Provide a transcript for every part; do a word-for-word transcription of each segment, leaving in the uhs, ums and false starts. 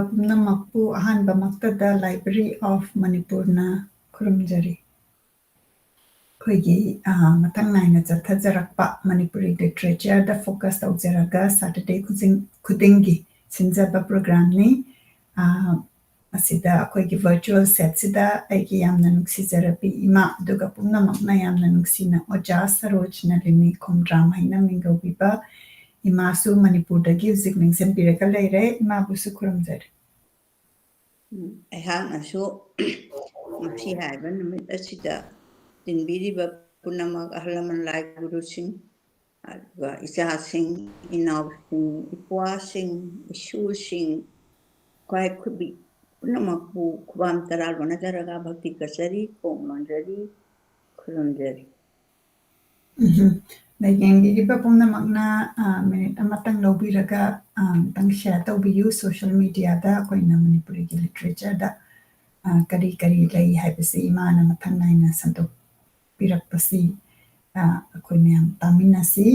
ꯄꯨꯝꯅꯃꯛꯄꯨ ꯑꯍꯥꯟꯕꯃꯛꯇꯗ Library of Manipurꯅ ꯈꯨꯔꯨꯝꯖꯔꯤ꯫ ꯑꯩꯈꯣꯏꯒꯤ, ꯑ, ꯃꯊꯪ ꯅꯥꯏꯅ ꯆꯠꯊꯖꯔꯛꯄ ꯃꯅꯤꯄꯨꯔꯤ literature ꯗ focus ꯇꯧꯖꯔꯒ Saturday ꯈꯨꯖꯤꯡ-, ꯈꯨꯗꯤꯡꯒꯤ ꯁꯤꯟꯖꯕ program ꯅꯤ꯫ ꯑ, ꯑꯁꯤꯗ ꯑꯩꯈꯣꯏꯒꯤ virtual set ꯁꯤꯗ ꯑꯩꯒꯤ ꯌꯥꯝꯅ ꯅꯨꯡꯁꯤꯖꯔꯕꯤ ꯏꯃꯥ, ꯑꯗꯨꯒ ꯄꯨꯝꯅꯃꯛꯅ ꯌꯥꯝꯅ ꯅꯨꯡꯁꯤꯅ ꯑꯣꯖꯥ ꯁꯔꯣꯖ ꯅꯂꯤꯅꯤ ꯈꯣꯡꯗ꯭ꯔꯥꯝ ꯍꯥꯏꯅ ꯃꯤꯡꯒꯧꯕꯤꯕ ꯏꯃꯥꯁꯨ ꯃꯅꯤꯄꯨꯔꯗꯒꯤ ꯍꯧꯖꯤꯛ ꯂꯦꯡꯁꯤꯟꯕꯤꯔꯒ ꯂꯩꯔꯦ꯫ ꯏꯃꯥꯕꯨꯁꯨ ꯈꯨꯔꯨꯝꯖꯔꯤ꯫ ꯎꯝ, ꯑꯩꯍꯥꯛꯅꯁꯨ ꯉꯁꯤ ꯍꯥꯏꯕ ꯅꯨꯃꯤꯠ ꯑꯁꯤꯗ ꯇꯤꯟꯕꯤꯔꯤꯕ ꯄꯨꯝꯅꯃꯛ ꯑꯍꯜ ꯂꯃꯟ ꯂꯥꯏ ꯒꯨꯔꯨꯁꯤꯡ, ꯑꯗꯨꯒ ꯏꯆꯥꯁꯤꯡ, ꯏꯅꯥꯎꯁꯤꯡ, ꯏꯄ꯭ꯋꯥꯁꯤꯡ, ꯏꯁꯨꯁꯤꯡ, ꯈ꯭ꯋꯥꯏ ꯈꯨꯕꯤ ꯄꯨꯝꯅꯃꯛꯄꯨ ꯈꯨꯕꯥꯝ ꯇꯔꯥ ꯂꯣꯟꯅꯖꯔꯒ ꯚꯛꯇꯤ ꯀꯠꯆꯔꯤ, ꯀꯣꯛ ꯅꯣꯟꯖꯔꯤ, ꯈꯨꯔꯨꯝꯖꯔꯤ꯫ ꯎꯝꯍꯨꯝ꯫ ꯑꯗ ꯌꯦꯡꯕꯤꯔꯤꯕ ꯄꯨꯝꯅꯃꯛꯅ, ꯑ, minute ꯑꯃꯇꯪ ꯂꯧꯕꯤꯔꯒ, ꯑ, ꯑꯃꯇꯪ share ꯇꯧꯕꯤꯌꯨ social media ꯗ꯫ ꯑꯩꯈꯣꯏꯅ ꯃꯅꯤꯄꯨꯔꯤꯒꯤ literature ꯗ, ꯑ, ꯀꯔꯤ ꯀꯔꯤ ꯂꯩ ꯍꯥꯏꯕꯁꯤ ꯏꯃꯥꯅ ꯃꯊꯪ ꯅꯥꯏꯅ ꯁꯟꯗꯣꯛꯄꯤꯔꯛꯄꯁꯤ, ꯑ, ꯑꯩꯈꯣꯏ ꯃꯌꯥꯝ ꯇꯥꯃꯤꯟꯅꯁꯤ꯫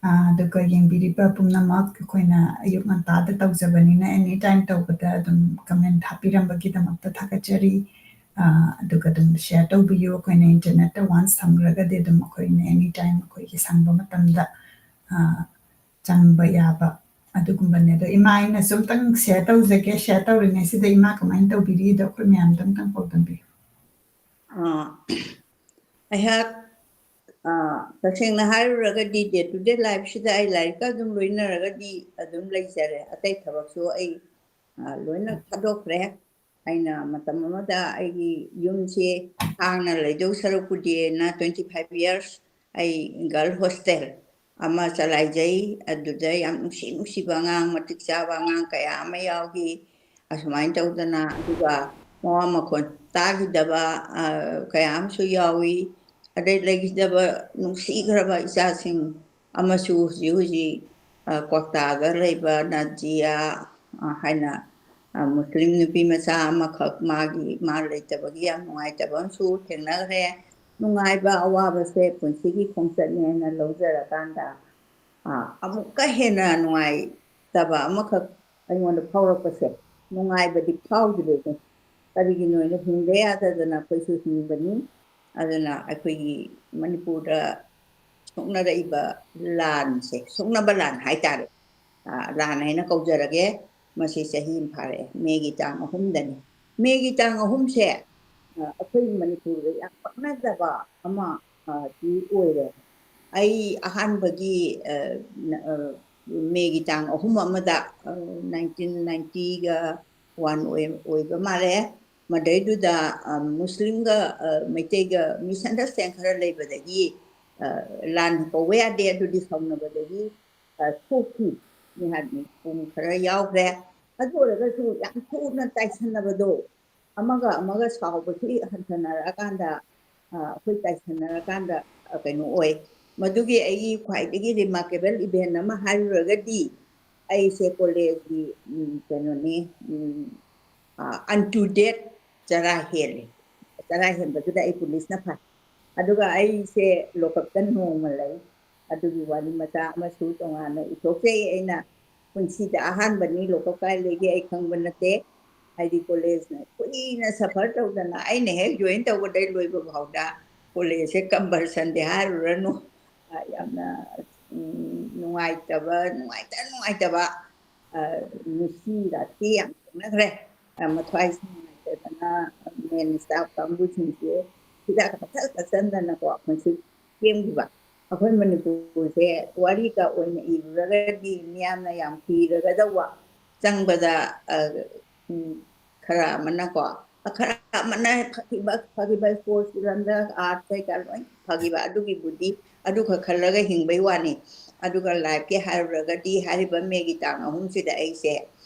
ꯑ, ꯑꯗꯨꯒ ꯌꯦꯡꯕꯤꯔꯤꯕ ꯄꯨꯝꯅꯃꯛ, ꯑꯩꯈꯣꯏꯅ ꯑꯌꯨꯛ ꯉꯟꯇꯥꯗ ꯇꯧꯖꯕꯅꯤꯅ any time ꯇꯧꯕꯗ ꯑꯗꯨꯝ comment ꯍꯥꯞꯄꯤꯔꯝꯕꯒꯤꯗꯃꯛꯇ ꯊꯥꯒꯠꯆꯔꯤ꯫ ꯑ, ꯑꯗꯨꯒ ꯑꯗꯨꯝ share ꯇꯧꯕꯤꯌꯨ꯫ ꯑꯩꯈꯣꯏꯅ internet ꯇ once ꯊꯝꯈ꯭ꯔꯒꯗꯤ ꯑꯗꯨꯝ ꯑꯩꯈꯣꯏꯅ any time ꯑꯩꯈꯣꯏꯒꯤ ꯁꯪꯕ ꯃꯇꯝꯗ, ꯑ, ꯆꯪꯕ ꯌꯥꯕ ꯑꯗꯨꯒꯨꯝꯕꯅꯦ꯫ ꯑꯗꯣ ꯏꯃꯥ, ꯑꯩꯅꯁꯨ ꯑꯝꯇꯪ share ꯇꯧꯖꯒꯦ꯫ Share ꯇꯧꯔꯤꯉꯩꯁꯤꯗ ꯏꯃꯥ ꯀꯃꯥꯏꯅ ꯇꯧꯕꯤꯔꯤꯗꯣ ꯑꯩꯈꯣꯏ ꯃꯌꯥꯝꯗ ꯑꯝꯇꯪ ꯄꯥꯎꯗꯝꯕꯤꯌꯨ꯫ ꯑ, ꯑꯩꯍꯥꯛ, ꯑ, ꯇꯁꯦꯡꯅ ꯍꯥꯏꯔꯨꯔꯒꯗꯤ day to day life ꯁꯤꯗ ꯑꯩ ꯂꯥꯏꯔꯤꯛꯀ ꯑꯗꯨꯝ ꯂꯣꯏꯅꯔꯒꯗꯤ ꯑꯗꯨꯝ ꯂꯩꯖꯔꯦ꯫ ꯑꯇꯩ ꯊꯕꯛꯁꯨ ꯑꯩ, ꯑ, ꯂꯣꯏꯅ ꯊꯥꯗꯣꯛꯈ꯭ꯔꯦ꯫ ꯑꯩꯅ ꯃꯇꯝ ꯑꯃꯗ ꯑꯩꯒꯤ ꯌꯨꯝꯁꯦ ꯍꯥꯡꯅ ꯂꯩꯗꯧ ꯁꯔꯨꯛꯄꯨꯗꯤꯅ twenty five years ꯑꯩ girl hostel ꯑꯃ ꯆꯂꯥꯏꯖꯩ꯫ ꯑꯗꯨꯗ ꯌꯥꯝ ꯅꯨꯡꯁꯤ ꯅꯨꯡꯁꯤꯕ ꯑꯉꯥꯡ, ꯃꯇꯤꯛ ꯆꯥꯕ ꯑꯉꯥꯡ ꯀꯌꯥ ꯑꯃ ꯌꯥꯎꯈꯤ꯫ ꯑꯁꯨꯃꯥꯏꯅ ꯇꯧꯗꯅ, ꯑꯗꯨꯒ ꯃꯋꯥ ꯃꯈꯣꯟ ꯇꯥꯈꯤꯗꯕ, ꯑ, ꯀꯌꯥ ꯑꯃꯁꯨ ꯌꯥꯎꯏ꯫ ꯑꯗꯩ ꯂꯩꯈꯤꯗꯕ ꯅꯨꯡꯁꯤꯈ꯭ꯔꯕ ꯏꯆꯥꯁꯤꯡ ꯑꯃꯁꯨ ꯍꯧꯖꯤꯛ ꯍꯧꯖꯤꯛ, ꯑ, ꯀ꯭ꯋꯥꯛꯇꯥꯗ ꯂꯩꯕ ꯅꯥꯖꯤꯌꯥ, ꯑ, ꯍꯥꯏꯅ, ꯑ, ꯃꯨꯁꯂꯤꯝ ꯅꯨꯄꯤ ꯃꯆꯥ ꯑꯃꯈꯛ ꯃꯥꯒꯤ, ꯃꯥ ꯂꯩꯇꯕꯒꯤ ꯌꯥꯝ ꯅꯨꯡꯉꯥꯏꯇꯕ ꯑꯃꯁꯨ ꯊꯦꯡꯅꯈ꯭ꯔꯦ꯫ ꯅꯨꯡꯉꯥꯏꯕ ꯑꯋꯥꯕꯁꯦ ꯄꯨꯟꯁꯤꯒꯤ ꯈꯣꯡꯆꯠꯅꯦꯅ ꯂꯧꯖꯔꯀꯥꯟꯗ, ꯑ, ꯑꯃꯨꯛꯀ ꯍꯦꯟꯅ ꯅꯨꯡꯉꯥꯏꯇꯕ ꯑꯃꯈꯛ ꯑꯩꯉꯣꯟꯗ ꯐꯥꯎꯔꯛꯄꯁꯦ ꯅꯨꯡꯉꯥꯏꯕꯗꯤ ꯐꯥꯎꯗ꯭ꯔꯦꯅꯦ꯫ ꯀꯔꯤꯒꯤꯅꯣ ꯍꯥꯏꯅ ꯍꯤꯡꯗ ꯌꯥꯗꯗꯅ ꯑꯩꯈꯣꯏꯁꯨ ꯍꯤꯡꯕꯅꯤ꯫ ꯑꯗꯨꯅ ꯑꯩꯈꯣꯏꯒꯤ ꯃꯅꯤꯄꯨꯔꯗ ꯁꯣꯛꯅꯔꯛꯏꯕ ꯂꯥꯟꯁꯦ, ꯁꯣꯛꯅꯕ ꯂꯥꯟ ꯍꯥꯏꯇꯥꯔꯦ, ꯑ, ꯂꯥꯟ ꯍꯥꯏꯅ ꯀꯧꯖꯔꯒꯦ꯫ ꯃꯁꯤ ꯆꯍꯤ ꯑꯃ ꯐꯥꯔꯛꯑꯦ, ꯃꯦꯒꯤ ꯇꯥꯡ ꯑꯍꯨꯝꯗꯅꯤ꯫ ꯃꯦꯒꯤ ꯇꯥꯡ ꯑꯍꯨꯝꯁꯦ, ꯑ, ꯑꯩꯈꯣꯏ ꯃꯅꯤꯄꯨꯔꯗ ꯌꯥꯝ ꯄꯛꯅꯗꯕ ꯑꯃ, ꯑ, ꯗꯤ ꯑꯣꯏꯔꯦ꯫ ꯑꯩ ꯑꯍꯥꯟꯕꯒꯤ, ꯑ, ꯅ-, ꯑ, ꯃꯦꯒꯤ ꯇꯥꯡ ꯑꯍꯨꯝ ꯑꯃꯗ, ꯑ, ꯅꯥꯏꯟꯇꯤꯟ ꯅꯥꯏꯟꯇꯤꯒ ꯋꯥꯟ ꯑꯣꯏ-, ꯑꯣꯏꯕ ꯃꯥꯜꯂꯦ꯫ ꯃꯗꯩꯗꯨꯗ, ꯑ, ꯃꯨꯁꯂꯤꯝꯒ, ꯑ, ꯃꯩꯇꯩꯒ misunderstand ꯈꯔ ꯂꯩꯕꯗꯒꯤ, ꯑ, ꯂꯥꯟ ꯀꯧꯕ ꯌꯥꯗꯦ, ꯑꯗꯨꯗꯤ ꯁꯥꯎꯅꯕꯗꯒꯤ, ꯑ, ꯊꯣꯛꯈꯤ꯫ ꯃꯤꯍꯥꯠ ꯃꯤꯄꯨꯟ ꯈꯔ ꯌꯥꯎꯈ꯭ꯔꯦ꯫ ꯑꯗꯨ ꯑꯣꯏꯔꯒꯁꯨ ꯌꯥꯝ ꯊꯨꯅ ꯇꯥꯏꯁꯟꯅꯕꯗꯣ, ꯑꯃꯒ ꯑꯃꯒ ꯁꯥꯎꯕꯁꯤ ꯍꯟꯊꯅꯔꯛꯑꯀꯥꯟꯗ, ꯑ, ꯑꯩꯈꯣꯏ ꯇꯥꯏꯁꯟꯅꯔꯀꯥꯟꯗ, ꯑ, ꯀꯩꯅꯣ ꯑꯣꯏ꯫ ꯃꯗꯨꯒꯤ ꯑꯩꯒꯤ ꯈ꯭ꯋꯥꯏꯗꯒꯤ remarkable event ꯑꯃ ꯍꯥꯏꯔꯨꯔꯒꯗꯤ, ꯑꯩꯁꯦ ꯀꯣꯂꯦꯖꯀꯤ, ꯎꯝ, ꯀꯩꯅꯣꯅꯤ, ꯎꯝ, ꯑ, unto death ꯆꯔꯥ ꯍꯦꯜꯂꯤ꯫ ꯆꯔꯥ ꯍꯦꯟꯕꯗꯨꯗ ꯑꯩ ꯄꯨꯂꯤꯁꯅ ꯐꯥꯏ꯫ ꯑꯗꯨꯒ ꯑꯩꯁꯦ ꯂꯣꯀꯞꯇ ꯅꯣꯡꯃ ꯂꯩ꯫ ꯑꯗꯨꯒꯤ ꯋꯥꯔꯤ ꯃꯆꯥ ꯑꯃꯁꯨ ꯇꯣꯉꯥꯟꯅ ꯏꯊꯣꯛꯆꯩ꯫ ꯑꯩꯅ ꯄꯨꯟꯁꯤꯗ ꯑꯍꯥꯟꯕꯅꯤ, ꯂꯣꯀꯞ ꯀꯥꯏ ꯂꯩꯒꯦ ꯑꯩ ꯈꯪꯕ ꯅꯠꯇꯦ꯫ ꯍꯥꯏꯗꯤ ꯀꯣꯂꯦꯖꯅ ꯀꯨꯏꯅ suffer ꯇꯧꯗꯅ ꯑꯩꯅ ꯍꯦꯛ join ꯇꯧꯕꯗꯩ ꯂꯣꯏꯕ ꯐꯥꯎꯗ ꯀꯣꯂꯦꯖꯁꯦ compulsionꯗꯤ ꯍꯥꯏꯔꯨꯔꯅꯨ꯫ ꯑ, ꯌꯥꯝꯅ, ꯎꯝ, ꯅꯨꯡꯉꯥꯏꯇꯕ, ꯅꯨꯡꯉꯥꯏꯇ-, ꯅꯨꯡꯉꯥꯏꯇꯕ, ꯑ, ꯅꯨꯡꯁꯤ ꯔꯥꯁꯤ ꯌꯥꯝ ꯊꯦꯡꯅꯈ꯭ꯔꯦ꯫ ꯑ, ꯃꯊ꯭ꯋꯥꯏꯁꯦ ꯅꯨꯡꯉꯥꯏꯇꯗꯅ main staff ꯀꯥꯡꯕꯨꯁꯤꯡꯁꯦ ꯍꯤꯗꯥꯛ ꯄꯪꯊꯛ ꯊꯛꯆꯟꯗꯅꯀꯣ ꯑꯩꯈꯣꯏꯁꯨ ꯁꯦꯝꯈꯤꯕ꯫ ꯑꯩꯈꯣꯏ ꯃꯅꯤꯄꯨꯔꯁꯦ ꯋꯥꯔꯤꯒ ꯑꯣꯏꯅ ꯏꯔꯨꯔꯒꯗꯤ ꯃꯤꯌꯥꯝꯅ ꯌꯥꯝ ꯀꯤꯔꯒꯗꯧꯕ, ꯆꯪꯕꯗ, ꯑ, ꯎꯝ, ꯈꯔ ꯑꯃꯅꯀꯣ, ꯈꯔ ꯑꯃꯅ ꯐꯈꯤꯕ, ꯐꯈꯤꯕ sportsꯀꯤ ꯂꯝꯗ, arts ꯀꯩꯀꯥ ꯂꯣꯏ ꯐꯈꯤꯕ, ꯑꯗꯨꯒꯤꯕꯨꯗꯤ ꯑꯗꯨꯈꯛ ꯈꯜꯂꯒ ꯍꯤꯡꯕꯩ ꯋꯥꯅꯤ꯫ ꯑꯗꯨꯒ lifeꯀꯤ ꯍꯥꯏꯔꯨꯔꯒꯗꯤ ꯍꯥꯏꯔꯤꯕ ꯃꯦꯒꯤ ꯇꯥꯡ ꯑꯍꯨꯝꯁꯤꯗ ꯑꯩꯁꯦ,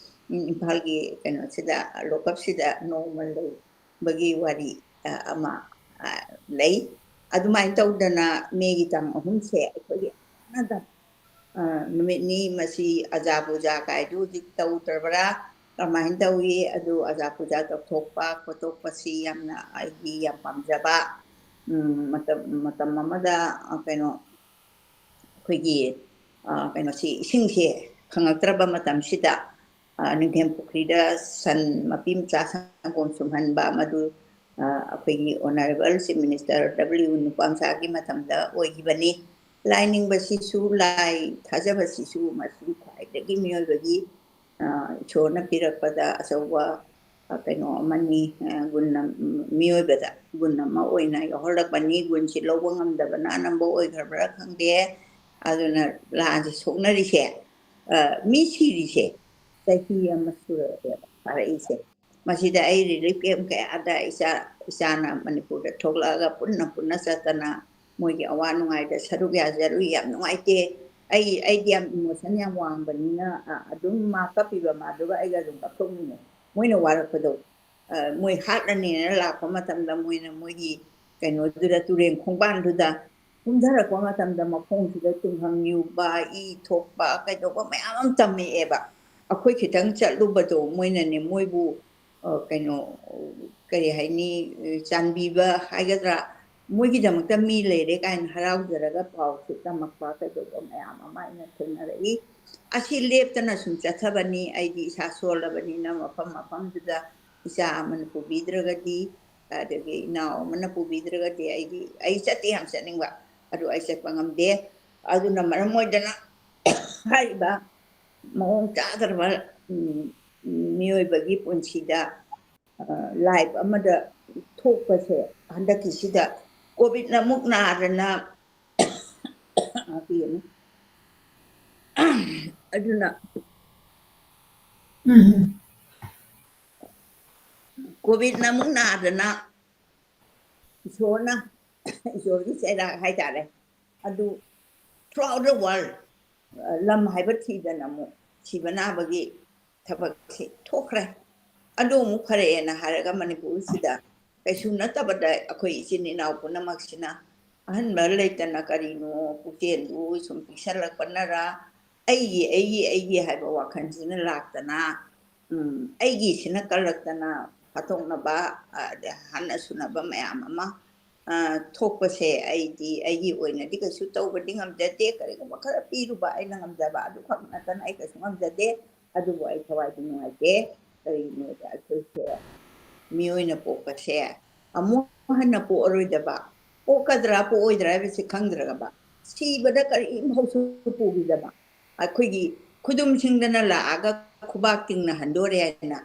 ꯎꯝ, ꯏꯝꯐꯥꯜꯒꯤ ꯀꯩꯅꯣꯁꯤꯗ, ꯂꯣꯀꯞꯁꯤꯗ ꯅꯣꯡꯃ ꯂꯩꯕꯒꯤ ꯋꯥꯔꯤ, ꯑ, ꯑꯃ, ꯑ, ꯂꯩ꯫ ꯑꯗꯨꯃꯥꯏꯅ ꯇꯧꯗꯅ ꯃꯦꯒꯤ ꯇꯥꯡ ꯑꯍꯨꯝꯁꯦ ꯑꯩꯈꯣꯏꯒꯤ ꯀꯥꯟꯅꯗ, ꯑ, ꯅꯨꯃꯤꯠꯅꯤ꯫ ꯃꯁꯤ ꯑꯖꯥ ꯄꯨꯖꯥ ꯀꯥꯏꯗꯨ ꯍꯧꯖꯤꯛ ꯇꯧꯗ꯭ꯔꯕ꯭ꯔꯥ? ꯀꯃꯥꯏꯅ ꯇꯧꯏ? ꯑꯗꯨ ꯑꯖꯥ ꯄꯨꯖꯥ ꯇꯧꯊꯣꯛꯄ ꯈꯣꯠꯇꯣꯛꯄꯁꯤ ꯌꯥꯝꯅ ꯑꯩꯒꯤ ꯌꯥꯝ ꯄꯥꯝꯖꯕ, ꯎꯝ, ꯃꯇꯝ, ꯃꯇꯝ ꯑꯃꯗ, ꯑ, ꯀꯩꯅꯣ, ꯑꯩꯈꯣꯏꯒꯤ, ꯑ, ꯀꯩꯅꯣꯁꯤ, ꯏꯁꯤꯡꯁꯦ ꯐꯪꯉꯛꯇ꯭ꯔꯕ ꯃꯇꯝꯁꯤꯗ, ꯑ, ꯅꯤꯡꯊꯦꯝ ꯄꯨꯈ꯭ꯔꯤꯗ ꯁꯟ ꯃꯄꯤ ꯃꯆꯥ ꯁꯪꯒꯣꯝ ꯁꯨꯝꯍꯟꯕ, ꯃꯗꯨ, ꯑ, ꯑꯩꯈꯣꯏꯒꯤ Honourable Chief Minister W ꯅꯨꯄꯥꯝꯆꯥꯒꯤ ꯃꯇꯝꯗ ꯑꯣꯏꯈꯤꯕꯅꯤ꯫ ꯂꯥꯏ ꯅꯤꯡꯕꯁꯤꯁꯨ, ꯂꯥꯏ ꯊꯥꯖꯕꯁꯤꯁꯨ, ꯃꯁꯤ ꯈ꯭ꯋꯥꯏꯗꯒꯤ ꯃꯤꯑꯣꯏꯕꯒꯤ, ꯑ, ꯏꯁꯣꯔꯅ ꯄꯤꯔꯛꯄꯗ ꯑꯆꯧꯕ, ꯑ, ꯀꯩꯅꯣ ꯑꯃꯅꯤ꯫ ꯑ, ꯒꯨꯟ ꯑꯃ, ꯃꯤꯑꯣꯏꯕꯗ ꯒꯨꯟ ꯑꯃ ꯑꯣꯏꯅ ꯌꯥꯎꯍꯜꯂꯛꯄꯅꯤ꯫ ꯒꯨꯟꯁꯤ ꯂꯧꯕ ꯉꯝꯗꯕꯅ ꯑꯅꯝꯕ ꯑꯣꯏꯈ꯭ꯔꯕ꯭ꯔꯥ ꯈꯪꯗꯦ꯫ ꯑꯗꯨꯅ ꯂꯥꯟꯁꯦ ꯁꯣꯛꯅꯔꯤꯁꯦ, ꯑ, ꯃꯤ ꯁꯤꯔꯤꯁꯦ ꯆꯍꯤ ꯑꯃ ꯁꯨꯔꯛꯑꯦꯕ ꯐꯥꯔꯛꯏꯁꯦ꯫ ꯃꯁꯤꯗ ꯑꯩ relief camp ꯀꯌꯥꯗ ꯏꯆꯥ, ꯏꯆꯥꯅ ꯃꯅꯤꯄꯨꯔꯗ ꯊꯣꯛꯂꯛꯑꯒ ꯄꯨꯟꯅ ꯄꯨꯟꯅ ꯆꯠꯇꯅ ꯃꯣꯏꯒꯤ ꯑꯋꯥ ꯅꯨꯡꯉꯥꯏꯗ ꯁꯔꯨꯛ ꯌꯥꯖꯔꯨꯏ꯫ ꯌꯥꯝ ꯅꯨꯡꯉꯥꯏꯇꯦ꯫ ꯑꯩ, ꯑꯩꯗꯤ ꯌꯥꯝ emotion ꯌꯥꯝ ꯋꯥꯡꯕꯅꯤꯅ, ꯑ, ꯑꯗꯨꯝ ꯃꯥ ꯀꯞꯄꯤꯕ ꯃꯥꯗꯨꯒ ꯑꯩꯒ ꯑꯗꯨꯝ ꯀꯞꯊꯣꯛꯃꯤꯟꯅꯩ꯫ ꯃꯣꯏꯅ ꯋꯥꯔꯛꯄꯗꯣ, ꯑ, ꯃꯣꯏ ꯍꯥꯠꯂꯅꯦꯅ ꯂꯥꯛꯄ ꯃꯇꯝꯗ ꯃꯣꯏꯅ ꯃꯣꯏꯒꯤ ꯀꯩꯅꯣꯗꯨꯗ, ꯇꯨꯔꯦꯟ ꯈꯣꯡꯕꯥꯟꯗꯨꯗ ꯀꯨꯝꯊꯔꯛꯄ ꯃꯇꯝꯗ ꯃꯈꯣꯡꯁꯤꯗ ꯇꯤꯡꯈꯪ ꯌꯨꯕ, ꯏ ꯊꯣꯛꯄ, ꯀꯩꯗꯧꯕ ꯃꯌꯥꯝ ꯑꯃ ꯇꯝꯃꯛꯑꯦꯕ꯫ ꯑꯩꯈꯣꯏ ꯈꯤꯇꯪ ꯆꯠꯂꯨꯕꯗꯣ ꯃꯣꯏꯅꯅꯦ ꯃꯣꯏꯕꯨ, ꯑ, ꯀꯩꯅꯣ, ꯀꯔꯤ ꯍꯥꯏꯅꯤ, ꯆꯥꯟꯕꯤꯕ ꯍꯥꯏꯒꯗ꯭ꯔꯥ, ꯃꯣꯏꯒꯤꯗꯃꯛꯇ ꯃꯤ ꯂꯩꯔꯦ ꯀꯥꯏꯅ ꯍꯔꯥꯎꯖꯔꯒ ꯄꯥꯎꯁꯦ ꯇꯝꯃꯛꯄ ꯀꯩꯗꯧꯕ ꯃꯌꯥꯝ ꯑꯃ ꯑꯩꯅ ꯊꯦꯡꯅꯔꯛꯏ꯫ ꯑꯁꯤ ꯂꯦꯞꯇꯅ ꯁꯨꯝ ꯆꯠꯊꯕꯅꯤ꯫ ꯑꯩꯗꯤ ꯏꯁꯥ ꯁꯣꯜꯂꯕꯅꯤꯅ ꯃꯐꯝ ꯃꯐꯝꯗꯨꯗ ꯏꯆꯥ ꯑꯃꯅ ꯄꯨꯕꯤꯗ꯭ꯔꯒꯗꯤ, ꯑꯗꯒꯤ ꯏꯅꯥꯎ ꯑꯃꯅ ꯄꯨꯕꯤꯗ꯭ꯔꯒꯗꯤ ꯑꯩꯗꯤ, ꯑꯩ ꯆꯠꯇꯤ ꯌꯥꯝ ꯆꯠꯅꯤꯡꯕ, ꯑꯗꯨ ꯑꯩ ꯆꯠꯄ ꯉꯝꯗꯦ꯫ ꯑꯗꯨꯅ ꯃꯔꯝ ꯑꯣꯏꯗꯅ ꯍꯥꯏꯔꯤꯕ ꯃꯑꯣꯡ ꯆꯥꯗ꯭ꯔꯕ, ꯎꯝ, ꯃꯤꯑꯣꯏꯕꯒꯤ ꯄꯨꯟꯁꯤꯗ, ꯑ, life ꯑꯃꯗ ꯊꯣꯛꯄꯁꯦ ꯍꯟꯗꯛꯀꯤꯁꯤꯗ COVIDꯅ ꯑꯃꯨꯛ ꯅꯥꯗꯅ, ꯉꯥꯛꯄꯤꯒꯅꯤ꯫ ꯑꯗꯨꯅ, ꯎꯝ, COVIDꯅ ꯑꯃꯨꯛ ꯅꯥꯗꯅ ꯏꯁꯣꯔꯅ, ꯏꯁꯣꯔꯒꯤ ꯆꯩꯔꯥꯛ ꯍꯥꯏꯇꯥꯔꯦ, ꯑꯗꯨ throughout the world, ꯑ, ꯂꯝ ꯍꯥꯏꯕ ꯊꯤꯗꯅ ꯑꯃꯨꯛ ꯁꯤꯕ ꯅꯥꯕꯒꯤ ꯊꯕꯛꯁꯤ ꯊꯣꯛꯈ꯭ꯔꯦ꯫ ꯑꯗꯨ ꯑꯃꯨꯛ ꯐꯔꯛꯑꯦꯅ ꯍꯥꯏꯔꯒ ꯃꯅꯤꯄꯨꯔꯁꯤꯗ ꯀꯩꯁꯨ ꯅꯠꯇꯕꯗ ꯑꯩꯈꯣꯏ ꯏꯆꯤꯟ ꯏꯅꯥꯎ ꯄꯨꯝꯅꯃꯛꯁꯤꯅ ꯑꯍꯟꯕ ꯂꯩꯇꯅ ꯀꯔꯤꯅꯣ ꯄꯨꯛꯆꯦꯜꯗꯨ ꯁꯨꯝ ꯄꯤꯛꯁꯜꯂꯛꯄꯅꯔ, ꯑꯩꯒꯤ, ꯑꯩꯒꯤ, ꯑꯩꯒꯤ ꯍꯥꯏꯕ ꯋꯥꯈꯜꯁꯤꯅ ꯂꯥꯛꯇꯅ, ꯎꯝ, ꯑꯩꯒꯤꯁꯤꯅ ꯀꯜꯂꯛꯇꯅ ꯍꯥꯠꯇꯣꯛꯅꯕ, ꯑ, ꯍꯟꯅ ꯁꯨꯅꯕ ꯃꯌꯥꯝ ꯑꯃ, ꯑ, ꯊꯣꯛꯄꯁꯦ ꯑꯩꯗꯤ ꯑꯩꯒꯤ ꯑꯣꯏꯅꯗꯤ ꯀꯩꯁꯨ ꯇꯧꯕꯗꯤ ꯉꯝꯖꯗꯦ꯫ ꯀꯔꯤꯒꯨꯝꯕ ꯈꯔ ꯄꯤꯔꯨꯕ ꯑꯩꯅ ꯉꯝꯖꯕ ꯑꯗꯨꯈꯛ ꯅꯠꯇꯅ ꯑꯩ ꯀꯩꯁꯨ ꯉꯝꯖꯗꯦ꯫ ꯑꯗꯨꯕꯨ ꯑꯩ ꯊꯋꯥꯏꯗꯤ ꯅꯨꯡꯉꯥꯏꯇꯦ꯫ ꯀꯔꯤꯒꯤꯅꯣꯗ ꯑꯩꯈꯣꯏꯁꯦ ꯃꯤꯑꯣꯏꯅ ꯄꯣꯛꯄꯁꯦ ꯑꯃꯨꯛ ꯍꯟꯅ ꯄꯣꯛꯑꯔꯣꯏꯗꯕ, ꯄꯣꯛꯀꯗ꯭ꯔꯥ ꯄꯣꯛꯑꯣꯏꯗ꯭ꯔꯥ ꯍꯥꯏꯕꯁꯤ ꯈꯪꯗ꯭ꯔꯒꯕ, ꯁꯤꯕꯗ ꯀꯔꯤꯝꯐꯥꯎꯁꯨ ꯄꯨꯈꯤꯗꯕ, ꯑꯩꯈꯣꯏꯒꯤ ꯈꯨꯗꯨꯝꯁꯤꯡꯗꯅ ꯂꯥꯛꯑꯒ ꯈꯨꯕꯥꯛ ꯇꯤꯡꯅ ꯍꯟꯗꯣꯔꯦ ꯍꯥꯏꯅ,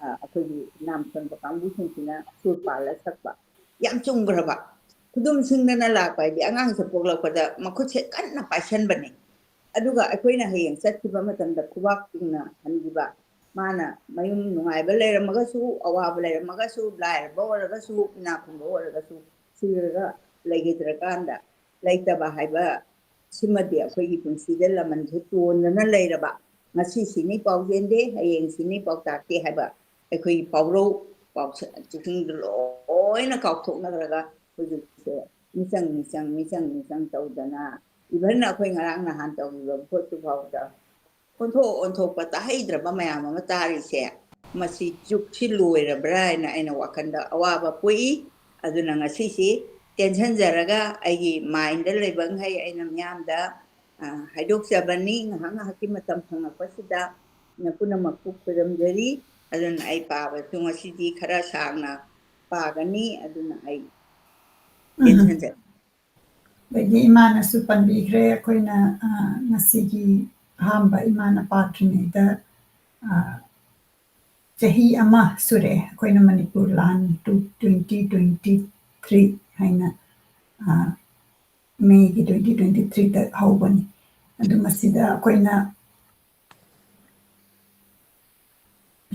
ꯑ, ꯑꯩꯈꯣꯏꯒꯤ ꯅꯥꯝ ꯁꯣꯟꯕ ꯀꯥꯡꯕꯨꯁꯤꯡꯁꯤꯅ ꯁꯨꯔ ꯄꯥꯜꯂ ꯁꯛꯄ꯫ ꯌꯥꯝ ꯆꯨꯝꯈ꯭ꯔꯕ꯫ ꯈꯨꯗꯨꯝꯁꯤꯡꯗꯅ ꯂꯥꯛꯄ ꯍꯥꯏꯗꯤ ꯑꯉꯥꯡꯁꯦ ꯄꯣꯛꯂꯛꯄꯗ ꯃꯈꯨꯠꯁꯦ ꯀꯟꯅ ꯄꯥꯏꯁꯟꯕꯅꯦ꯫ ꯑꯗꯨꯒ ꯑꯩꯈꯣꯏꯅ ꯍꯌꯦꯡ ꯆꯠꯈꯤꯕ ꯃꯇꯝꯗ ꯈꯨꯕꯥꯛ ꯇꯤꯡꯅ ꯍꯟꯈꯤꯕ, ꯃꯥꯅ ꯃꯌꯨꯝ ꯅꯨꯡꯉꯥꯏꯕ ꯂꯩꯔꯝꯃꯒꯁꯨ, ꯑꯋꯥꯕ ꯂꯩꯔꯝꯃꯒꯁꯨ, ꯂꯥꯏꯔꯕ ꯑꯣꯏꯔꯒꯁꯨ, ꯏꯅꯥꯛ ꯈꯨꯟꯕ ꯑꯣꯏꯔꯒꯁꯨ, ꯁꯤꯔꯒ ꯂꯩꯈꯤꯗ꯭ꯔꯀꯥꯟꯗ ꯂꯩꯇꯕ ꯍꯥꯏꯕ ꯁꯤꯃꯗꯤ ꯑꯩꯈꯣꯏꯒꯤ ꯄꯨꯟꯁꯤꯗ ꯂꯃꯟꯁꯦ ꯇꯣꯟꯗꯅ ꯂꯩꯔꯕ, ꯉꯁꯤ ꯁꯤꯅꯤ ꯄꯥꯎꯖꯦꯟꯗꯦ, ꯍꯌꯦꯡ ꯁꯤꯅꯤ ꯄꯥꯎꯇꯥꯛꯇꯦ ꯍꯥꯏꯕ ꯑꯩꯈꯣꯏꯒꯤ ꯄꯥꯎꯔꯧ ꯄꯥꯎꯁ-, ꯆꯤꯡꯁꯤꯡꯗꯨ ꯂꯣꯏꯅ ꯀꯥꯎꯊꯣꯛꯅꯈ꯭ꯔꯒ ꯍꯧꯖꯤꯛꯁꯦ ꯃꯤꯆꯪ, ꯃꯤꯆꯪ, ꯃꯤꯆꯪ, ꯃꯤꯆꯪ ꯇꯧꯗꯅ, even ꯑꯩꯈꯣꯏ ꯉꯔꯥꯡ ꯅꯍꯥꯟ ꯇꯧꯈꯤꯕ ꯄꯣꯠꯇꯨ ꯐꯥꯎꯗ ꯑꯣꯟꯊꯣꯛ ꯑꯣꯟꯊꯣꯛꯄ ꯇꯥꯍꯩꯗ꯭ꯔꯕ ꯃꯌꯥꯝ ꯑꯃ ꯇꯥꯔꯤꯁꯦ, ꯃꯁꯤ ꯖꯨꯛꯁꯤ ꯂꯣꯏꯔꯕ꯭ꯔꯥ ꯍꯥꯏꯅ ꯑꯩꯅ ꯋꯥꯈꯜꯗ ꯑꯋꯥꯕ ꯄꯣꯛꯏ꯫ ꯑꯗꯨꯅ ꯉꯁꯤꯁꯤ ꯇꯦꯟꯁꯤꯟꯖꯔꯒ ꯑꯩꯒꯤ ꯃꯥꯏꯟꯗ ꯂꯩꯕ ꯃꯈꯩ ꯑꯩꯅ ꯃꯤꯌꯥꯝꯗ, ꯑ, ꯍꯥꯏꯗꯣꯛꯆꯕꯅꯤ꯫ ꯉꯥꯏꯍꯥꯛ ꯉꯥꯏꯍꯥꯛꯀꯤ ꯃꯇꯝ ꯐꯪꯉꯛꯄꯁꯤꯗ ꯄꯨꯝꯅꯃꯛꯄꯨ ꯈꯨꯔꯨꯝꯖꯔꯤ꯫ ꯑꯗꯨꯅ ꯑꯩ ꯄꯥꯕꯁꯨ ꯉꯁꯤꯗꯤ ꯈꯔ ꯁꯥꯡꯅ ꯄꯥꯒꯅꯤ꯫ ꯑꯗꯨꯅ ꯑꯩ ꯎꯝ꯫ ꯇꯦꯟꯁꯤꯟꯖꯔꯦ꯫ ꯑꯗꯒꯤ ꯏꯃꯥꯅꯁꯨ ꯄꯟꯕꯤꯈ꯭ꯔꯦ, ꯑꯩꯈꯣꯏꯅ, ꯑ, ꯉꯁꯤꯒꯤ ꯑꯍꯥꯟꯕ ꯏꯃꯥꯅ ꯄꯥꯗ꯭ꯔꯤꯉꯩꯗ, ꯑ, ꯆꯍꯤ ꯑꯃ ꯁꯨꯔꯛꯑꯦ ꯑꯩꯈꯣꯏꯅ ꯃꯅꯤꯄꯨꯔ ꯂꯥꯟ ꯇꯨ, twenty twenty three ꯍꯥꯏꯅ, ꯑ, ꯃꯦꯒꯤ twenty twenty three ꯗ ꯍꯧꯕꯅꯤ꯫ ꯑꯗꯨ ꯃꯁꯤꯗ ꯑꯩꯈꯣꯏꯅ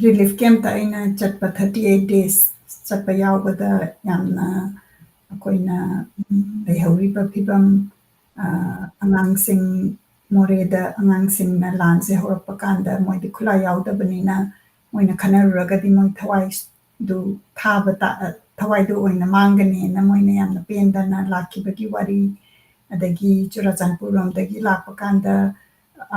ꯔꯤꯂꯤꯐ ꯀꯦꯝꯞꯇ ꯑꯩꯅ ꯆꯠꯄ thirty eight days ꯆꯠꯄ ꯌꯥꯎꯕꯗ ꯌꯥꯝꯅ ꯑꯩꯈꯣꯏꯅ, ꯎꯝ, ꯂꯩꯍꯧꯔꯤꯕ ꯐꯤꯕꯝ, ꯑ, ꯑꯉꯥꯡꯁꯤꯡ, ꯃꯣꯔꯦꯗ ꯑꯉꯥꯡꯁꯤꯡꯅ ꯂꯥꯟꯁꯦ ꯍꯧꯔꯛꯄ ꯀꯥꯟꯗ ꯃꯣꯏꯗꯤ ꯈꯨꯠꯂꯥꯏ ꯌꯥꯎꯗꯕꯅꯤꯅ ꯃꯣꯏꯅ ꯈꯟꯅꯔꯨꯔꯒꯗꯤ ꯃꯣꯏ ꯊꯋꯥꯏꯗꯨ ꯊꯥꯕ ꯇꯥ-, ꯊꯋꯥꯏꯗꯨ ꯑꯣꯏꯅ ꯃꯥꯡꯒꯅꯤꯅ ꯃꯣꯏꯅ ꯌꯥꯝꯅ ꯄꯦꯟꯗꯅ ꯂꯥꯛꯈꯤꯕꯒꯤ ꯋꯥꯔꯤ, ꯑꯗꯒꯤ ꯆꯨꯔꯥꯆꯥꯟꯄꯨꯔ ꯂꯣꯝꯗꯒꯤ ꯂꯥꯛꯄ ꯀꯥꯟꯗ,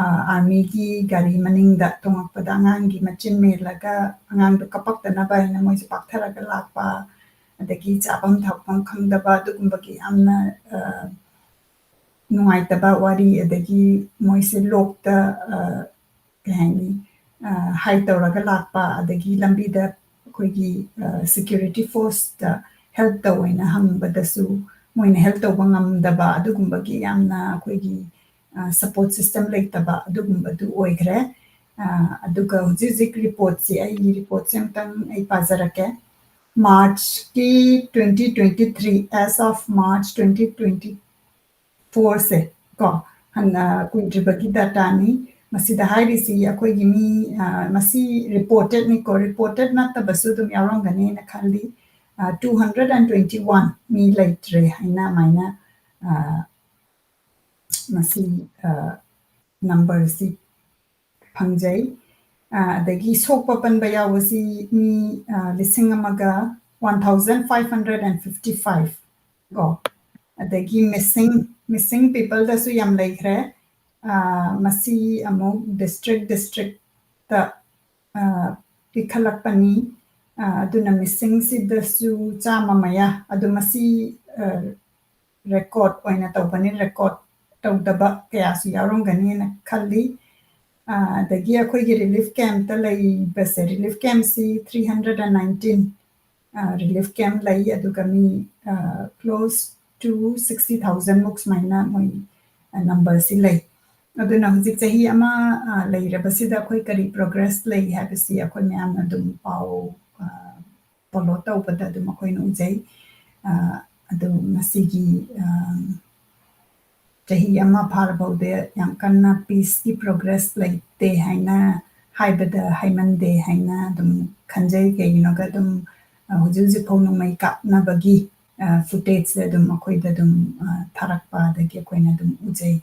ꯑ, ꯑꯥꯔꯃꯤꯒꯤ ꯒꯥꯔꯤ ꯃꯅꯤꯡꯗ ꯇꯣꯡꯉꯛꯄꯗ ꯑꯉꯥꯡꯒꯤ ꯃꯆꯤꯟ ꯃꯦꯜꯂꯒ ꯑꯉꯥꯡꯗꯣ ꯀꯞꯄꯛꯇꯅꯕ ꯍꯥꯏꯅ ꯃꯣꯏꯁꯦ ꯄꯥꯛꯊꯔꯒ ꯂꯥꯛꯄ, ꯑꯗꯒꯤ ꯆꯥꯐꯝ ꯊꯛꯐꯝ ꯈꯪꯗꯕ ꯑꯗꯨꯒꯨꯝꯕꯒꯤ ꯌꯥꯝꯅ, ꯑ, ꯅꯨꯡꯉꯥꯏꯇꯕ ꯋꯥꯔꯤ, ꯑꯗꯒꯤ ꯃꯣꯏꯁꯦ ꯂꯣꯛꯇ, ꯑ, ꯀꯩ ꯍꯥꯏꯅꯤ, ꯍꯥꯏꯠ ꯇꯧꯔꯒ ꯂꯥꯛꯄ, ꯑꯗꯒꯤ ꯂꯝꯕꯤꯗ ꯑꯩꯈꯣꯏꯒꯤ ꯁꯦꯀ꯭ꯌꯨꯔꯤꯇꯤ ꯐꯣꯔꯁꯇ ꯍꯦꯜꯞ ꯇꯧ ꯍꯥꯏꯅ ꯍꯪꯕꯗꯁꯨ ꯃꯣꯏꯅ ꯍꯦꯜꯞ ꯇꯧꯕ ꯉꯝꯗꯕ, ꯑꯗꯨꯒꯨꯝꯕꯒꯤ ꯌꯥꯝꯅ ꯑꯩꯈꯣꯏꯒꯤ ꯁꯄꯣꯔꯠ ꯁꯤꯁꯇꯦꯝ ꯂꯩꯇꯕ ꯑꯗꯨꯒꯨꯝꯕꯗꯨ ꯑꯣꯏꯈ꯭ꯔꯦ꯫ ꯑꯗꯨꯒ ꯍꯧꯖꯤꯛ ꯍꯧꯖꯤꯛ ꯔꯤꯄꯣꯔꯠꯁꯤ, ꯑꯩꯒꯤ ꯔꯤꯄꯣꯔꯠꯁꯦ ꯑꯃꯇꯪ ꯑꯩ ꯄꯥꯖꯔꯛꯀꯦ꯫ ꯃꯥꯔꯆꯀꯤ twenty twenty three, as of March twenty twenty fourꯁꯦ ꯀꯣ, ꯍꯟꯅ ꯀꯨꯏꯗ꯭ꯔꯤꯕꯒꯤ ꯗꯥꯇꯥꯅꯤ꯫ ꯃꯁꯤꯗ ꯍꯥꯏꯔꯤꯁꯤ ꯑꯩꯈꯣꯏꯒꯤ ꯃꯤ, ꯃꯁꯤ ꯔꯤꯄꯣꯔꯇꯦꯠꯅꯤꯀꯣ, ꯔꯤꯄꯣꯔꯇꯦꯠ ꯅꯠꯇꯕꯁꯨ ꯑꯗꯨꯝ ꯌꯥꯎꯔꯝꯒꯅꯤꯅ ꯈꯜꯂꯤ꯫ Two hundred and twenty one ꯃꯤ ꯂꯩꯇ꯭ꯔꯦ ꯍꯥꯏꯅ ꯑꯗꯨꯃꯥꯏꯅ ꯃꯁꯤ ꯅꯝꯕꯔꯁꯤ ꯐꯪꯖꯩ꯫ ꯑꯗꯒꯤ ꯁꯣꯛꯄ ꯄꯟꯕ ꯌꯥꯎꯕꯁꯤ ꯃꯤ ꯂꯤꯁꯤꯡ ꯑꯃꯒ, one thousand five hundred and fifty five ꯀꯣ꯫ ꯑꯗꯒꯤ ꯃꯤꯁꯤꯡ, ꯃꯤꯁꯤꯡ ꯄꯤꯄꯜꯗꯁꯨ ꯌꯥꯝ ꯂꯩꯈ꯭ꯔꯦ꯫ ꯃꯁꯤ ꯑꯃꯨꯛ ꯗꯤꯁꯇ꯭ꯔꯤꯛ ꯗꯤꯁꯇ꯭ꯔꯤꯛꯇ ꯄꯤꯈꯠꯂꯛꯄꯅꯤ꯫ ꯑꯗꯨꯅ ꯃꯤꯁꯤꯡꯁꯤꯗꯁꯨ ꯆꯥꯝꯃ ꯃꯌꯥ, ꯑꯗꯨ ꯃꯁꯤ ꯔꯦꯀꯣꯔꯠ ꯑꯣꯏꯅ ꯇꯧꯕꯅꯤ, ꯔꯦꯀꯣꯔꯠ ꯇꯧꯗꯕ ꯀꯌꯥꯁꯨ ꯌꯥꯎꯔꯝꯒꯅꯤꯅ ꯈꯜꯂꯤ꯫ ꯑꯗꯒꯤ ꯑꯩꯈꯣꯏꯒꯤ ꯔꯤꯂꯤꯐ ꯀꯦꯝꯞꯇ ꯂꯩꯕꯁꯦ, ꯔꯤꯂꯤꯐ ꯀꯦꯝꯞꯁꯤ three hundred and nineteen relief camp ꯂꯩ, ꯑꯗꯨꯒ ꯃꯤ close to sixty thousand ꯃꯨꯛ ꯁꯨꯃꯥꯏꯅ ꯃꯣꯏ ꯅꯝꯕꯔꯁꯤ ꯂꯩ꯫ ꯑꯗꯨꯅ ꯍꯧꯖꯤꯛ ꯆꯍꯤ ꯑꯃ ꯂꯩꯔꯕꯁꯤꯗ ꯑꯩꯈꯣꯏ ꯀꯔꯤ ꯄ꯭ꯔꯣꯒ꯭ꯔꯦꯁ ꯂꯩ ꯍꯥꯏꯕꯁꯤ ꯑꯩꯈꯣꯏ ꯃꯌꯥꯝꯅ ꯑꯗꯨꯝ ꯄꯥꯎ ꯐꯣꯂꯣ ꯇꯧꯕꯗ ꯑꯗꯨꯝ ꯑꯩꯈꯣꯏꯅ ꯎꯖꯩ꯫ ꯑꯗꯨ ꯃꯁꯤꯒꯤ ꯆꯍꯤ ꯑꯃ ꯐꯥꯔꯐꯥꯎꯗ ꯌꯥꯝ ꯀꯟꯅ ꯄꯤꯁꯀꯤ ꯄ꯭ꯔꯣꯒ꯭ꯔꯦꯁ ꯂꯩꯇꯦ ꯍꯥꯏꯅ ꯍꯥꯏꯕꯗ ꯍꯥꯏꯃꯟꯗꯦ ꯍꯥꯏꯅ ꯑꯗꯨꯝ ꯈꯟꯖꯩ꯫ ꯀꯩꯒꯤꯅꯣꯒ ꯑꯗꯨꯝ ꯍꯧꯖꯤꯛ ꯍꯧꯖꯤꯛꯐꯥꯎ ꯅꯣꯡꯃꯩ ꯀꯥꯞꯅꯕꯒꯤ ꯐꯨꯇꯦꯖꯁꯦ ꯑꯗꯨꯝ ꯑꯩꯈꯣꯏꯗ ꯑꯗꯨꯝ ꯊꯥꯔꯛꯄ, ꯑꯗꯒꯤ ꯑꯩꯈꯣꯏꯅ ꯑꯗꯨꯝ ꯎꯖꯩ꯫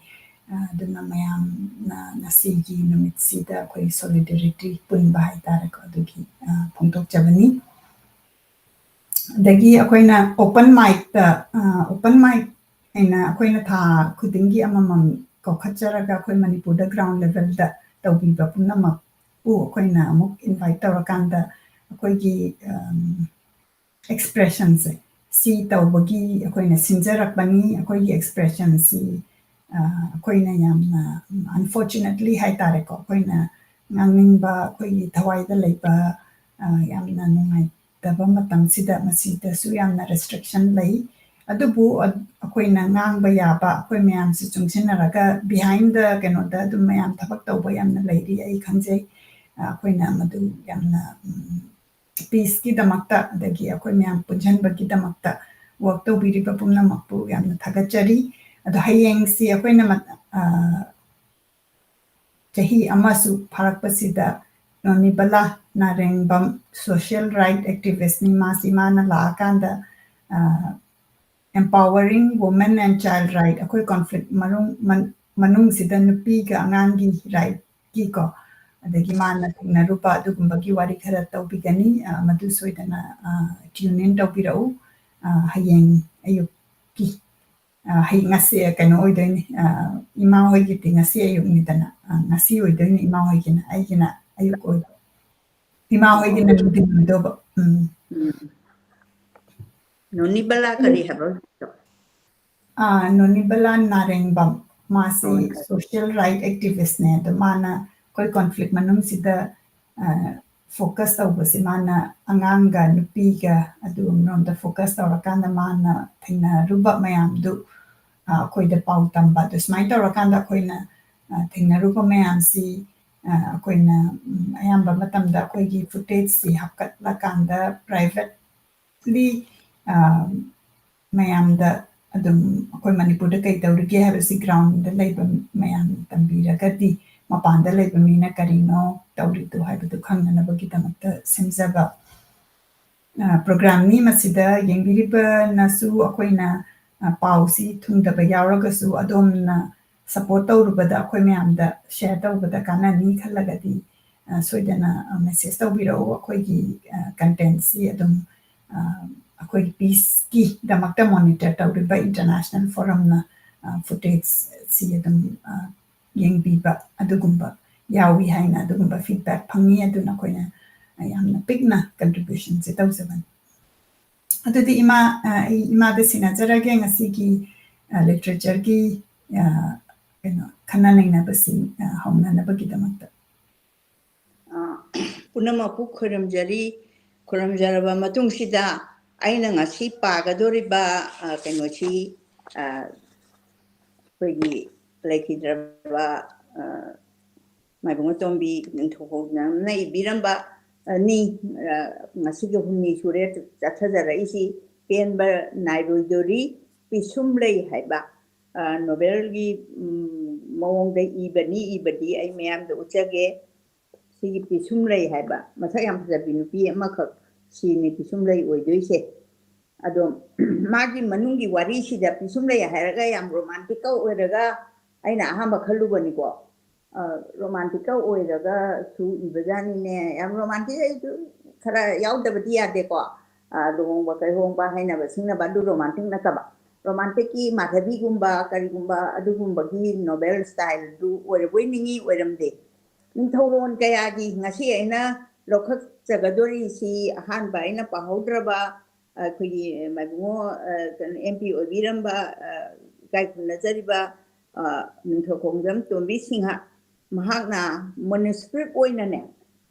ꯑꯗꯨꯅ ꯃꯌꯥꯝꯅ ꯉꯁꯤꯒꯤ ꯅꯨꯃꯤꯠꯁꯤꯗ ꯑꯩꯈꯣꯏ ꯁꯣꯂꯤꯗꯦꯔꯤꯇꯤ ꯄꯨꯟꯕ ꯍꯥꯏꯇꯥꯔꯦꯀꯣ, ꯑꯗꯨꯒꯤ ꯐꯣꯡꯗꯣꯛꯆꯕꯅꯤ꯫ ꯑꯗꯒꯤ ꯑꯩꯈꯣꯏꯅ ꯑꯣꯄꯟ ꯃꯥꯏꯛꯇ, ꯑꯣꯄꯟ ꯃꯥꯏꯛ ꯍꯥꯏꯅ ꯑꯩꯈꯣꯏꯅ ꯊꯥ ꯈꯨꯗꯤꯡꯒꯤ ꯑꯃꯃꯝ ꯀꯧꯈꯠꯆꯔꯒ ꯑꯩꯈꯣꯏ ꯃꯅꯤꯄꯨꯔꯗ ꯒ꯭ꯔꯥꯎꯟ ꯂꯦꯚꯦꯜꯗ ꯇꯧꯕꯤꯕ ꯄꯨꯝꯅꯃꯛꯄꯨ ꯑꯩꯈꯣꯏꯅ ꯑꯃꯨꯛ ꯏꯟꯚꯥꯏꯠ ꯇꯧꯔꯀꯥꯟꯗ ꯑꯩꯈꯣꯏꯒꯤ ꯑꯦꯛꯁꯄ꯭ꯔꯦꯁꯟꯁꯦ ꯁꯤ ꯇꯧꯕꯒꯤ ꯑꯩꯈꯣꯏꯅ ꯁꯤꯟꯖꯔꯛꯄꯅꯤ꯫ ꯑꯩꯈꯣꯏꯒꯤ ꯑꯦꯛꯁꯄ꯭ꯔꯦꯁꯟꯁꯤ ꯑꯩꯈꯣꯏꯅ ꯌꯥꯝꯅ unfortunately ꯍꯥꯏꯇꯥꯔꯦꯀꯣ, ꯑꯩꯈꯣꯏꯅ ꯉꯥꯡꯅꯤꯡꯕ, ꯑꯩꯈꯣꯏꯒꯤ ꯊꯋꯥꯏꯗ ꯂꯩꯕ, ꯑ, ꯌꯥꯝꯅ ꯅꯨꯡꯉꯥꯏꯇꯕ ꯃꯇꯝꯁꯤꯗ ꯃꯁꯤꯗꯁꯨ ꯌꯥꯝꯅ restriction ꯂꯩ꯫ ꯑꯗꯨꯕꯨ ꯑ-, ꯑꯩꯈꯣꯏꯅ ꯉꯥꯡꯕ ꯌꯥꯕ, ꯑꯩꯈꯣꯏ ꯃꯌꯥꯝꯁꯤ ꯆꯨꯡꯁꯤꯟꯅꯔꯒ behind the ꯀꯩꯅꯣꯗ ꯑꯗꯨꯝ ꯃꯌꯥꯝ ꯊꯕꯛ ꯇꯧꯕ ꯌꯥꯝꯅ ꯂꯩꯔꯤ, ꯑꯩ ꯈꯪꯖꯩ꯫ ꯑ, ꯑꯩꯈꯣꯏꯅ ꯃꯗꯨ ꯌꯥꯝꯅ, ꯎꯝ, peaceꯀꯤꯗꯃꯛꯇ, ꯑꯗꯒꯤ ꯑꯩꯈꯣꯏ ꯃꯌꯥꯝ ꯄꯨꯟꯁꯤꯟꯕꯒꯤꯗꯃꯛꯇ work ꯇꯧꯕꯤꯔꯤꯕ ꯄꯨꯝꯅꯃꯛꯄꯨ ꯌꯥꯝꯅ ꯊꯥꯒꯠꯆꯔꯤ꯫ ꯑꯗꯣ ꯍꯌꯦꯡꯁꯤ ꯑꯩꯈꯣꯏꯅ ꯃꯠ-, ꯑ, ꯆꯍꯤ ꯑꯃꯁꯨ ꯐꯥꯔꯛꯄꯁꯤꯗ ꯅꯣꯅꯤꯕꯂꯥ ꯅꯥꯔꯦꯡꯕꯝ social right activistꯅꯤ꯫ ꯃꯥꯁꯤ ꯃꯥꯅ ꯂꯥꯛꯑꯀꯥꯟꯗ, ꯑ, Empowering Women and Child Right, ꯑꯩꯈꯣꯏ conflict ꯃꯅꯨꯡ-, ꯃꯟ-, ꯃꯅꯨꯡꯁꯤꯗ ꯅꯨꯄꯤꯒ ꯑꯉꯥꯡꯒꯤ rightꯀꯤꯀꯣ, ꯑꯗꯒꯤ ꯃꯥꯅ ꯊꯦꯡꯅꯔꯨꯕ ꯑꯗꯨꯒꯨꯝꯕꯒꯤ ꯋꯥꯔꯤ ꯈꯔ ꯇꯧꯕꯤꯒꯅꯤ꯫ ꯑ, ꯃꯗꯨ ꯁꯣꯏꯗꯅ, ꯑ, tune in ꯇꯧꯕꯤꯔꯛꯎ꯫ ꯑ, ꯍꯌꯦꯡ ꯑꯌꯨꯛꯀꯤ, ꯑ, ꯍꯌꯦꯡ ꯉꯁꯤ, ꯑ, ꯀꯩꯅꯣ ꯑꯣꯏꯗꯣꯏꯅꯤ, ꯑ, ꯏꯃꯥ ꯍꯣꯏꯒꯤꯗꯤ ꯉꯁꯤ ꯑꯌꯨꯛꯅꯤꯗꯅ, ꯑ, ꯉꯁꯤ ꯑꯣꯏꯗꯣꯏꯅꯤ ꯏꯃꯥ ꯍꯣꯏꯒꯤꯅ, ꯑꯩꯒꯤꯅ ꯑꯌꯨꯛ ꯑꯣꯏꯕ꯫ ꯏꯃꯥ ꯍꯣꯏꯒꯤꯅ ꯅꯨꯡꯊꯤꯜ ꯑꯣꯏꯗꯧꯕ꯫ ꯎꯝ꯫ ꯎꯝ꯫ ꯅꯣꯅꯤꯕꯂꯥ ꯀꯔꯤ ꯍꯥꯏꯕ ꯍꯧꯖꯤꯛꯇꯣ? ꯑꯥ, ꯅꯣꯅꯤꯕꯂꯥ ꯅꯥꯔꯦꯡꯕꯝ꯫ ꯃꯥꯁꯤ ꯑꯣ, ꯅꯥꯔꯦꯡꯕꯝ꯫ Social right activistꯅꯦ꯫ ꯑꯗꯣ ꯃꯥꯅ ꯑꯩꯈꯣꯏ conflict ꯃꯅꯨꯡꯁꯤꯗ, ꯑ, focus ꯇꯧꯕꯁꯦ ꯃꯥꯅ ꯑꯉꯥꯡꯒ ꯅꯨꯄꯤꯒ ꯑꯗꯨꯒꯨꯝꯕꯔꯣꯝꯗ focus ꯇꯧꯔꯀꯥꯟꯗ ꯃꯥꯅ ꯊꯦꯡꯅꯔꯨꯕ ꯃꯌꯥꯝꯗꯨ, ꯑ, ꯑꯩꯈꯣꯏꯗ ꯄꯥꯎ ꯇꯝꯕ꯫ ꯑꯗꯨ ꯁꯨꯃꯥꯏꯅ ꯇꯧꯔꯀꯥꯟꯗ ꯑꯩꯈꯣꯏꯅ, ꯑ, ꯊꯦꯡꯅꯔꯨꯕ ꯃꯌꯥꯝꯁꯤ, ꯑ, ꯑꯩꯈꯣꯏꯅ, ꯎꯝ, ꯑꯌꯥꯝꯕ ꯃꯇꯝꯗ ꯑꯩꯈꯣꯏꯒꯤ footageꯁꯤ ꯍꯥꯞꯀꯠꯂꯀꯥꯟꯗ privately, ꯑ, ꯃꯌꯥꯝꯗ ꯑꯗꯨꯝ ꯑꯩꯈꯣꯏ ꯃꯅꯤꯄꯨꯔꯗ ꯀꯩ ꯇꯧꯔꯤꯒꯦ ꯍꯥꯏꯕꯁꯤ groundꯗ ꯂꯩꯕ ꯃꯌꯥꯝ ꯇꯝꯕꯤꯔꯒꯗꯤ ꯃꯄꯥꯟꯗ ꯂꯩꯕ ꯃꯤꯅ ꯀꯔꯤꯅꯣ ꯇꯧꯔꯤꯗꯣ ꯍꯥꯏꯕꯗꯨ ꯈꯪꯅꯅꯕꯒꯤꯗꯃꯛꯇ ꯁꯦꯝꯖꯕ, ꯑ, programꯅꯤ꯫ ꯃꯁꯤꯗ ꯌꯦꯡꯕꯤꯔꯤꯕꯅꯁꯨ ꯑꯩꯈꯣꯏꯅ, ꯑ, ꯄꯥꯎꯁꯤ ꯊꯨꯡꯗꯕ ꯌꯥꯎꯔꯒꯁꯨ ꯑꯗꯣꯝꯅ support ꯇꯧꯔꯨꯕꯗ ꯑꯩꯈꯣꯏ ꯃꯌꯥꯝꯗ share ꯇꯧꯕꯗ ꯀꯥꯟꯅꯅꯤ ꯈꯜꯂꯒꯗꯤ, ꯑ, ꯁꯣꯏꯗꯅ, ꯑ, message ꯇꯧꯕꯤꯔꯛꯎ꯫ ꯑꯩꯈꯣꯏꯒꯤ, ꯑ, contentꯁꯤ ꯑꯗꯨꯝ, ꯑ, ꯑꯩꯈꯣꯏꯒꯤ peaceꯀꯤꯗꯃꯛꯇ monitor ꯇꯧꯔꯤꯕ international forumꯅ, ꯑ, footageꯁꯤ ꯑꯗꯨꯝ, ꯑ, ꯌꯦꯡꯕꯤꯕ ꯑꯗꯨꯒꯨꯝꯕ ꯌꯥꯎꯏ ꯍꯥꯏꯅ ꯑꯗꯨꯒꯨꯝꯕ feedback ꯐꯪꯉꯤ꯫ ꯑꯗꯨꯅ ꯑꯩꯈꯣꯏꯅ ꯌꯥꯝꯅ ꯄꯤꯛꯅ contributionꯁꯦ ꯇꯧꯖꯕꯅꯤ꯫ ꯑꯗꯨꯗꯤ ꯏꯃꯥ, ꯑ, ꯑꯩ ꯏꯃꯥꯗ ꯁꯤꯟꯅꯖꯔꯒꯦ ꯉꯁꯤꯒꯤ, ꯑ, literatureꯒꯤ, ꯑ, ꯀꯩꯅꯣ, ꯈꯟꯅ ꯅꯩꯅꯕꯁꯤꯡ, ꯑ, ꯍꯧꯅꯅꯕꯒꯤꯗꯃꯛꯇ꯫ ꯄꯨꯝꯅꯃꯛꯄꯨ ꯈꯨꯔꯨꯝꯖꯔꯤ꯫ ꯈꯨꯔꯨꯝꯖꯔꯕ ꯃꯇꯨꯡꯁꯤꯗ ꯑꯩꯅ ꯉꯁꯤ ꯄꯥꯒꯗꯧꯔꯤꯕ, ꯑ, ꯀꯩꯅꯣꯁꯤ, ꯑ, ꯑꯩꯈꯣꯏꯒꯤ ꯂꯩꯈꯤꯗ꯭ꯔꯕ, ꯑ, ꯃꯥꯏꯕꯨꯡ ꯑꯇꯣꯝꯕꯤ ꯅꯤꯡꯊꯧ ꯈꯣꯡꯖꯝꯅ ꯏꯕꯤꯔꯝꯕ, ꯑ, ꯅꯤ꯫ ꯑ, ꯉꯁꯤꯒꯤ ꯍꯨꯝꯅꯤ ꯁꯨꯔꯦ ꯆꯠꯊꯖꯔꯛꯏꯁꯤ꯫ ꯄꯦꯟꯕ ꯅꯥꯏꯔꯣꯏꯗꯣꯔꯤ ꯄꯤꯁꯨꯝ ꯂꯩ ꯍꯥꯏꯕ, ꯑ, ꯅꯣꯕꯦꯜꯒꯤ, ꯎꯝ, ꯃꯑꯣꯡꯗ ꯏꯕꯅꯤ꯫ ꯏꯕꯗꯤ ꯑꯩ ꯃꯌꯥꯝꯗ ꯎꯠꯆꯒꯦ꯫ ꯁꯤꯒꯤ ꯄꯤꯁꯨꯝ ꯂꯩ ꯍꯥꯏꯕ ꯃꯁꯛ ꯌꯥꯝ ꯐꯖꯕꯤ ꯅꯨꯄꯤ ꯑꯃꯈꯛ, ꯁꯤꯅꯤ ꯄꯤꯁꯨꯝ ꯂꯩ ꯑꯣꯏꯗꯣꯏꯁꯦ꯫ ꯑꯗꯣ ꯃꯥꯒꯤ ꯃꯅꯨꯡꯒꯤ ꯋꯥꯔꯤꯁꯤꯗ ꯄꯤꯁꯨꯝ ꯂꯩ ꯍꯥꯏꯔꯒ ꯌꯥꯝ ꯔꯣꯃꯥꯟꯇꯤꯛꯀ ꯑꯣꯏꯔꯒ, ꯑꯩꯅ ꯑꯍꯥꯟꯕ ꯈꯜꯂꯨꯕꯅꯤꯀꯣ, ꯑ, ꯔꯣꯃꯥꯟꯇꯤꯛꯀ ꯑꯣꯏꯔꯒꯁꯨ ꯏꯕꯖꯥꯠꯅꯤꯅꯦ꯫ ꯌꯥꯝ ꯔꯣꯃꯥꯟꯇꯤꯛ ꯑꯩꯁꯨ ꯈꯔ ꯌꯥꯎꯗꯕꯗꯤ ꯌꯥꯗꯦꯀꯣ꯫ ꯑ, ꯂꯨꯍꯣꯡꯕ ꯀꯩꯍꯣꯡꯕ ꯍꯥꯏꯅꯕ ꯁꯤꯡꯅꯕ ꯑꯗꯨ ꯔꯣꯃꯥꯟꯇꯤꯛ ꯅꯠꯇꯕ꯫ ꯔꯣꯃꯥꯟꯇꯤꯛꯀꯤ ꯃꯥꯙꯕꯤꯒꯨꯝꯕ ꯀꯔꯤꯒꯨꯝꯕ ꯑꯗꯨꯒꯨꯝꯕꯒꯤ ꯅꯣꯕꯦꯜ ꯁ꯭ꯇꯥꯏꯜꯗꯨ ꯑꯣꯏꯔꯕꯣꯏ ꯅꯤꯡꯉꯤ, ꯑꯣꯏꯔꯝꯗꯦ꯫ ꯅꯤꯡꯊꯧꯔꯣꯟ ꯀꯌꯥꯒꯤ ꯉꯁꯤ ꯑꯩꯅ ꯂꯧꯈꯠꯆꯒꯗꯣꯔꯤꯁꯤ ꯑꯍꯥꯟꯕ ꯑꯩꯅ ꯄꯥꯍꯧꯗ꯭ꯔꯕ ꯑꯩꯈꯣꯏꯒꯤ ꯃꯥꯏꯕꯨꯡꯉꯣ, ꯑ, ꯀꯩꯅꯣ, ꯑꯦꯝ ꯄꯤ ꯑꯣꯏꯕꯤꯔꯝꯕ, ꯑ, ꯏꯀꯥꯏ ꯈꯨꯝꯅꯖꯔꯤꯕ, ꯑ, ꯅꯤꯡꯊꯧ ꯈꯣꯡꯖꯝ ꯇꯣꯝꯕꯤ ꯁꯤꯡꯍ, ꯃꯍꯥꯛꯅ ꯃꯣꯅꯨꯁꯀ꯭ꯔꯤꯞ ꯑꯣꯏꯅꯅꯦ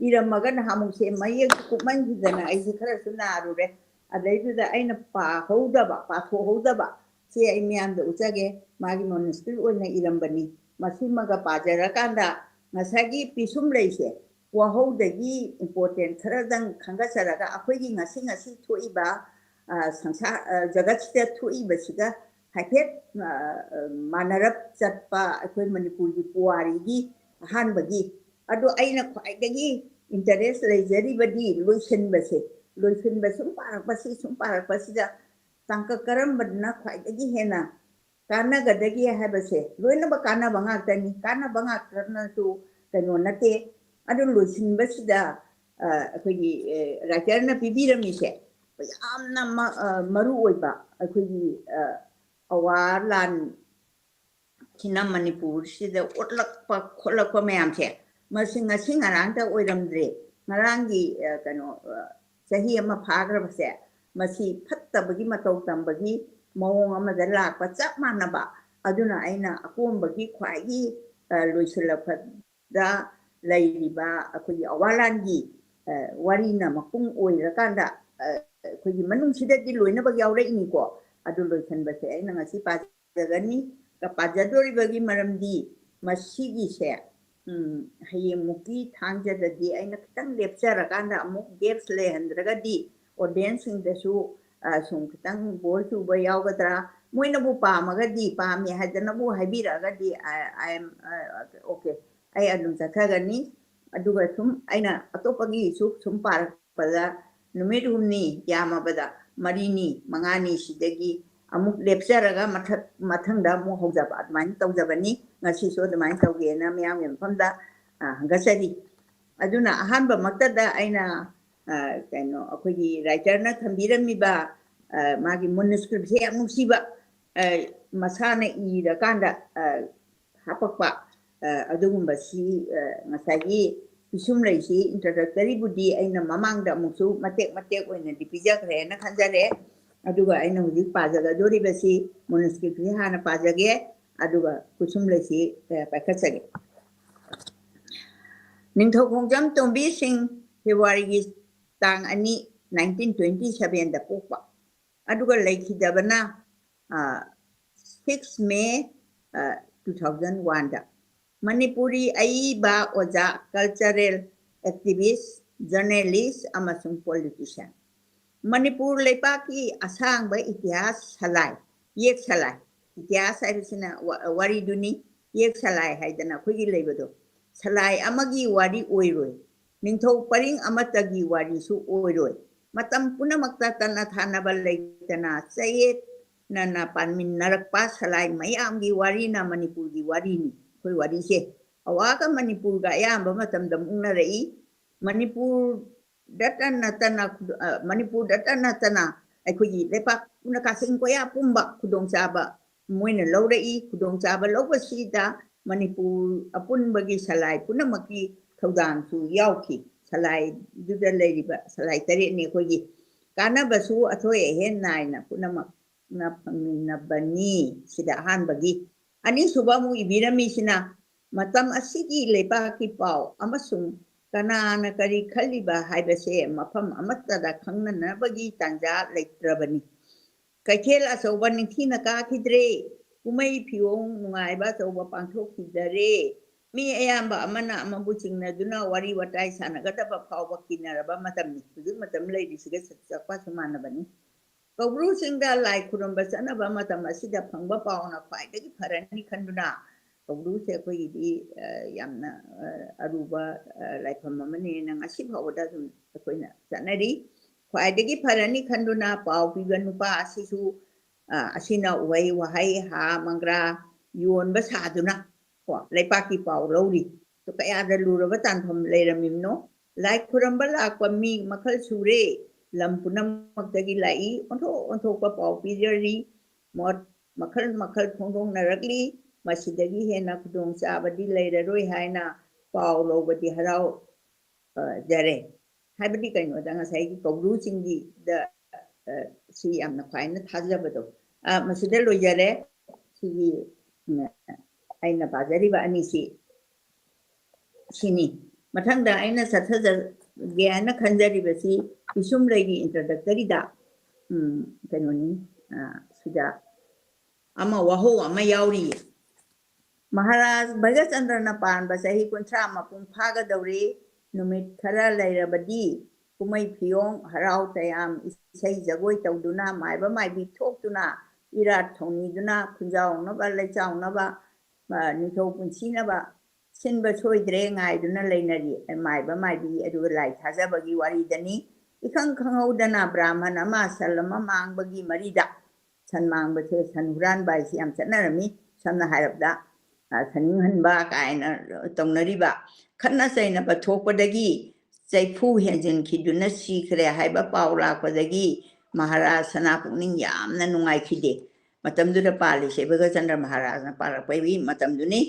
ꯏꯔꯝꯃꯒ ꯅꯍꯥꯟꯃꯨꯛꯁꯦ ꯃꯌꯦꯛ ꯀꯨꯞꯃꯟꯈꯤꯗꯅ ꯑꯩꯁꯦ ꯈꯔꯁꯨ ꯅꯥꯔꯨꯔꯦ꯫ ꯑꯗꯩꯗꯨꯗ ꯑꯩꯅ ꯄꯥꯍꯧꯗꯕ, ꯄꯥꯊꯣꯛꯍꯧꯗꯕ, ꯁꯦ ꯑꯩ ꯃꯌꯥꯝꯗ ꯎꯠꯆꯒꯦ꯫ ꯃꯥꯒꯤ ꯃꯣꯅꯨꯁꯀ꯭ꯔꯤꯞ ꯑꯣꯏꯅ ꯏꯔꯝꯕꯅꯤ꯫ ꯃꯁꯤꯃꯒ ꯄꯥꯖꯔꯀꯥꯟꯗ ꯉꯁꯥꯏꯒꯤ ꯄꯤꯁꯨꯝ ꯂꯩꯁꯦ ꯋꯥꯍꯧꯗꯒꯤ ꯏꯝꯄꯣꯔꯇꯦꯟ ꯈꯔꯗꯪ ꯈꯟꯒꯠꯆꯔꯒ ꯑꯩꯈꯣꯏꯒꯤ ꯉꯁꯤ ꯉꯁꯤ ꯊꯣꯛꯏꯕ, ꯑ, ꯁꯪꯁꯥꯔ, ꯑ, ꯖꯒꯠꯁꯤꯗ ꯊꯣꯛꯏꯕꯁꯤꯒ ꯍꯥꯏꯐꯦꯠ, ꯑ, ꯑ, ꯃꯥꯟꯅꯔꯞ ꯆꯠꯄ ꯑꯩꯈꯣꯏ ꯃꯅꯤꯄꯨꯔꯒꯤ ꯄꯨꯋꯥꯔꯤꯒꯤ ꯑꯍꯥꯟꯕꯒꯤ꯫ ꯑꯗꯣ ꯑꯩꯅ ꯈ꯭ꯋꯥꯏꯗꯒꯤ ꯏꯟꯇꯔꯦꯁ ꯂꯩꯖꯔꯤꯕꯗꯤ ꯂꯣꯏꯁꯤꯟꯕꯁꯦ꯫ ꯂꯣꯏꯁꯤꯟꯕ ꯁꯨꯝ ꯄꯥꯔꯛꯄꯁꯤ, ꯁꯨꯝ ꯄꯥꯔꯛꯄꯁꯤꯗ ꯇꯥꯡꯀꯛ ꯀꯔꯝꯕꯅ ꯈ꯭ꯋꯥꯏꯗꯒꯤ ꯍꯦꯟꯅ ꯀꯥꯟꯅꯒꯗꯒꯦ ꯍꯥꯏꯕꯁꯦ ꯂꯣꯏꯅꯃꯛ ꯀꯥꯟꯅꯕ ꯉꯥꯛꯇꯅꯤ꯫ ꯀꯥꯟꯅꯕ ꯉꯥꯛꯇꯅꯁꯨ ꯀꯩꯅꯣ ꯅꯠꯇꯦ꯫ ꯑꯗꯨ ꯂꯣꯏꯁꯤꯟꯕꯁꯤꯗ, ꯑ, ꯑꯩꯈꯣꯏꯒꯤ, ꯑ, ꯔꯥꯏꯇꯔꯅ ꯄꯤꯕꯤꯔꯝꯃꯤꯁꯦ ꯌꯥꯝꯅ ꯃ-, ꯑ, ꯃꯔꯨ ꯑꯣꯏꯕ ꯑꯩꯈꯣꯏꯒꯤ, ꯑ, ꯑꯋꯥ ꯂꯥꯟ ꯁꯤꯅ ꯃꯅꯤꯄꯨꯔꯁꯤꯗ ꯎꯠꯂꯛꯄ ꯈꯣꯠꯂꯛꯄ ꯃꯌꯥꯝꯁꯦ, ꯃꯁꯤ ꯉꯁꯤ ꯉꯔꯥꯡꯇ ꯑꯣꯏꯔꯝꯗ꯭ꯔꯦ꯫ ꯉꯔꯥꯡꯒꯤ, ꯑ, ꯀꯩꯅꯣ, ꯑ, ꯆꯍꯤ ꯑꯃ ꯐꯥꯈ꯭ꯔꯕꯁꯦ, ꯃꯁꯤ ꯐꯠꯇꯕꯒꯤ ꯃꯇꯧ ꯇꯝꯕꯒꯤ ꯃꯑꯣꯡ ꯑꯃꯗ ꯂꯥꯛꯄ ꯆꯞ ꯃꯥꯟꯅꯕ꯫ ꯑꯗꯨꯅ ꯑꯩꯅ ꯑꯀꯣꯟꯕꯒꯤ ꯈ꯭ꯋꯥꯏꯒꯤ, ꯑ, ꯂꯣꯏꯁꯤꯜꯂꯛꯄꯗ ꯂꯩꯔꯤꯕ ꯑꯩꯈꯣꯏꯒꯤ ꯑꯋꯥ ꯂꯥꯟꯒꯤ ꯋꯥꯔꯤꯅ ꯃꯄꯨꯡ ꯑꯣꯏꯔꯀꯥꯟꯗ ꯑꯩꯈꯣꯏꯒꯤ ꯃꯅꯨꯡꯁꯤꯗꯗꯤ ꯂꯣꯏꯅꯃꯛ ꯌꯥꯎꯔꯛꯏꯅꯤꯀꯣ꯫ ꯑꯗꯨ ꯂꯣꯏꯁꯤꯟꯕꯁꯦ ꯑꯩꯅ ꯉꯁꯤ ꯄꯥꯖꯒꯅꯤ꯫ ꯄꯥꯖꯗꯣꯔꯤꯕꯒꯤ ꯃꯔꯝꯗꯤ ꯃꯁꯤꯒꯤꯁꯦ ꯍꯌꯦꯡꯃꯨꯛꯀꯤ ꯊꯥꯡꯖꯗꯗꯤ ꯑꯩꯅ ꯈꯤꯇꯪ ꯂꯦꯞꯆꯔꯀꯥꯟꯗ ꯑꯃꯨꯛ gaps ꯂꯩꯍꯟꯗ꯭ꯔꯒꯗꯤ audienceꯁꯤꯡꯗꯁꯨ ꯁꯨꯝ ꯈꯤꯇꯪ bore ꯆꯨꯕ ꯌꯥꯎꯒꯗ꯭ꯔꯥ? ꯃꯣꯏꯅꯕꯨ ꯄꯥꯝꯃꯒꯗꯤ, ꯄꯥꯝꯃꯤ ꯍꯥꯏꯗꯅꯕꯨ ꯍꯥꯏꯕꯤꯔꯛꯑꯒꯗꯤ, I am okay, ꯑꯩ ꯑꯗꯨꯝ ꯆꯠꯊꯒꯅꯤ꯫ ꯑꯗꯨꯒ ꯁꯨꯝ ꯑꯩꯅ ꯑꯇꯣꯞꯄꯒꯤꯁꯨ ꯁꯨꯝ ꯄꯥꯔꯛꯄꯗ ꯅꯨꯃꯤꯠ ꯍꯨꯝꯅꯤ, ꯌꯥꯝꯃꯕꯗ ꯃꯔꯤꯅꯤ ꯃꯉꯥꯅꯤ ꯁꯤꯗꯒꯤ ꯑꯃꯨꯛ ꯂꯦꯞꯆꯔꯒ ꯃꯊꯛ ꯃꯊꯪꯗ ꯑꯃꯨꯛ ꯍꯧꯖꯕ ꯑꯗꯨꯃꯥꯏꯅ ꯇꯧꯖꯕꯅꯤ꯫ ꯉꯁꯤꯁꯨ ꯑꯗꯨꯃꯥꯏꯅ ꯇꯧꯒꯦꯅ ꯃꯤꯌꯥꯝꯒꯤ ꯃꯐꯝꯗ ꯍꯪꯒꯠꯆꯔꯤ꯫ ꯑꯗꯨꯅ ꯑꯍꯥꯟꯕꯃꯛꯇꯗ ꯑꯩꯅ ꯀꯩꯅꯣ, ꯑꯩꯈꯣꯏꯒꯤ writerꯅ ꯊꯝꯕꯤꯔꯝꯃꯤꯕ ꯃꯥꯒꯤ manuscriptꯁꯦ ꯌꯥꯝ ꯅꯨꯡꯁꯤꯕ, ꯃꯁꯥꯅ ꯏꯔꯀꯥꯟꯗ ꯍꯥꯄꯛꯄ ꯑꯗꯨꯒꯨꯝꯕꯁꯤ ꯉꯁꯥꯏꯒꯤ ꯄꯤꯁꯨꯝꯂꯩꯁꯤ introductoryꯕꯨꯗꯤ ꯑꯩꯅ ꯃꯃꯥꯡꯗ ꯑꯃꯨꯛꯁꯨ ꯃꯇꯦꯛ ꯃꯇꯦꯛ ꯑꯣꯏꯅꯗꯤ ꯄꯤꯖꯈ꯭ꯔꯦꯅ ꯈꯟꯖꯔꯦ꯫ ꯑꯗꯨꯒ ꯑꯩꯅ ꯍꯧꯖꯤꯛ ꯄꯥꯖꯒꯗꯣꯔꯤꯕꯁꯤ manuscriptꯁꯤ ꯍꯥꯟꯅ ꯄꯥꯖꯒꯦ, ꯑꯗꯨꯒ ꯄꯤꯁꯨꯝꯂꯩꯁꯤ ꯄꯥꯏꯈꯠꯆꯒꯦ꯫ ꯅꯤꯡꯊꯧ ꯈꯣꯡꯖꯝ ꯇꯣꯝꯕꯤ ꯁꯤꯡ, ꯐꯦꯕ꯭ꯔꯨꯋꯥꯔꯤꯒꯤ ꯇꯥꯡ ꯑꯅꯤ, nineteen twenty sevenꯗ ꯄꯣꯛꯄ, ꯑꯗꯨꯒ ꯂꯩꯈꯤꯗꯕꯅ six May two thousand oneꯗ꯫ Manipuri ꯑꯏꯕ, ꯑꯣꯖꯥ, cultural activist, journalist ꯑꯃꯁꯨꯡ politician꯫ ꯃꯅꯤꯄꯨꯔ ꯂꯩꯄꯥꯛꯀꯤ ꯑꯁꯥꯡꯕ ꯏꯇꯤꯍꯥꯁ ꯁꯂꯥꯏ, ꯌꯦꯛ ꯁꯂꯥꯏ, ꯏꯇꯤꯍꯥꯁ ꯍꯥꯏꯕꯁꯤꯅ ꯋꯥꯔꯤꯗꯨꯅꯤ, ꯌꯦꯛ ꯁꯂꯥꯏ ꯍꯥꯏꯗꯅ ꯑꯩꯈꯣꯏꯒꯤ ꯂꯩꯕꯗꯣ, ꯁꯂꯥꯏ ꯑꯃꯒꯤ ꯋꯥꯔꯤ ꯑꯣꯏꯔꯣꯏ, ꯅꯤꯡꯊꯧ ꯄꯔꯤꯡ ꯑꯃꯠꯇꯒꯤ ꯋꯥꯔꯤꯁꯨ ꯑꯣꯏꯔꯣꯏ꯫ ꯃꯇꯝ ꯄꯨꯝꯅꯃꯛꯇ ꯇꯠꯅ ꯊꯥꯅꯕ ꯂꯩꯇꯅ ꯆꯌꯦꯠꯅꯅ ꯄꯥꯟꯃꯤꯟꯅꯔꯛꯄ ꯁꯂꯥꯏ ꯃꯌꯥꯝꯒꯤ ꯋꯥꯔꯤꯅ ꯃꯅꯤꯄꯨꯔꯒꯤ ꯋꯥꯔꯤꯅꯤ꯫ ꯑꯩꯈꯣꯏ ꯋꯥꯔꯤꯁꯦ ꯑꯋꯥꯒ ꯃꯅꯤꯄꯨꯔꯒ ꯑꯌꯥꯝꯕ ꯃꯇꯝꯗ ꯃꯨꯛꯅꯔꯛꯏ꯫ ꯃꯅꯤꯄꯨꯔꯗꯇ ꯅꯠꯇꯅ, ꯃꯅꯤꯄꯨꯔꯗꯇ ꯅꯠꯇꯅ ꯑꯩꯈꯣꯏꯒꯤ ꯂꯩꯄꯥꯛ ꯄꯨꯝꯅ, ꯀꯥꯆꯤꯟ ꯀꯣꯌꯥ ꯄꯨꯝꯕ ꯈꯨꯗꯣꯡꯆꯥꯕ ꯃꯣꯏꯅ ꯂꯧꯔꯛꯏ꯫ ꯈꯨꯗꯣꯡꯆꯥꯕ ꯂꯧꯕꯁꯤꯗ ꯃꯅꯤꯄꯨꯔ ꯑꯄꯨꯟꯕꯒꯤ ꯁꯂꯥꯏ ꯄꯨꯝꯅꯃꯛꯀꯤ ꯊꯧꯗꯥꯡꯁꯨ ꯌꯥꯎꯈꯤ꯫ ꯁꯂꯥꯏꯗꯨꯗ ꯂꯩꯔꯤꯕ ꯁꯂꯥꯏ ꯇꯔꯦꯠꯅꯤ ꯑꯩꯈꯣꯏꯒꯤ꯫ ꯀꯥꯟꯅꯕꯁꯨ ꯑꯊꯣꯏ ꯑꯍꯦꯟ ꯅꯥꯏꯅ ꯄꯨꯝꯅꯃꯛꯅ ꯐꯪꯃꯤꯟꯅꯕꯅꯤ꯫ ꯁꯤꯗ ꯑꯍꯥꯟꯕꯒꯤ꯫ ꯑꯅꯤꯁꯨꯕ ꯑꯃꯨꯛ ꯏꯕꯤꯔꯝꯃꯤꯁꯤꯅ ꯃꯇꯝ ꯑꯁꯤꯒꯤ ꯂꯩꯕꯥꯛꯀꯤ ꯄꯥꯎ ꯑꯃꯁꯨꯡ ꯀꯅꯥꯅ ꯀꯔꯤ ꯈꯜꯂꯤꯕ ꯍꯥꯏꯕꯁꯦ ꯃꯐꯝ ꯑꯃꯠꯇꯗ ꯈꯪꯅꯅꯕꯒꯤ ꯇꯥꯟꯖꯥ ꯂꯩꯇ꯭ꯔꯕꯅꯤ꯫ ꯀꯩꯊꯦꯜ ꯑꯆꯧꯕ ꯅꯤꯡꯊꯤꯅ ꯀꯥꯈꯤꯗ꯭ꯔꯦ꯫ ꯀꯨꯝꯍꯩ ꯐꯤꯌꯣꯡ ꯅꯨꯡꯉꯥꯏꯕ ꯑꯆꯧꯕ ꯄꯥꯡꯊꯣꯛꯈꯤꯗꯔꯦ꯫ ꯃꯤ ꯑꯌꯥꯝꯕ ꯑꯃꯅ ꯑꯃꯕꯨ ꯆꯤꯡꯅꯗꯨꯅ ꯋꯥꯔꯤ ꯋꯥꯇꯥꯏ ꯁꯥꯟꯅꯒꯗꯕ ꯐꯥꯎꯕ ꯀꯤꯅꯔꯕ ꯃꯇꯝꯅꯤ꯫ ꯍꯧꯖꯤꯛ ꯃꯇꯝ ꯂꯩꯔꯤꯁꯤꯒ ꯆꯞ ꯆꯥꯁꯨ ꯃꯥꯟꯅꯕꯅꯤ꯫ ꯀꯧꯕ꯭ꯔꯨ ꯆꯤꯡꯗ ꯂꯥꯏ ꯈꯨꯔꯨꯝꯕ ꯆꯠꯅꯕ ꯃꯇꯝ ꯑꯁꯤꯗ ꯐꯪꯕ ꯄꯥꯎꯅ ꯈ꯭ꯋꯥꯏꯗꯒꯤ ꯐꯔꯅꯤ ꯈꯟꯗꯨꯅ, ꯀꯧꯕ꯭ꯔꯨꯁꯦ ꯑꯩꯈꯣꯏꯒꯤꯗꯤ, ꯑ, ꯌꯥꯝꯅ, ꯑ, ꯑꯔꯨꯕ, ꯑ, ꯂꯥꯏꯐꯝ ꯑꯃꯅꯦꯅ ꯉꯁꯤ ꯐꯥꯎꯕꯗ ꯑꯗꯨꯝ ꯑꯩꯈꯣꯏꯅ ꯆꯠꯅꯔꯤ꯫ ꯈ꯭ꯋꯥꯏꯗꯒꯤ ꯐꯔꯅꯤ ꯈꯟꯗꯨꯅ ꯄꯥꯎ ꯄꯤꯕ ꯅꯨꯄꯥ ꯑꯁꯤꯁꯨ, ꯑ, ꯑꯁꯤꯅ ꯎꯍꯩ ꯋꯥꯍꯩ, ꯍꯥ ꯃꯪꯒ꯭ꯔꯥ ꯌꯣꯟꯕ ꯁꯥꯗꯨꯅ ꯀꯣ, ꯂꯩꯄꯥꯛꯀꯤ ꯄꯥꯎ ꯂꯧꯔꯤ꯫ ꯑꯗꯨ ꯀꯌꯥꯗ ꯂꯨꯔꯕ ꯇꯥꯟꯐꯝ ꯂꯩꯔꯝꯃꯤꯕꯅꯣ? ꯂꯥꯏ ꯈꯨꯔꯝꯕ ꯂꯥꯛꯄ ꯃꯤ ꯃꯈꯜ ꯁꯨꯔꯦ꯫ ꯂꯝ ꯄꯨꯝꯅꯃꯛꯇꯒꯤ ꯂꯥꯛꯏ, ꯑꯣꯟꯊꯣꯛ ꯑꯣꯟꯊꯣꯛꯄ ꯄꯥꯎ ꯄꯤꯖꯔꯤ꯫ ꯃꯣꯠ ꯃꯈꯜ ꯃꯈꯜ ꯐꯣꯡꯗꯣꯛꯅꯔꯛꯂꯤ꯫ ꯃꯁꯤꯗꯒꯤ ꯍꯦꯟꯅ ꯈꯨꯗꯣꯡꯆꯥꯕꯗꯤ ꯂꯩꯔꯔꯣꯏ ꯍꯥꯏꯅ ꯄꯥꯎ ꯂꯧꯕꯗꯤ ꯍꯔꯥꯎ, ꯑ, ꯖꯔꯦ꯫ ꯍꯥꯏꯕꯗꯤ ꯀꯩꯅꯣꯗ ꯉꯁꯥꯏꯒꯤ ꯀꯧꯕ꯭ꯔꯨ ꯆꯤꯡꯒꯤꯗ, ꯑ, ꯁꯤ ꯌꯥꯝꯅ ꯈ꯭ꯋꯥꯏꯅ ꯊꯥꯖꯕꯗꯣ꯫ ꯑ, ꯃꯁꯤꯗ ꯂꯣꯏꯖꯔꯦ꯫ ꯁꯤꯒꯤ, ꯎꯝ, ꯑꯩꯅ ꯄꯥꯖꯔꯤꯕ ꯑꯅꯤꯁꯤ ꯁꯤꯅꯤ꯫ ꯃꯊꯪꯗ ꯑꯩꯅ ꯆꯠꯊꯖꯒꯦ ꯍꯥꯏꯅ ꯈꯟꯖꯔꯤꯕꯁꯤ ꯄꯤꯁꯨꯝꯂꯩꯒꯤ introductoryꯗ, ꯎꯝ, ꯀꯩꯅꯣꯅꯤ, ꯑ, ꯁꯤꯗ ꯑꯃ ꯋꯥꯍꯧ ꯑꯃ ꯌꯥꯎꯔꯤꯌꯦ꯫ ꯃꯍꯥꯔꯥꯖ ꯚꯒꯆꯟꯗ꯭ꯔꯅ ꯄꯥꯟꯕ ꯆꯍꯤ ꯀꯨꯟꯊ꯭ꯔꯥ ꯃꯄꯨꯡ ꯐꯥꯒꯗꯧꯔꯤ꯫ ꯅꯨꯃꯤꯠ ꯈꯔ ꯂꯩꯔꯕꯗꯤ ꯀꯨꯝꯍꯩ ꯐꯤꯌꯣꯡ, ꯍꯔꯥꯎ ꯇꯌꯥꯝ, ꯏꯁꯩ ꯖꯒꯣꯏ ꯇꯧꯗꯨꯅ, ꯃꯥꯏꯕ ꯃꯥꯏꯕꯤ ꯊꯣꯛꯇꯨꯅ, ꯏꯔꯥꯠ ꯊꯧꯅꯤꯗꯨꯅ, ꯈꯨꯟꯖꯥꯎꯅꯕ, ꯂꯩꯆꯥꯎꯅꯕ, ꯑ, ꯅꯤꯡꯊꯧ ꯄꯨꯟꯁꯤꯅꯕ ꯁꯤꯟꯕ ꯁꯣꯏꯗ꯭ꯔꯦ ꯉꯥꯏꯗꯨꯅ ꯂꯩꯅꯔꯤ꯫ ꯃꯥꯏꯕ ꯃꯥꯏꯕꯤ ꯑꯗꯨꯒ ꯂꯥꯏ ꯊꯥꯖꯕꯒꯤ ꯋꯥꯔꯤꯗꯅꯤ꯫ ꯏꯈꯪ ꯈꯪꯍꯧꯗꯅ ꯕ꯭ꯔꯥꯍꯃꯟ ꯑꯃ ꯁꯟ ꯑꯃ ꯃꯥꯡꯕꯒꯤ ꯃꯔꯤꯗ, ꯁꯟ ꯃꯥꯡꯕꯁꯦ, ꯁꯟ ꯍꯨꯔꯥꯟꯕ ꯍꯥꯏꯁꯤ ꯌꯥꯝ ꯆꯠꯅꯔꯝꯃꯤ꯫ ꯁꯝꯅ ꯍꯥꯏꯔꯕꯗ, ꯑ, ꯁꯟ ꯏꯪꯍꯟꯕ ꯀꯥꯏꯅ ꯇꯧꯅꯔꯤꯕ, ꯈꯠꯅ ꯆꯩꯅꯕ ꯊꯣꯛꯄꯗꯒꯤ ꯆꯩꯐꯨ ꯍꯦꯟꯖꯤꯟꯈꯤꯗꯨꯅ ꯁꯤꯈ꯭ꯔꯦ ꯍꯥꯏꯕ ꯄꯥꯎ ꯂꯥꯛꯄꯗꯒꯤ ꯃꯍꯥꯔꯥꯖ ꯁꯅꯥ ꯄꯨꯛꯅꯤꯡ ꯌꯥꯝꯅ ꯅꯨꯡꯉꯥꯏꯈꯤꯗꯦ꯫ ꯃꯇꯝꯗꯨꯗ ꯄꯥꯜꯂꯤꯁꯦ ꯚꯒꯆꯟꯗ꯭ꯔ ꯃꯍꯥꯔꯥꯖꯅ ꯄꯥꯜꯂꯛꯄꯒꯤ ꯃꯇꯝꯗꯨꯅꯤ꯫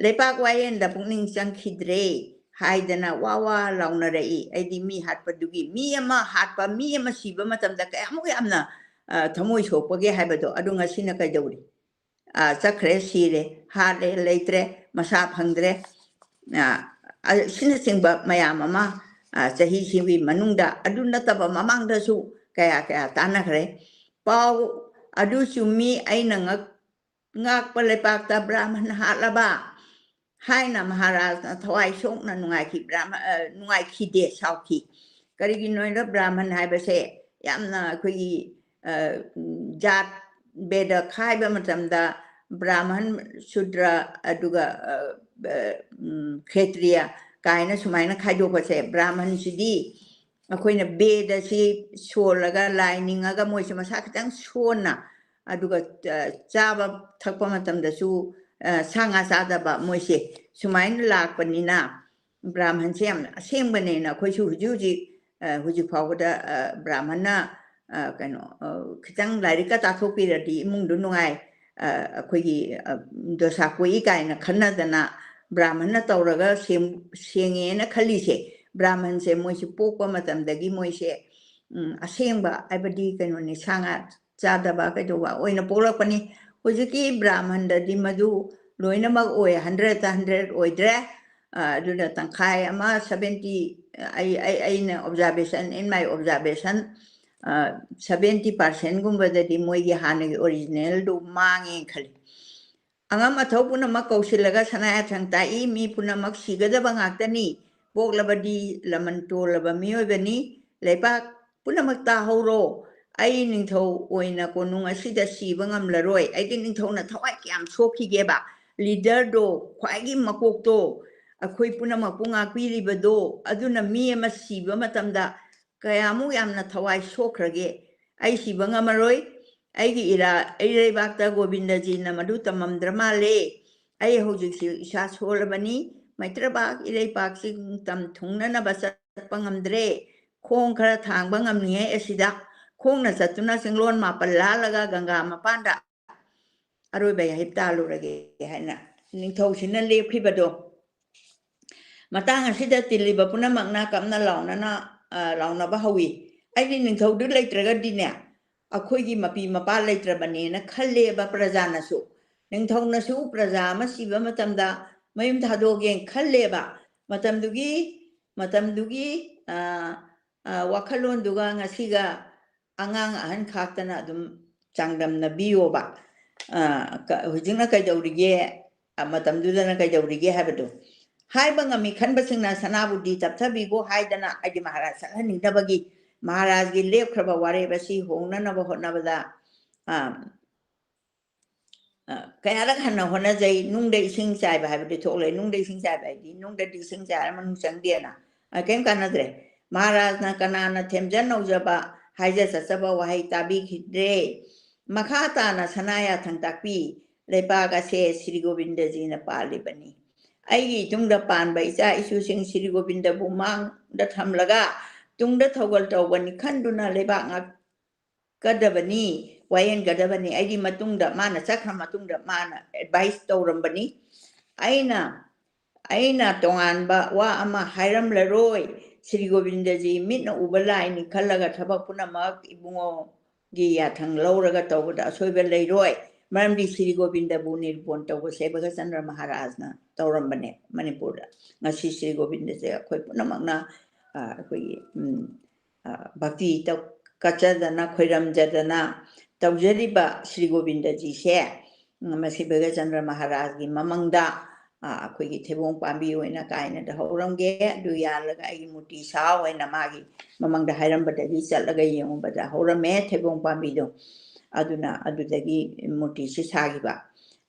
ꯂꯩꯄꯥꯛ ꯋꯥꯌꯦꯟꯗ ꯄꯨꯛꯅꯤꯡ ꯆꯪꯈꯤꯗ꯭ꯔꯦ ꯍꯥꯏꯗꯅ ꯋꯥ ꯋꯥ ꯂꯥꯎꯅꯔꯛꯏ꯫ ꯑꯩꯗꯤ ꯃꯤ ꯍꯥꯠꯄꯗꯨꯒꯤ, ꯃꯤ ꯑꯃ ꯍꯥꯠꯄ, ꯃꯤ ꯑꯃ ꯁꯤꯕ ꯃꯇꯝꯗ ꯀꯌꯥꯃꯨꯛ ꯌꯥꯝꯅ, ꯑ, ꯊꯃꯣꯏ ꯁꯣꯛꯄꯒꯦ ꯍꯥꯏꯕꯗꯣ, ꯑꯗꯨ ꯉꯁꯤꯅ ꯀꯩꯗꯧꯔꯤ? ꯑ, ꯆꯠꯈ꯭ꯔꯦ, ꯁꯤꯔꯦ, ꯍꯥꯠꯂꯦ, ꯂꯩꯇ꯭ꯔꯦ, ꯃꯁꯥ ꯐꯪꯗ꯭ꯔꯦ, ꯑ, ꯑꯁꯤꯅꯆꯤꯡꯕ ꯃꯌꯥꯝ ꯑꯃ, ꯑ, ꯆꯍꯤꯁꯤꯒꯤ ꯃꯅꯨꯡꯗ, ꯑꯗꯨ ꯅꯠꯇꯕ ꯃꯃꯥꯡꯗꯁꯨ ꯀꯌꯥ ꯀꯌꯥ ꯇꯥꯟꯅꯈ꯭ꯔꯦ꯫ ꯄꯥꯎ ꯑꯗꯨ ꯆꯨꯝꯃꯤ, ꯑꯩꯅ ꯉꯛ-, ꯉꯥꯛꯄ ꯂꯩꯄꯥꯛꯇ ꯕ꯭ꯔꯥꯍꯃꯟ ꯍꯥꯠꯂꯕ ꯍꯥꯏꯅ ꯃꯍꯥꯔꯥꯖꯅ ꯊꯋꯥꯏ ꯁꯣꯛꯅ ꯅꯨꯡꯉꯥꯏꯈꯤ, ꯕ꯭ꯔꯥꯍꯃ-, ꯑ, ꯅꯨꯡꯉꯥꯏꯈꯤꯗꯦ, ꯁꯥꯎꯈꯤ꯫ ꯀꯔꯤꯒꯤꯅꯣ ꯍꯥꯏꯔ ꯕ꯭ꯔꯥꯍꯃꯟ ꯍꯥꯏꯕꯁꯦ ꯌꯥꯝꯅ ꯑꯩꯈꯣꯏꯒꯤ, ꯑ, ꯖꯥꯠ ꯚꯦꯗ ꯈꯥꯏꯕ ꯃꯇꯝꯗ ꯕ꯭ꯔꯥꯍꯃꯟ, ꯁꯨꯗ꯭ꯔ, ꯑꯗꯨꯒ, ꯑ, ꯑ, ꯎꯝ, ꯈꯦꯇ꯭ꯔꯤꯌ ꯀꯥꯏꯅ ꯁꯨꯃꯥꯏꯅ ꯈꯥꯏꯗꯣꯛꯄꯁꯦ, ꯕ꯭ꯔꯥꯍꯃꯟꯁꯤꯗꯤ ꯑꯩꯈꯣꯏꯅ ꯚꯦꯗꯁꯤ ꯁꯣꯜꯂꯒ ꯂꯥꯏ ꯅꯤꯡꯉꯒ ꯃꯣꯏꯁꯦ ꯃꯁꯥ ꯈꯤꯇꯪ ꯁꯣꯟꯅ, ꯑꯗꯨꯒ, ꯑ, ꯆꯥꯕ ꯊꯛꯄ ꯃꯇꯝꯗꯁꯨ, ꯑ, ꯁꯥ ꯉꯥ ꯆꯥꯗꯕ ꯃꯣꯏꯁꯦ ꯁꯨꯃꯥꯏꯅ ꯂꯥꯛꯄꯅꯤꯅ ꯕ꯭ꯔꯥꯍꯃꯟꯁꯦ ꯌꯥꯝꯅ ꯑꯁꯦꯡꯕꯅꯦꯅ ꯑꯩꯈꯣꯏꯁꯨ ꯍꯧꯖꯤꯛ ꯍꯧꯖꯤꯛ, ꯑ, ꯍꯧꯖꯤꯛ ꯐꯥꯎꯕꯗ, ꯑ, ꯕ꯭ꯔꯥꯍꯃꯟꯅ, ꯑ, ꯀꯩꯅꯣ, ꯑ, ꯈꯤꯇꯪ ꯂꯥꯏꯔꯤꯛꯀ ꯇꯥꯛꯊꯣꯛꯄꯤꯔꯗꯤ ꯏꯃꯨꯡꯗꯣ ꯅꯨꯡꯉꯥꯏ꯫ ꯑ, ꯑꯩꯈꯣꯏꯒꯤ, ꯑ, ꯗꯣꯁꯥ ꯀꯣꯛꯏ ꯀꯥꯏꯅ ꯈꯟꯅꯗꯅ ꯕ꯭ꯔꯥꯍꯃꯟꯅ ꯇꯧꯔꯒ ꯁꯦꯝ-, ꯁꯦꯡꯉꯦꯅ ꯈꯜꯂꯤꯁꯦ, ꯕ꯭ꯔꯥꯍꯃꯟꯁꯦ ꯃꯣꯏꯁꯦ ꯄꯣꯛꯄ ꯃꯇꯝꯗꯒꯤ ꯃꯣꯏꯁꯦ, ꯎꯝ, ꯑꯁꯦꯡꯕ ꯍꯥꯏꯕꯗꯤ ꯀꯩꯅꯣꯅꯤ, ꯁꯥ ꯉꯥ ꯆꯥꯗꯕ ꯀꯩꯗꯧꯕ ꯑꯣꯏꯅ ꯄꯣꯛꯂꯛꯄꯅꯤ꯫ ꯍꯧꯖꯤꯛꯀꯤ ꯕ꯭ꯔꯥꯍꯃꯟꯗꯗꯤ ꯃꯗꯨ ꯂꯣꯏꯅꯃꯛ ꯑꯣꯏ, ꯍꯟꯗ꯭ꯔꯦꯠꯇ ꯍꯟꯗ꯭ꯔꯦꯠ ꯑꯣꯏꯗ꯭ꯔꯦ꯫ ꯑ, ꯑꯗꯨꯅ ꯇꯪꯈꯥꯏ ꯑꯃ, ꯁꯚꯦꯟꯇꯤ, ꯑꯩ, ꯑꯩ, ꯑꯩꯅ observation, in my observation, ꯑ, ꯁꯚꯦꯟꯇꯤ ꯄꯥꯔꯁꯦꯟꯒꯨꯝꯕꯗꯗꯤ ꯃꯣꯏꯒꯤ ꯍꯥꯟꯅꯒꯤ ꯑꯣꯔꯤꯖꯤꯅꯦꯜꯗꯨ ꯃꯥꯡꯉꯦꯅ ꯈꯜꯂꯤ꯫ ꯑꯉꯝ ꯑꯊꯧ ꯄꯨꯝꯅꯃꯛ ꯀꯧꯁꯤꯜꯂꯒ ꯁꯅꯥ ꯌꯥꯊꯪ ꯇꯥꯛꯏ, ꯃꯤ ꯄꯨꯝꯅꯃꯛ ꯁꯤꯒꯗꯕ ꯉꯥꯛꯇꯅꯤ, ꯄꯣꯛꯂꯕꯗꯤ ꯂꯃꯟ ꯇꯣꯜꯂꯕ ꯃꯤꯑꯣꯏꯕꯅꯤ, ꯂꯩꯄꯥꯛ ꯄꯨꯝꯅꯃꯛ ꯇꯥꯍꯧꯔꯣ, ꯑꯩ ꯅꯤꯡꯊꯧ ꯑꯣꯏꯅ ꯀꯣꯅꯨꯡ ꯑꯁꯤꯗ ꯁꯤꯕ ꯉꯝꯂꯔꯣꯏ꯫ ꯑꯩꯗꯤ ꯅꯤꯡꯊꯧꯅ ꯊꯋꯥꯏ ꯀꯌꯥꯝ ꯁꯣꯛꯈꯤꯒꯦꯕ, ꯂꯤꯗꯔꯗꯣ, ꯈ꯭ꯋꯥꯏꯒꯤ ꯃꯀꯣꯛꯇꯣ, ꯑꯩꯈꯣꯏ ꯄꯨꯝꯅꯃꯛꯄꯨ ꯉꯥꯛꯄꯤꯔꯤꯕꯗꯣ, ꯑꯗꯨꯅ ꯃꯤ ꯑꯃ ꯁꯤꯕ ꯃꯇꯝꯗ ꯀꯌꯥꯃꯨꯛ ꯌꯥꯝꯅ ꯊꯋꯥꯏ ꯁꯣꯛꯈ꯭ꯔꯒꯦ꯫ ꯑꯩ ꯁꯤꯕ ꯉꯝꯃꯔꯣꯏ, ꯑꯩꯒꯤ ꯏꯔꯥ-, ꯏꯔꯩꯕꯥꯛꯇ ꯒꯣꯕꯤꯟꯗꯖꯤꯅ ꯃꯗꯨ ꯇꯝꯃꯝꯗ꯭ꯔ ꯃꯥꯜꯂꯦ꯫ ꯑꯩ ꯍꯧꯖꯤꯛꯁꯤ ꯏꯁꯥ ꯁꯣꯜꯂꯕꯅꯤ, ꯃꯩꯇ꯭ꯔꯕꯥꯛ ꯏꯔꯩꯄꯥꯛꯁꯤ ꯇꯝ ꯊꯨꯡꯅꯅꯕ ꯆꯠꯄ ꯉꯝꯗ꯭ꯔꯦ꯫ ꯈꯣꯡ ꯈꯔ ꯊꯥꯡꯕ ꯉꯝꯂꯤꯉꯩ ꯑꯁꯤꯗ ꯈꯣꯡꯅ ꯆꯠꯇꯨꯅ ꯆꯤꯡꯂꯣꯟ ꯃꯥꯄꯜ ꯂꯥꯜꯂꯒ ꯒꯪꯒꯥ ꯃꯄꯥꯟꯗ ꯑꯔꯣꯏꯕ ꯌꯥꯍꯤꯞ ꯇꯥꯜꯂꯨꯔꯒꯦ ꯍꯥꯏꯅ ꯅꯤꯡꯊꯧꯁꯤꯅ ꯂꯦꯞꯈꯤꯕꯗꯣ꯫ ꯃꯇꯥꯡ ꯑꯁꯤꯗ ꯇꯤꯜꯂꯤꯕ ꯄꯨꯝꯅꯃꯛꯅ ꯀꯞꯅ ꯂꯥꯎꯅꯅ, ꯑ, ꯂꯥꯎꯅꯕ ꯍꯧꯏ꯫ ꯑꯩꯗꯤ ꯅꯤꯡꯊꯧꯗꯨ ꯂꯩꯇ꯭ꯔꯒꯗꯤꯅꯦ, ꯑꯩꯈꯣꯏꯒꯤ ꯃꯄꯤ ꯃꯄꯥ ꯂꯩꯇ꯭ꯔꯕꯅꯦꯅ ꯈꯜꯂꯦꯕ ꯄ꯭ꯔꯖꯥꯅꯁꯨ꯫ ꯅꯤꯡꯊꯧꯅꯁꯨ ꯄ꯭ꯔꯖꯥ ꯑꯃ ꯁꯤꯕ ꯃꯇꯝꯗ ꯃꯌꯨꯝ ꯊꯥꯗꯣꯛꯑꯒꯦꯅ ꯈꯜꯂꯦꯕ꯫ ꯃꯇꯝꯗꯨꯒꯤ, ꯃꯇꯝꯗꯨꯒꯤ, ꯑ, ꯑ, ꯋꯥꯈꯜꯂꯣꯟꯗꯨꯒ ꯉꯁꯤꯒ ꯑꯉꯥꯡ ꯑꯍꯟ ꯈꯥꯛꯇꯅ ꯑꯗꯨꯝ ꯆꯥꯡꯗꯝꯅꯕꯤꯌꯣꯕ꯫ ꯑ, ꯀ-, ꯍꯧꯖꯤꯛꯅ ꯀꯩꯗꯧꯔꯤꯒꯦ, ꯑ, ꯃꯇꯝꯗꯨꯗꯅ ꯀꯩꯗꯧꯔꯤꯒꯦ ꯍꯥꯏꯕꯗꯣ꯫ ꯍꯥꯏꯕ ꯉꯝꯃꯤ ꯈꯟꯕꯁꯤꯡꯅ ꯁꯅꯥꯕꯨꯗꯤ ꯇꯞꯊꯕꯤꯒꯣ ꯍꯥꯏꯗꯅ, ꯍꯥꯏꯗꯤ ꯃꯍꯥꯔꯥꯖ ꯆꯠꯍꯟꯅꯤꯡꯗꯕꯒꯤ, ꯃꯍꯥꯔꯥꯖꯒꯤ ꯂꯦꯞꯈ꯭ꯔꯕ ꯋꯥꯔꯦꯞ ꯑꯁꯤ ꯍꯣꯡꯅꯅꯕ ꯍꯣꯠꯅꯕꯗ, ꯑ, ꯑ, ꯀꯌꯥꯔꯛ ꯍꯟꯅ ꯍꯣꯠꯅꯖꯩ, ꯅꯨꯡꯗ ꯏꯁꯤꯡ ꯆꯥꯏꯕ ꯍꯥꯏꯕꯗꯤ ꯊꯣꯛꯂꯦ, ꯅꯨꯡꯗ ꯏꯁꯤꯡ ꯆꯥꯏꯕ ꯍꯥꯏꯗꯤ ꯅꯨꯡꯗꯗꯤ ꯏꯁꯤꯡ ꯆꯥꯏꯔ ꯃꯅꯨꯡ ꯆꯪꯗꯦꯅ, ꯑ, ꯀꯩꯝ ꯀꯥꯟꯅꯗ꯭ꯔꯦ꯫ ꯃꯍꯥꯔꯥꯖꯅ ꯀꯅꯥꯅ ꯊꯦꯝꯖ ꯅꯧꯖꯕ ꯍꯥꯏꯖ ꯆꯠꯆꯕ ꯋꯥꯍꯩ ꯇꯥꯕꯤꯈꯤꯗ꯭ꯔꯦ꯫ ꯃꯈꯥ ꯇꯥꯅ ꯁꯅꯥ ꯌꯥꯊꯪ ꯇꯥꯛꯄꯤ, ꯂꯩꯄꯥꯛ ꯑꯁꯦ ꯁ꯭ꯔꯤ ꯒꯣꯕꯤꯟꯗꯖꯤꯅ ꯄꯥꯜꯂꯤꯕꯅꯤ꯫ ꯑꯩꯒꯤ ꯏꯇꯨꯡꯗ ꯄꯥꯟꯕ ꯏꯆꯥ ꯏꯁꯨꯁꯤꯡ ꯁ꯭ꯔꯤ ꯒꯣꯕꯤꯟꯗꯕꯨ ꯃꯥꯡꯗ ꯊꯝꯂꯒ ꯇꯨꯡꯗ ꯊꯧꯒꯜ ꯇꯧꯕꯅꯤ ꯈꯟꯗꯨꯅ ꯂꯩꯕꯥꯛ ꯉꯥꯛꯀꯗꯕꯅꯤ, ꯋꯥꯌꯦꯟꯒꯗꯕꯅꯤ꯫ ꯑꯩꯗꯤ ꯃꯇꯨꯡꯗ, ꯃꯥꯅ ꯆꯠꯈ꯭ꯔ ꯃꯇꯨꯡꯗ ꯃꯥꯅ ꯑꯦꯗꯚꯥꯏꯁ ꯇꯧꯔꯝꯕꯅꯤ꯫ ꯑꯩꯅ, ꯑꯩꯅ ꯇꯣꯉꯥꯟꯕ ꯋꯥ ꯑꯃ ꯍꯥꯏꯔꯝꯂꯔꯣꯏ꯫ ꯁ꯭ꯔꯤ ꯒꯣꯕꯤꯟꯗꯖꯤ ꯃꯤꯠꯅ ꯎꯕ ꯂꯥꯏꯅꯤ ꯈꯜꯂꯒ ꯊꯕꯛ ꯄꯨꯝꯅꯃꯛ ꯏꯕꯨꯡꯉꯣꯒꯤ ꯌꯥꯊꯪ ꯂꯧꯔꯒ ꯇꯧꯕꯗ ꯑꯁꯣꯏꯕ ꯂꯩꯔꯣꯏ꯫ ꯃꯔꯝꯗꯤ ꯁ꯭ꯔꯤ ꯒꯣꯕꯤꯟꯗꯕꯨ ꯅꯤꯔꯨꯄꯣꯟ ꯇꯧꯕꯁꯦ ꯚꯒꯆꯟꯗ꯭ꯔ ꯃꯍꯥꯔꯥꯖꯅ ꯇꯧꯔꯝꯕꯅꯦ ꯃꯅꯤꯄꯨꯔꯗ꯫ ꯉꯁꯤ ꯁ꯭ꯔꯤ ꯒꯣꯕꯤꯟꯗꯁꯦ ꯑꯩꯈꯣꯏ ꯄꯨꯝꯅꯃꯛꯅ, ꯑ, ꯑꯩꯈꯣꯏꯒꯤ, ꯎꯝ, ꯑ, ꯚꯛꯇꯤ ꯇꯧ-, ꯀꯠꯆꯗꯅ, ꯈꯣꯏꯔꯝꯖꯗꯅ ꯇꯧꯖꯔꯤꯕ ꯁ꯭ꯔꯤ ꯒꯣꯕꯤꯟꯗꯖꯤꯁꯦ, ꯎꯝ, ꯃꯁꯤ ꯚꯒꯆꯟꯗ꯭ꯔ ꯃꯍꯥꯔꯥꯖꯒꯤ ꯃꯃꯪꯗ, ꯑ, ꯑꯩꯈꯣꯏꯒꯤ ꯊꯩꯕꯣꯡ ꯄꯥꯝꯕꯤ ꯑꯣꯏꯅ ꯀꯥꯏꯅꯗ ꯍꯧꯔꯝꯒꯦ꯫ ꯑꯗꯨ ꯌꯥꯜꯂꯒ ꯑꯩꯒꯤ ꯃꯨꯔꯇꯤ ꯁꯥꯎ ꯍꯥꯏꯅ ꯃꯥꯒꯤ ꯃꯃꯪꯗ ꯍꯥꯏꯔꯝꯕꯗꯒꯤ ꯆꯠꯂꯒ ꯌꯦꯡꯉꯨꯕꯗ ꯍꯧꯔꯝꯃꯦ ꯊꯩꯕꯣꯡ ꯄꯥꯝꯕꯤꯗꯣ꯫ ꯑꯗꯨꯅ ꯑꯗꯨꯗꯒꯤ ꯃꯨꯔꯇꯤꯁꯤ ꯁꯥꯈꯤꯕ꯫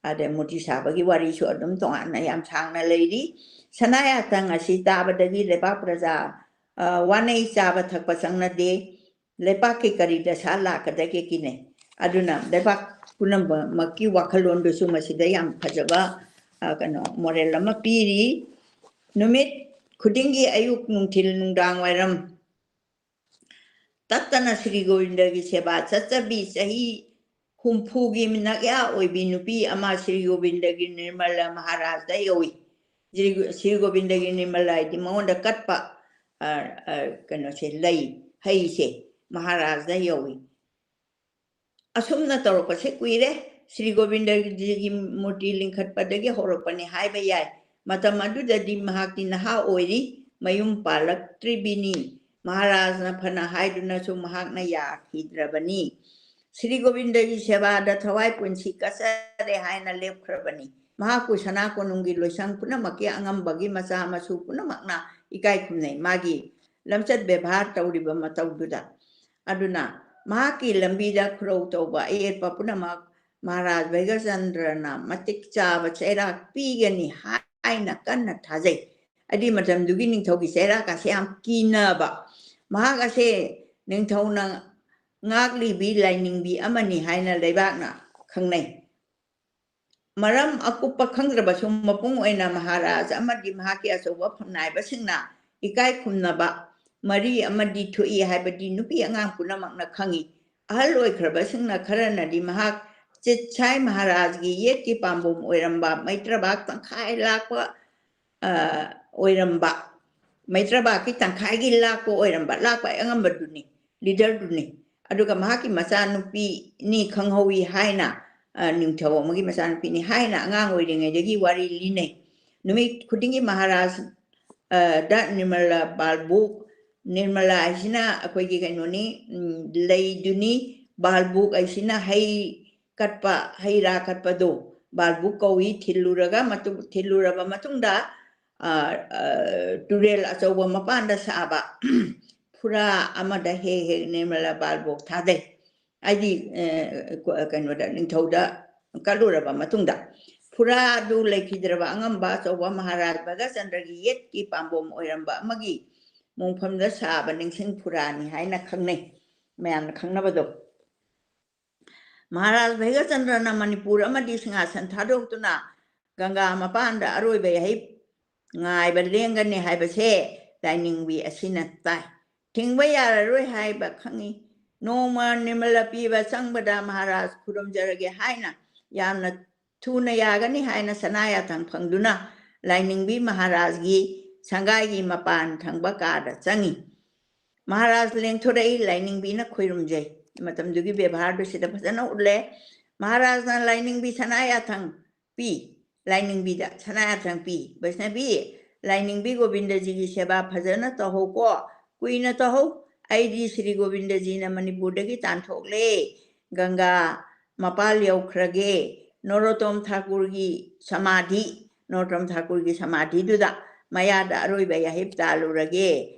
ꯑꯗ ꯃꯨꯔꯇꯤ ꯁꯥꯕꯒꯤ ꯋꯥꯔꯤꯁꯨ ꯑꯗꯨꯝ ꯇꯣꯉꯥꯟꯅ ꯌꯥꯝ ꯁꯥꯡꯅ ꯂꯩꯔꯤ꯫ ꯁꯅꯥ ꯌꯥꯊꯪ ꯑꯁꯤ ꯇꯥꯕꯗꯒꯤ ꯂꯩꯕꯥꯛ ꯄ꯭ꯔꯖꯥ, ꯑ, ꯋꯥꯅꯩ, ꯆꯥꯕ ꯊꯛꯄ ꯆꯪꯅꯗꯦ꯫ ꯂꯩꯕꯥꯛꯀꯤ ꯀꯔꯤ ꯗꯁꯥ ꯂꯥꯛꯀꯗꯒꯦ ꯀꯤꯅꯩ꯫ ꯑꯗꯨꯅ ꯂꯩꯕꯥꯛ ꯄꯨꯝꯅꯃꯛꯀꯤ ꯋꯥꯈꯜꯂꯣꯟꯗꯨꯁꯨ ꯃꯁꯤꯗ ꯌꯥꯝ ꯐꯖꯕ, ꯑ, ꯀꯩꯅꯣ, ꯃꯣꯔꯦꯜ ꯑꯃ ꯄꯤꯔꯤ꯫ ꯅꯨꯃꯤꯠ ꯈꯨꯗꯤꯡꯒꯤ ꯑꯌꯨꯛ, ꯅꯨꯡꯊꯤꯜ, ꯅꯨꯡꯗꯥꯡ ꯋꯥꯏꯔꯝ ꯇꯠꯇꯅ ꯁ꯭ꯔꯤ ꯒꯣꯕꯤꯟꯗꯒꯤ ꯁꯦꯕꯥ ꯆꯠꯆꯕꯤ, ꯆꯍꯤ ꯍꯨꯝꯐꯨꯒꯤ ꯃꯤꯅꯛꯌꯥ ꯑꯣꯏꯕꯤ ꯅꯨꯄꯤ ꯑꯃ ꯁ꯭ꯔꯤ ꯒꯣꯕꯤꯟꯗꯒꯤ ꯅꯤꯔꯃꯂ ꯃꯍꯥꯔꯥꯖꯗ ꯌꯧꯏ꯫ ꯁ꯭ꯔꯤ ꯒꯣ-, ꯁ꯭ꯔꯤ ꯒꯣꯕꯤꯟꯗꯒꯤ ꯅꯤꯔꯃꯂ ꯍꯥꯏꯗꯤ ꯃꯉꯣꯟꯗ ꯀꯠꯄ, ꯑ, ꯑ, ꯀꯩꯅꯣꯁꯦ, ꯂꯩ, ꯍꯩꯁꯦ ꯃꯍꯥꯔꯥꯖꯗ ꯌꯧꯏ꯫ ꯑꯁꯨꯝꯅ ꯇꯧꯔꯛꯄꯁꯦ ꯀꯨꯏꯔꯦ꯫ ꯁ꯭ꯔꯤ ꯒꯣꯕꯤꯟꯗꯖꯤꯒꯤ ꯃꯨꯔꯇꯤ ꯂꯤꯡꯈꯠꯄꯗꯒꯤ ꯍꯧꯔꯛꯄꯅꯤ ꯍꯥꯏꯕ ꯌꯥꯏ꯫ ꯃꯇꯝ ꯑꯗꯨꯗꯗꯤ ꯃꯍꯥꯛꯇꯤ ꯅꯍꯥ ꯑꯣꯏꯔꯤ, ꯃꯌꯨꯝ ꯄꯥꯜꯂꯛꯇ꯭ꯔꯤꯕꯤꯅꯤ꯫ ꯃꯍꯥꯔꯥꯖꯅ ꯐꯅ ꯍꯥꯏꯗꯨꯅꯁꯨ ꯃꯍꯥꯛꯅ ꯌꯥꯈꯤꯗ꯭ꯔꯕꯅꯤ꯫ ꯁ꯭ꯔꯤ ꯒꯣꯕꯤꯟꯗꯒꯤ ꯁꯦꯕꯥꯗ ꯊꯋꯥꯏ ꯄꯨꯟꯁꯤ ꯀꯠꯆꯔꯦ ꯍꯥꯏꯅ ꯂꯦꯞꯈ꯭ꯔꯕꯅꯤ꯫ ꯃꯍꯥꯛꯄꯨ ꯁꯅꯥ ꯀꯣꯅꯨꯡꯒꯤ ꯂꯣꯏꯁꯪ ꯄꯨꯝꯅꯃꯛꯀꯤ ꯑꯉꯝꯕꯒꯤ ꯃꯆꯥ ꯃꯁꯨ ꯄꯨꯝꯅꯃꯛꯅ ꯏꯀꯥꯏ ꯈꯨꯝꯅꯩ꯫ ꯃꯥꯒꯤ ꯂꯝꯆꯠ ꯕꯦꯕꯥꯔ ꯇꯧꯔꯤꯕ ꯃꯇꯧꯗꯨꯗ꯫ ꯑꯗꯨꯅ ꯃꯍꯥꯛꯀꯤ ꯂꯝꯕꯤꯗ ꯈꯨꯔꯧ ꯇꯧꯕ ꯑꯌꯦꯠꯄ ꯄꯨꯝꯅꯃꯛ ꯃꯍꯥꯔꯥꯖ ꯚꯩꯒꯆꯟꯗ꯭ꯔꯅ ꯃꯇꯤꯛ ꯆꯥꯕ ꯆꯩꯔꯥꯛ ꯄꯤꯒꯅꯤ ꯍꯥꯏꯅ ꯀꯟꯅ ꯊꯥꯖꯩ꯫ ꯑꯗꯨꯏ ꯃꯇꯝꯗꯨꯒꯤ ꯅꯤꯡꯊꯧꯒꯤ ꯆꯩꯔꯥꯛ ꯑꯁꯦ ꯌꯥꯝ ꯀꯤꯅꯕ꯫ ꯃꯍꯥꯛ ꯑꯁꯦ ꯅꯤꯡꯊꯧꯅ ꯉꯥꯛꯂꯤꯕꯤ ꯂꯥꯏꯅꯤꯡꯕꯤ ꯑꯃꯅꯤ ꯍꯥꯏꯅ ꯂꯩꯕꯥꯛꯅ ꯈꯪꯅꯩ꯫ ꯃꯔꯝ ꯑꯀꯨꯞꯄ ꯈꯪꯗ꯭ꯔꯕꯁꯨ, ꯃꯄꯨꯡ ꯑꯣꯏꯅ ꯃꯍꯥꯔꯥꯖ ꯑꯃꯗꯤ ꯃꯍꯥꯛꯀꯤ ꯑꯆꯧꯕ ꯐꯝꯅꯥꯏꯕꯁꯤꯡꯅ ꯏꯀꯥꯏ ꯈꯨꯝꯅꯕ ꯃꯔꯤ ꯑꯃꯗꯤ ꯊꯣꯛꯏ ꯍꯥꯏꯕꯗꯤ ꯅꯨꯄꯤ ꯑꯉꯥꯡ ꯄꯨꯝꯅꯃꯛꯅ ꯈꯪꯏ꯫ ꯑꯍꯜ ꯑꯣꯏꯈ꯭ꯔꯕꯁꯤꯡꯅ ꯈꯔꯅꯗꯤ ꯃꯍꯥꯛ ꯆꯤꯠꯁꯥꯏ ꯃꯍꯥꯔꯥꯖꯒꯤ ꯌꯦꯠꯀꯤ ꯄꯥꯝꯕꯣꯝ ꯑꯣꯏꯔꯝꯕ ꯃꯩꯇ꯭ꯔꯕꯥꯛ ꯇꯪꯈꯥꯏ ꯂꯥꯛꯄ, ꯑ, ꯑꯣꯏꯔꯝꯕ, ꯃꯩꯇ꯭ꯔꯕꯥꯛꯀꯤ ꯇꯪꯈꯥꯏꯒꯤ ꯂꯥꯛꯄ ꯑꯣꯏꯔꯝꯕ, ꯂꯥꯛꯄ ꯑꯉꯝꯕꯗꯨꯅꯤ, ꯂꯤꯗꯔꯗꯨꯅꯤ꯫ ꯑꯗꯨꯒ ꯃꯍꯥꯛꯀꯤ ꯃꯆꯥꯅꯨꯄꯤꯅꯤ ꯈꯪꯍꯧꯏ ꯍꯥꯏꯅ, ꯑ, ꯅꯤꯡꯊꯧ ꯑꯃꯒꯤ ꯃꯆꯥꯅꯨꯄꯤꯅꯤ ꯍꯥꯏꯅ ꯑꯉꯥꯡ ꯑꯣꯏꯔꯤꯉꯩꯗꯒꯤ ꯋꯥꯔꯤ ꯂꯤꯅꯩ꯫ ꯅꯨꯃꯤꯠ ꯈꯨꯗꯤꯡꯒꯤ ꯃꯍꯥꯔꯥꯖ, ꯑ, ꯗ ꯅꯤꯔꯃꯂꯥ ꯕꯥꯜꯕꯨꯛ, ꯅꯤꯔꯃꯂꯥ ꯍꯥꯏꯁꯤꯅ ꯑꯩꯈꯣꯏꯒꯤ ꯀꯩꯅꯣꯅꯤ, ꯎꯝ, ꯂꯩꯗꯨꯅꯤ, ꯕꯥꯜꯕꯨꯛ ꯍꯥꯏꯁꯤꯅ ꯍꯩ ꯀꯠꯄ, ꯍꯩ ꯔꯥ ꯀꯠꯄꯗꯣ ꯕꯥꯜꯕꯨꯛ ꯀꯧꯏ꯫ ꯊꯤꯜꯂꯨꯔꯒ ꯃꯇꯨꯡ, ꯊꯤꯜꯂꯨꯔꯕ ꯃꯇꯨꯡꯗ, ꯑ, ꯑ, ꯇꯨꯔꯦꯜ ꯑꯆꯧꯕ ꯃꯄꯥꯟꯗ ꯁꯥꯕ ꯐꯨꯔꯥ ꯑꯃꯗ ꯍꯦꯛ ꯍꯦꯛ ꯅꯤꯔꯃꯂꯥ ꯕꯥꯜꯕꯨꯛ ꯊꯥꯗꯩ꯫ ꯍꯥꯏꯗꯤ, ꯑ, ꯀ-, ꯀꯩꯅꯣꯗ, ꯅꯤꯡꯊꯧꯗ ꯀꯠꯂꯨꯔꯕ ꯃꯇꯨꯡꯗ, ꯐꯨꯔꯥꯗꯨ ꯂꯩꯈꯤꯗ꯭ꯔꯕ ꯑꯉꯝꯕ ꯑꯆꯧꯕ ꯃꯍꯥꯔꯥꯖ ꯚꯒꯆꯟꯗ꯭ꯔꯒꯤ ꯌꯦꯠꯀꯤ ꯄꯥꯝꯕꯣꯝ ꯑꯣꯏꯔꯝꯕ ꯑꯃꯒꯤ ꯃꯣꯡꯐꯝꯗ ꯁꯥꯕ ꯅꯤꯡꯁꯤꯡ ꯐꯨꯔꯥꯅꯤ ꯍꯥꯏꯅ ꯈꯪꯅꯩ, ꯃꯌꯥꯝꯅ ꯈꯪꯅꯕꯗꯣ꯫ ꯃꯍꯥꯔꯥꯖ ꯚꯩꯒꯆꯟꯗ꯭ꯔꯅ ꯃꯅꯤꯄꯨꯔ ꯑꯃꯗꯤ ꯁꯤꯡꯍꯥꯁꯟ ꯊꯥꯗꯣꯛꯇꯨꯅ ꯒꯪꯒꯥ ꯃꯄꯥꯟꯗ ꯑꯔꯣꯏꯕ ꯌꯥꯍꯩ ꯉꯥꯏꯕ ꯂꯦꯡꯒꯅꯤ ꯍꯥꯏꯕꯁꯦ ꯂꯥꯏꯅꯤꯡꯕꯤ ꯑꯁꯤꯅ ꯇꯥꯏ꯫ ꯊꯤꯡꯕ ꯌꯥꯔꯔꯣꯏ ꯍꯥꯏꯕ ꯈꯪꯏ꯫ ꯅꯣꯡꯃ ꯅꯤꯔꯃꯂꯥ ꯄꯤꯕ ꯆꯪꯕꯗ ꯃꯍꯥꯔꯥꯖ ꯈꯨꯔꯨꯝꯖꯔꯒꯦ ꯍꯥꯏꯅ ꯌꯥꯝꯅ ꯊꯨꯅ ꯌꯥꯒꯅꯤ ꯍꯥꯏꯅ ꯁꯅꯥ ꯌꯥꯊꯪ ꯐꯪꯗꯨꯅ ꯂꯥꯏꯅꯤꯡꯕꯤ ꯃꯍꯥꯔꯥꯖꯒꯤ ꯁꯪꯒꯥꯏꯒꯤ ꯃꯄꯥꯟ ꯊꯪꯕ ꯀꯥꯗ ꯆꯪꯉꯤ꯫ ꯃꯍꯥꯔꯥꯖ ꯂꯦꯡꯊꯣꯔꯛꯏ, ꯂꯥꯏꯅꯤꯡꯕꯤꯅ ꯈꯣꯏꯔꯨꯝꯖꯩ꯫ ꯃꯇꯝꯗꯨꯒꯤ ꯕꯦꯕꯥꯔꯗꯨ ꯁꯤꯗ ꯐꯖꯅ ꯎꯠꯂꯦ꯫ ꯃꯍꯥꯔꯥꯖꯅ ꯂꯥꯏꯅꯤꯡꯕꯤ ꯁꯅꯥ ꯌꯥꯊꯪ ꯄꯤ꯫ ꯂꯥꯏꯅꯤꯡꯕꯤꯗ ꯁꯅꯥ ꯌꯥꯊꯪ ꯄꯤ꯫ ꯕꯩꯁꯅꯕꯤ, ꯂꯥꯏꯅꯤꯡꯕꯤ ꯒꯣꯕꯤꯟꯗꯖꯤꯒꯤ ꯁꯦꯕꯥ ꯐꯖꯅ ꯇꯧꯍꯧꯀꯣ, ꯀꯨꯏꯅ ꯇꯧꯍꯧ꯫ ꯑꯩꯗꯤ ꯁ꯭ꯔꯤ ꯒꯣꯕꯤꯟꯗꯖꯤꯅ ꯃꯅꯤꯄꯨꯔꯗꯒꯤ ꯇꯥꯟꯊꯣꯛꯂꯦ, ꯒꯪꯒꯥ ꯃꯄꯥꯜ ꯌꯧꯈ꯭ꯔꯒꯦ, ꯅꯣꯔꯣꯇꯣꯝ ꯊꯥꯀꯨꯔꯒꯤ ꯁꯃꯥꯙꯤ, ꯅꯣꯔꯣꯇꯣꯝ ꯊꯥꯀꯨꯔꯒꯤ ꯁꯃꯥꯙꯤꯗꯨꯗ ꯃꯌꯥꯗ ꯑꯔꯣꯏꯕ ꯌꯥꯍꯤꯞ ꯇꯥꯜꯂꯨꯔꯒꯦ,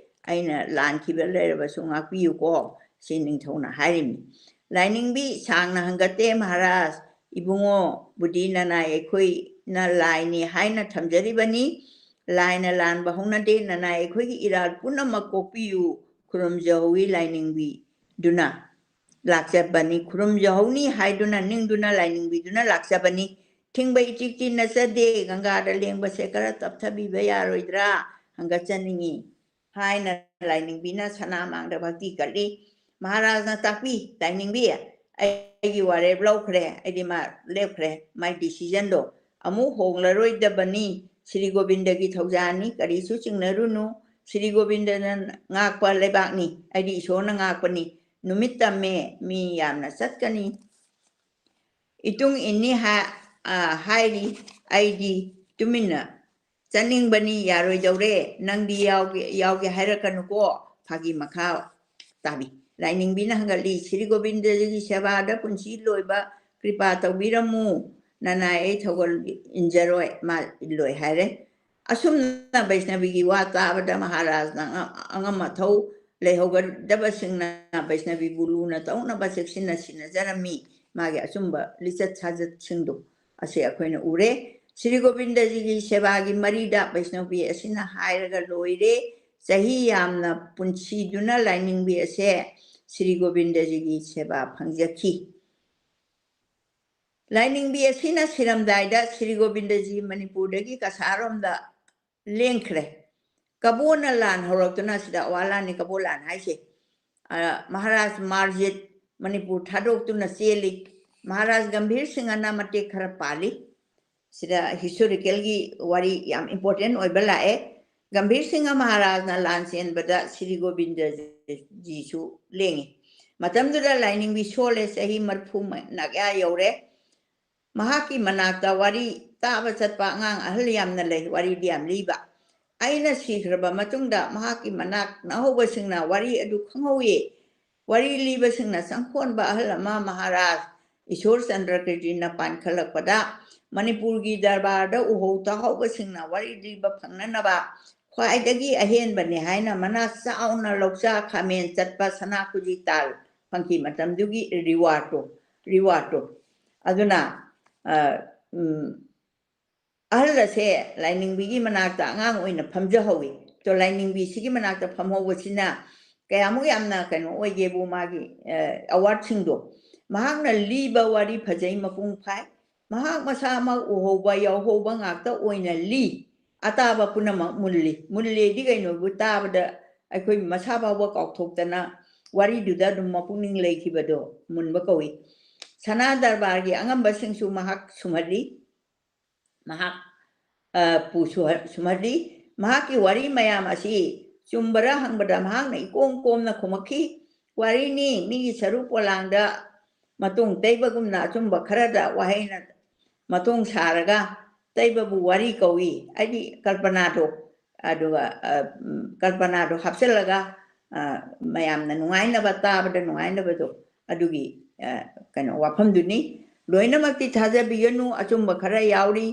ꯑꯩꯅ ꯂꯥꯟꯈꯤꯕ ꯂꯩꯔꯕꯁꯨ ꯉꯥꯛꯄꯤꯌꯨꯀꯣ, ꯁꯤ ꯅꯤꯡꯊꯧꯅ ꯍꯥꯏꯔꯤꯕꯅꯤ꯫ ꯂꯥꯏꯅꯤꯡꯕꯤ ꯁꯥꯡꯅ ꯍꯪꯒꯠꯇꯦ ꯃꯍꯥꯔꯥꯖ, ꯏꯕꯨꯡꯉꯣ, ꯕꯨꯙꯤ ꯅꯅꯥꯏ ꯑꯩꯈꯣꯏꯅ ꯂꯥꯏꯅꯤ ꯍꯥꯏꯅ ꯊꯝꯖꯔꯤꯕꯅꯤ꯫ ꯂꯥꯏꯅ ꯂꯥꯟꯕ ꯍꯧꯅꯗꯦ, ꯅꯅꯥꯏ ꯑꯩꯈꯣꯏꯒꯤ ꯏꯔꯥꯜ ꯄꯨꯝꯅꯃꯛ ꯀꯣꯛꯄꯤꯌꯨ, ꯈꯨꯔꯨꯝꯖꯍꯧꯋꯤ ꯂꯥꯏꯅꯤꯡꯕꯤꯗꯨꯅ꯫ ꯂꯥꯛꯆꯕꯅꯤ, ꯈꯨꯔꯨꯝꯖꯍꯧꯅꯤ ꯍꯥꯏꯗꯨꯅ ꯅꯤꯡꯗꯨꯅ ꯂꯥꯏꯅꯤꯡꯕꯤꯗꯨꯅ ꯂꯥꯛꯆꯕꯅꯤ꯫ ꯊꯤꯡꯕ ꯏꯆꯤꯛ ꯆꯤꯛ ꯅꯠꯆꯗꯦ, ꯒꯪꯒꯥꯗ ꯂꯦꯡꯕꯁꯦ ꯈꯔ ꯇꯞꯊꯕꯤꯕ ꯌꯥꯔꯣꯏꯗ꯭ꯔꯥ? ꯍꯪꯒꯠꯆꯅꯤꯡꯉꯤ ꯍꯥꯏꯅ ꯂꯥꯏꯅꯤꯡꯕꯤꯅ ꯁꯅꯥ ꯃꯥꯡꯗ ꯚꯛꯇꯤ ꯀꯠꯂꯤ꯫ ꯃꯍꯥꯔꯥꯖꯅ ꯇꯥꯛꯄꯤ, ꯂꯥꯏꯅꯤꯡꯕꯤ, ꯑꯩꯒꯤ ꯋꯥꯔꯦꯞ ꯂꯧꯈ꯭ꯔꯦ, ꯑꯩꯗꯤ ꯃꯥ ꯂꯦꯞꯈ꯭ꯔꯦ, ꯃꯥꯏ decisionꯗꯣ ꯑꯃꯨꯛ ꯍꯣꯡꯂꯔꯣꯏꯗꯕꯅꯤ꯫ ꯁ꯭ꯔꯤ ꯒꯣꯕꯤꯟꯗꯒꯤ ꯊꯧꯖꯥꯜꯅꯤ, ꯀꯔꯤꯁꯨ ꯆꯤꯡꯅꯔꯨꯅꯨ꯫ ꯁ꯭ꯔꯤ ꯒꯣꯕꯤꯟꯗꯅ ꯉꯥꯛꯄ ꯂꯩꯕꯥꯛꯅꯤ, ꯑꯩꯗꯤ ꯏꯁꯣꯔꯅ ꯉꯥꯛꯄꯅꯤ꯫ ꯅꯨꯃꯤꯠ ꯇꯝꯃꯦ, ꯃꯤ ꯌꯥꯝꯅ ꯆꯠꯀꯅꯤ, ꯏꯇꯨꯡ ꯏꯟꯅꯤ ꯍꯥ-, ꯑ, ꯍꯥꯏꯔꯤ꯫ ꯑꯩꯗꯤ ꯇꯨꯃꯤꯟꯅ ꯆꯠꯅꯤꯡꯕꯅꯤ, ꯌꯥꯔꯣꯏꯗꯧꯔꯦ꯫ ꯅꯪꯗꯤ ꯌꯥꯎꯒꯦ, ꯌꯥꯎꯒꯦ ꯍꯥꯏꯔꯛꯀꯅꯨꯀꯣ꯫ ꯐꯥꯒꯤ ꯃꯈꯥ ꯇꯥꯕꯤ꯫ ꯂꯥꯏꯅꯤꯡꯕꯤꯅ ꯍꯪꯒꯠꯂꯤ, ꯁ꯭ꯔꯤ ꯒꯣꯕꯤꯟꯗꯖꯤꯒꯤ ꯁꯦꯕꯥꯗ ꯄꯨꯟꯁꯤ ꯂꯣꯏꯕ ꯀ꯭ꯔꯤꯄꯥ ꯇꯧꯕꯤꯔꯝꯃꯨ꯫ ꯅꯅꯥꯏ ꯑꯩ ꯊꯧꯒꯜ ꯏꯟꯖꯔꯣꯏ, ꯃꯥ ꯏꯜꯂꯣꯏ ꯍꯥꯏꯔꯦ꯫ ꯑꯁꯨꯝꯅ ꯕꯩꯁꯅꯕꯤꯒꯤ ꯋꯥ ꯇꯥꯕꯗ ꯃꯍꯥꯔꯥꯖꯅ ꯑꯉ-, ꯑꯉꯝ ꯑꯊꯧ ꯂꯩꯍꯧꯒꯗꯕꯁꯤꯡꯅ ꯕꯩꯁꯅꯕꯤꯕꯨ ꯂꯨꯅ ꯇꯧꯅꯕ ꯆꯦꯛꯁꯤꯟꯅ ꯁꯤꯟꯅꯖꯔꯝꯃꯤ꯫ ꯃꯥꯒꯤ ꯑꯆꯨꯝꯕ ꯂꯤꯆꯠ ꯁꯥꯖꯠꯁꯤꯡꯗꯣ ꯑꯁꯤ ꯑꯩꯈꯣꯏꯅ ꯎꯔꯦ꯫ ꯁ꯭ꯔꯤ ꯒꯣꯕꯤꯟꯗꯖꯤꯒꯤ ꯁꯦꯕꯥꯒꯤ ꯃꯔꯤꯗ ꯕꯩꯁꯅꯕꯤ ꯑꯁꯤꯅ ꯍꯥꯏꯔꯒ ꯂꯣꯏꯔꯦ꯫ ꯆꯍꯤ ꯌꯥꯝꯅ ꯄꯨꯟꯁꯤꯗꯨꯅ ꯂꯥꯏꯅꯤꯡꯕꯤ ꯑꯁꯦ ꯁ꯭ꯔꯤ ꯒꯣꯕꯤꯟꯗꯖꯤꯒꯤ ꯁꯦꯕꯥ ꯐꯪꯖꯈꯤ꯫ ꯂꯥꯏꯅꯤꯡꯕꯤ ꯑꯁꯤꯅ ꯁꯤꯔꯝꯗꯥꯏꯗ ꯁ꯭ꯔꯤ ꯒꯣꯕꯤꯟꯗꯖꯤ ꯃꯅꯤꯄꯨꯔꯗꯒꯤ ꯀꯁꯥꯔꯣꯝꯗ ꯂꯦꯡꯈ꯭ꯔꯦ꯫ ꯀꯕꯣꯅ ꯂꯥꯟ ꯍꯧꯔꯛꯇꯨꯅ, ꯁꯤꯗ ꯑꯋꯥ ꯂꯥꯟꯅꯤ ꯀꯕꯣ ꯂꯥꯟ ꯍꯥꯏꯁꯦ꯫ ꯑ, ꯃꯍꯥꯔꯥꯖ ꯃꯥꯔꯖꯤꯠ ꯃꯅꯤꯄꯨꯔ ꯊꯥꯗꯣꯛꯇꯨꯅ ꯆꯦꯜꯂꯤ꯫ ꯃꯍꯥꯔꯥꯖ ꯒꯝꯚꯤꯔ ꯁꯤꯡꯍꯅ ꯃꯇꯦꯛ ꯈꯔ ꯄꯥꯜꯂꯤ꯫ ꯁꯤꯗ historicalꯒꯤ ꯋꯥꯔꯤ ꯌꯥꯝ important ꯑꯣꯏꯕ ꯂꯥꯛꯑꯦ꯫ ꯒꯝꯚꯤꯔ ꯁꯤꯡꯍ ꯃꯍꯥꯔꯥꯖꯅ ꯂꯥꯟ ꯆꯦꯟꯕꯗ ꯁ꯭ꯔꯤ ꯒꯣꯕꯤꯟꯗꯖꯤꯁꯨ ꯂꯦꯡꯉꯤ꯫ ꯃꯇꯝꯗꯨꯗ ꯂꯥꯏꯅꯤꯡꯕꯤ ꯁꯣꯜꯂꯦ, ꯆꯍꯤ ꯃꯔꯤꯐꯨ ꯃ-, ꯅꯥꯌꯥ ꯌꯧꯔꯦ꯫ ꯃꯍꯥꯛꯀꯤ ꯃꯅꯥꯛꯇ ꯋꯥꯔꯤ ꯇꯥꯕ ꯆꯠꯄ ꯑꯉꯥꯡ ꯑꯍꯜ ꯌꯥꯝꯅ ꯂꯩ, ꯋꯥꯔꯤꯗꯤ ꯌꯥꯝ ꯂꯤꯕ꯫ ꯑꯩꯅ ꯁꯤꯈ꯭ꯔꯕ ꯃꯇꯨꯡꯗ ꯃꯍꯥꯛꯀꯤ ꯃꯅꯥꯛ ꯅꯛꯍꯧꯕꯁꯤꯡꯅ ꯋꯥꯔꯤ ꯑꯗꯨ ꯈꯪꯍꯧꯏ꯫ ꯋꯥꯔꯤ ꯂꯤꯕꯁꯤꯡꯅ ꯆꯪꯈꯣꯟꯕ ꯑꯍꯜ ꯑꯃ ꯃꯍꯥꯔꯥꯖ ꯏꯁꯣꯔ ꯆꯟꯗ꯭ꯔ ꯀꯤꯔꯇꯤꯅ ꯄꯥꯟꯈꯠꯂꯛꯄꯗ ꯃꯅꯤꯄꯨꯔꯒꯤ ꯗꯔꯕꯥꯔꯗ ꯎꯍꯧ ꯇꯥꯍꯧꯕꯁꯤꯡꯅ ꯋꯥꯔꯤ ꯂꯤꯕ ꯐꯪꯅꯅꯕ ꯈ꯭ꯋꯥꯏꯗꯒꯤ ꯑꯍꯦꯟꯕꯅꯤ ꯍꯥꯏꯅ ꯃꯅꯥ ꯆꯥꯎꯅ ꯂꯧꯆꯥ ꯈꯥꯃꯦꯟ ꯆꯠꯄ ꯁꯅꯥ ꯈꯨꯖꯤ ꯇꯥꯜ ꯐꯪꯈꯤ꯫ ꯃꯇꯝꯗꯨꯒꯤ ꯔꯤꯋꯥꯔꯗꯇꯣ, ꯔꯤꯋꯥꯔꯗꯇꯣ꯫ ꯑꯗꯨꯅ, ꯑ, ꯎꯝ, ꯑꯍꯜ ꯑꯁꯦ ꯂꯥꯏꯅꯤꯡꯕꯤꯒꯤ ꯃꯅꯥꯛꯇ ꯑꯉꯥꯡ ꯑꯣꯏꯅ ꯐꯝꯖꯍꯧꯋꯤ꯫ ꯇꯣ ꯂꯥꯏꯅꯤꯡꯕꯤꯁꯤꯒꯤ ꯃꯅꯥꯛꯇ ꯐꯝꯍꯧꯕꯁꯤꯅ ꯀꯌꯥꯃꯨꯛ ꯌꯥꯝꯅ ꯀꯩꯅꯣ ꯑꯣꯏꯒꯦꯕꯨ ꯃꯥꯒꯤ, ꯑ, ꯑꯦꯋꯥꯔꯗꯁꯤꯡꯗꯣ꯫ ꯃꯍꯥꯛꯅ ꯂꯤꯕ ꯋꯥꯔꯤ ꯐꯖꯩ, ꯃꯄꯨꯡ ꯐꯥꯏ꯫ ꯃꯍꯥꯛ ꯃꯁꯥꯃꯛ ꯎꯍꯧꯕ, ꯌꯥꯎꯍꯧꯕ ꯉꯥꯛꯇ ꯑꯣꯏꯅ ꯂꯤ꯫ ꯑꯇꯥꯕ ꯄꯨꯝꯅꯃꯛ ꯃꯨꯜꯂꯤ꯫ ꯃꯨꯜꯂꯦꯗꯤ ꯀꯩꯅꯣꯕꯨ ꯇꯥꯕꯗ ꯑꯩꯈꯣꯏ ꯃꯁꯥ ꯐꯥꯎꯕ ꯀꯥꯎꯊꯣꯛꯇꯅ ꯋꯥꯔꯤꯗꯨꯗ ꯑꯗꯨꯝ ꯃꯄꯨꯛꯅꯤꯡ ꯂꯩꯈꯤꯕꯗꯣ ꯃꯨꯟꯕ ꯀꯧꯏ꯫ ꯁꯅꯥ ꯗꯔꯕꯥꯔꯒꯤ ꯑꯉꯝꯕꯁꯤꯡꯁꯨ ꯃꯍꯥꯛ ꯁꯨꯝꯍꯠꯂꯤ꯫ ꯃꯍꯥꯛ, ꯑ, ꯄꯨ ꯁꯨꯍ-, ꯁꯨꯝꯍꯠꯂꯤ꯫ ꯃꯍꯥꯛꯀꯤ ꯋꯥꯔꯤ ꯃꯌꯥꯝ ꯑꯁꯤ ꯆꯨꯝꯕꯔ ꯍꯪꯕꯗ ꯃꯍꯥꯛꯅ ꯏꯀꯣꯝ ꯀꯣꯝꯅ ꯈꯨꯝꯃꯛꯈꯤ, "ꯋꯥꯔꯤꯅꯤ, ꯃꯤꯒꯤ ꯁꯔꯨ ꯄꯣꯂꯥꯡꯗ ꯃꯇꯣꯡ ꯇꯩꯕꯒꯨꯝꯅ ꯑꯆꯨꯝꯕ ꯈꯔꯗ ꯋꯥꯍꯩꯅ ꯃꯇꯣꯡ ꯁꯥꯔꯒ ꯇꯩꯕꯕꯨ ꯋꯥꯔꯤ ꯀꯧꯏ"꯫ ꯍꯥꯏꯗꯤ ꯀꯜꯄꯅꯥꯗꯣ, ꯑꯗꯨꯒ, ꯑ, ꯎꯝ, ꯀꯜꯄꯅꯥꯗꯣ ꯍꯥꯞꯆꯤꯜꯂꯒ, ꯑ, ꯃꯌꯥꯝꯅ ꯅꯨꯡꯉꯥꯏꯅꯕ, ꯇꯥꯕꯗ ꯅꯨꯡꯉꯥꯏꯅꯕꯗꯣ, ꯑꯗꯨꯒꯤ, ꯑ, ꯀꯩꯅꯣ, ꯋꯥꯐꯝꯗꯨꯅꯤ꯫ ꯂꯣꯏꯅꯃꯛꯇꯤ ꯊꯥꯖꯕꯤꯒꯅꯨ, ꯑꯆꯨꯝꯕ ꯈꯔ ꯌꯥꯎꯔꯤ꯫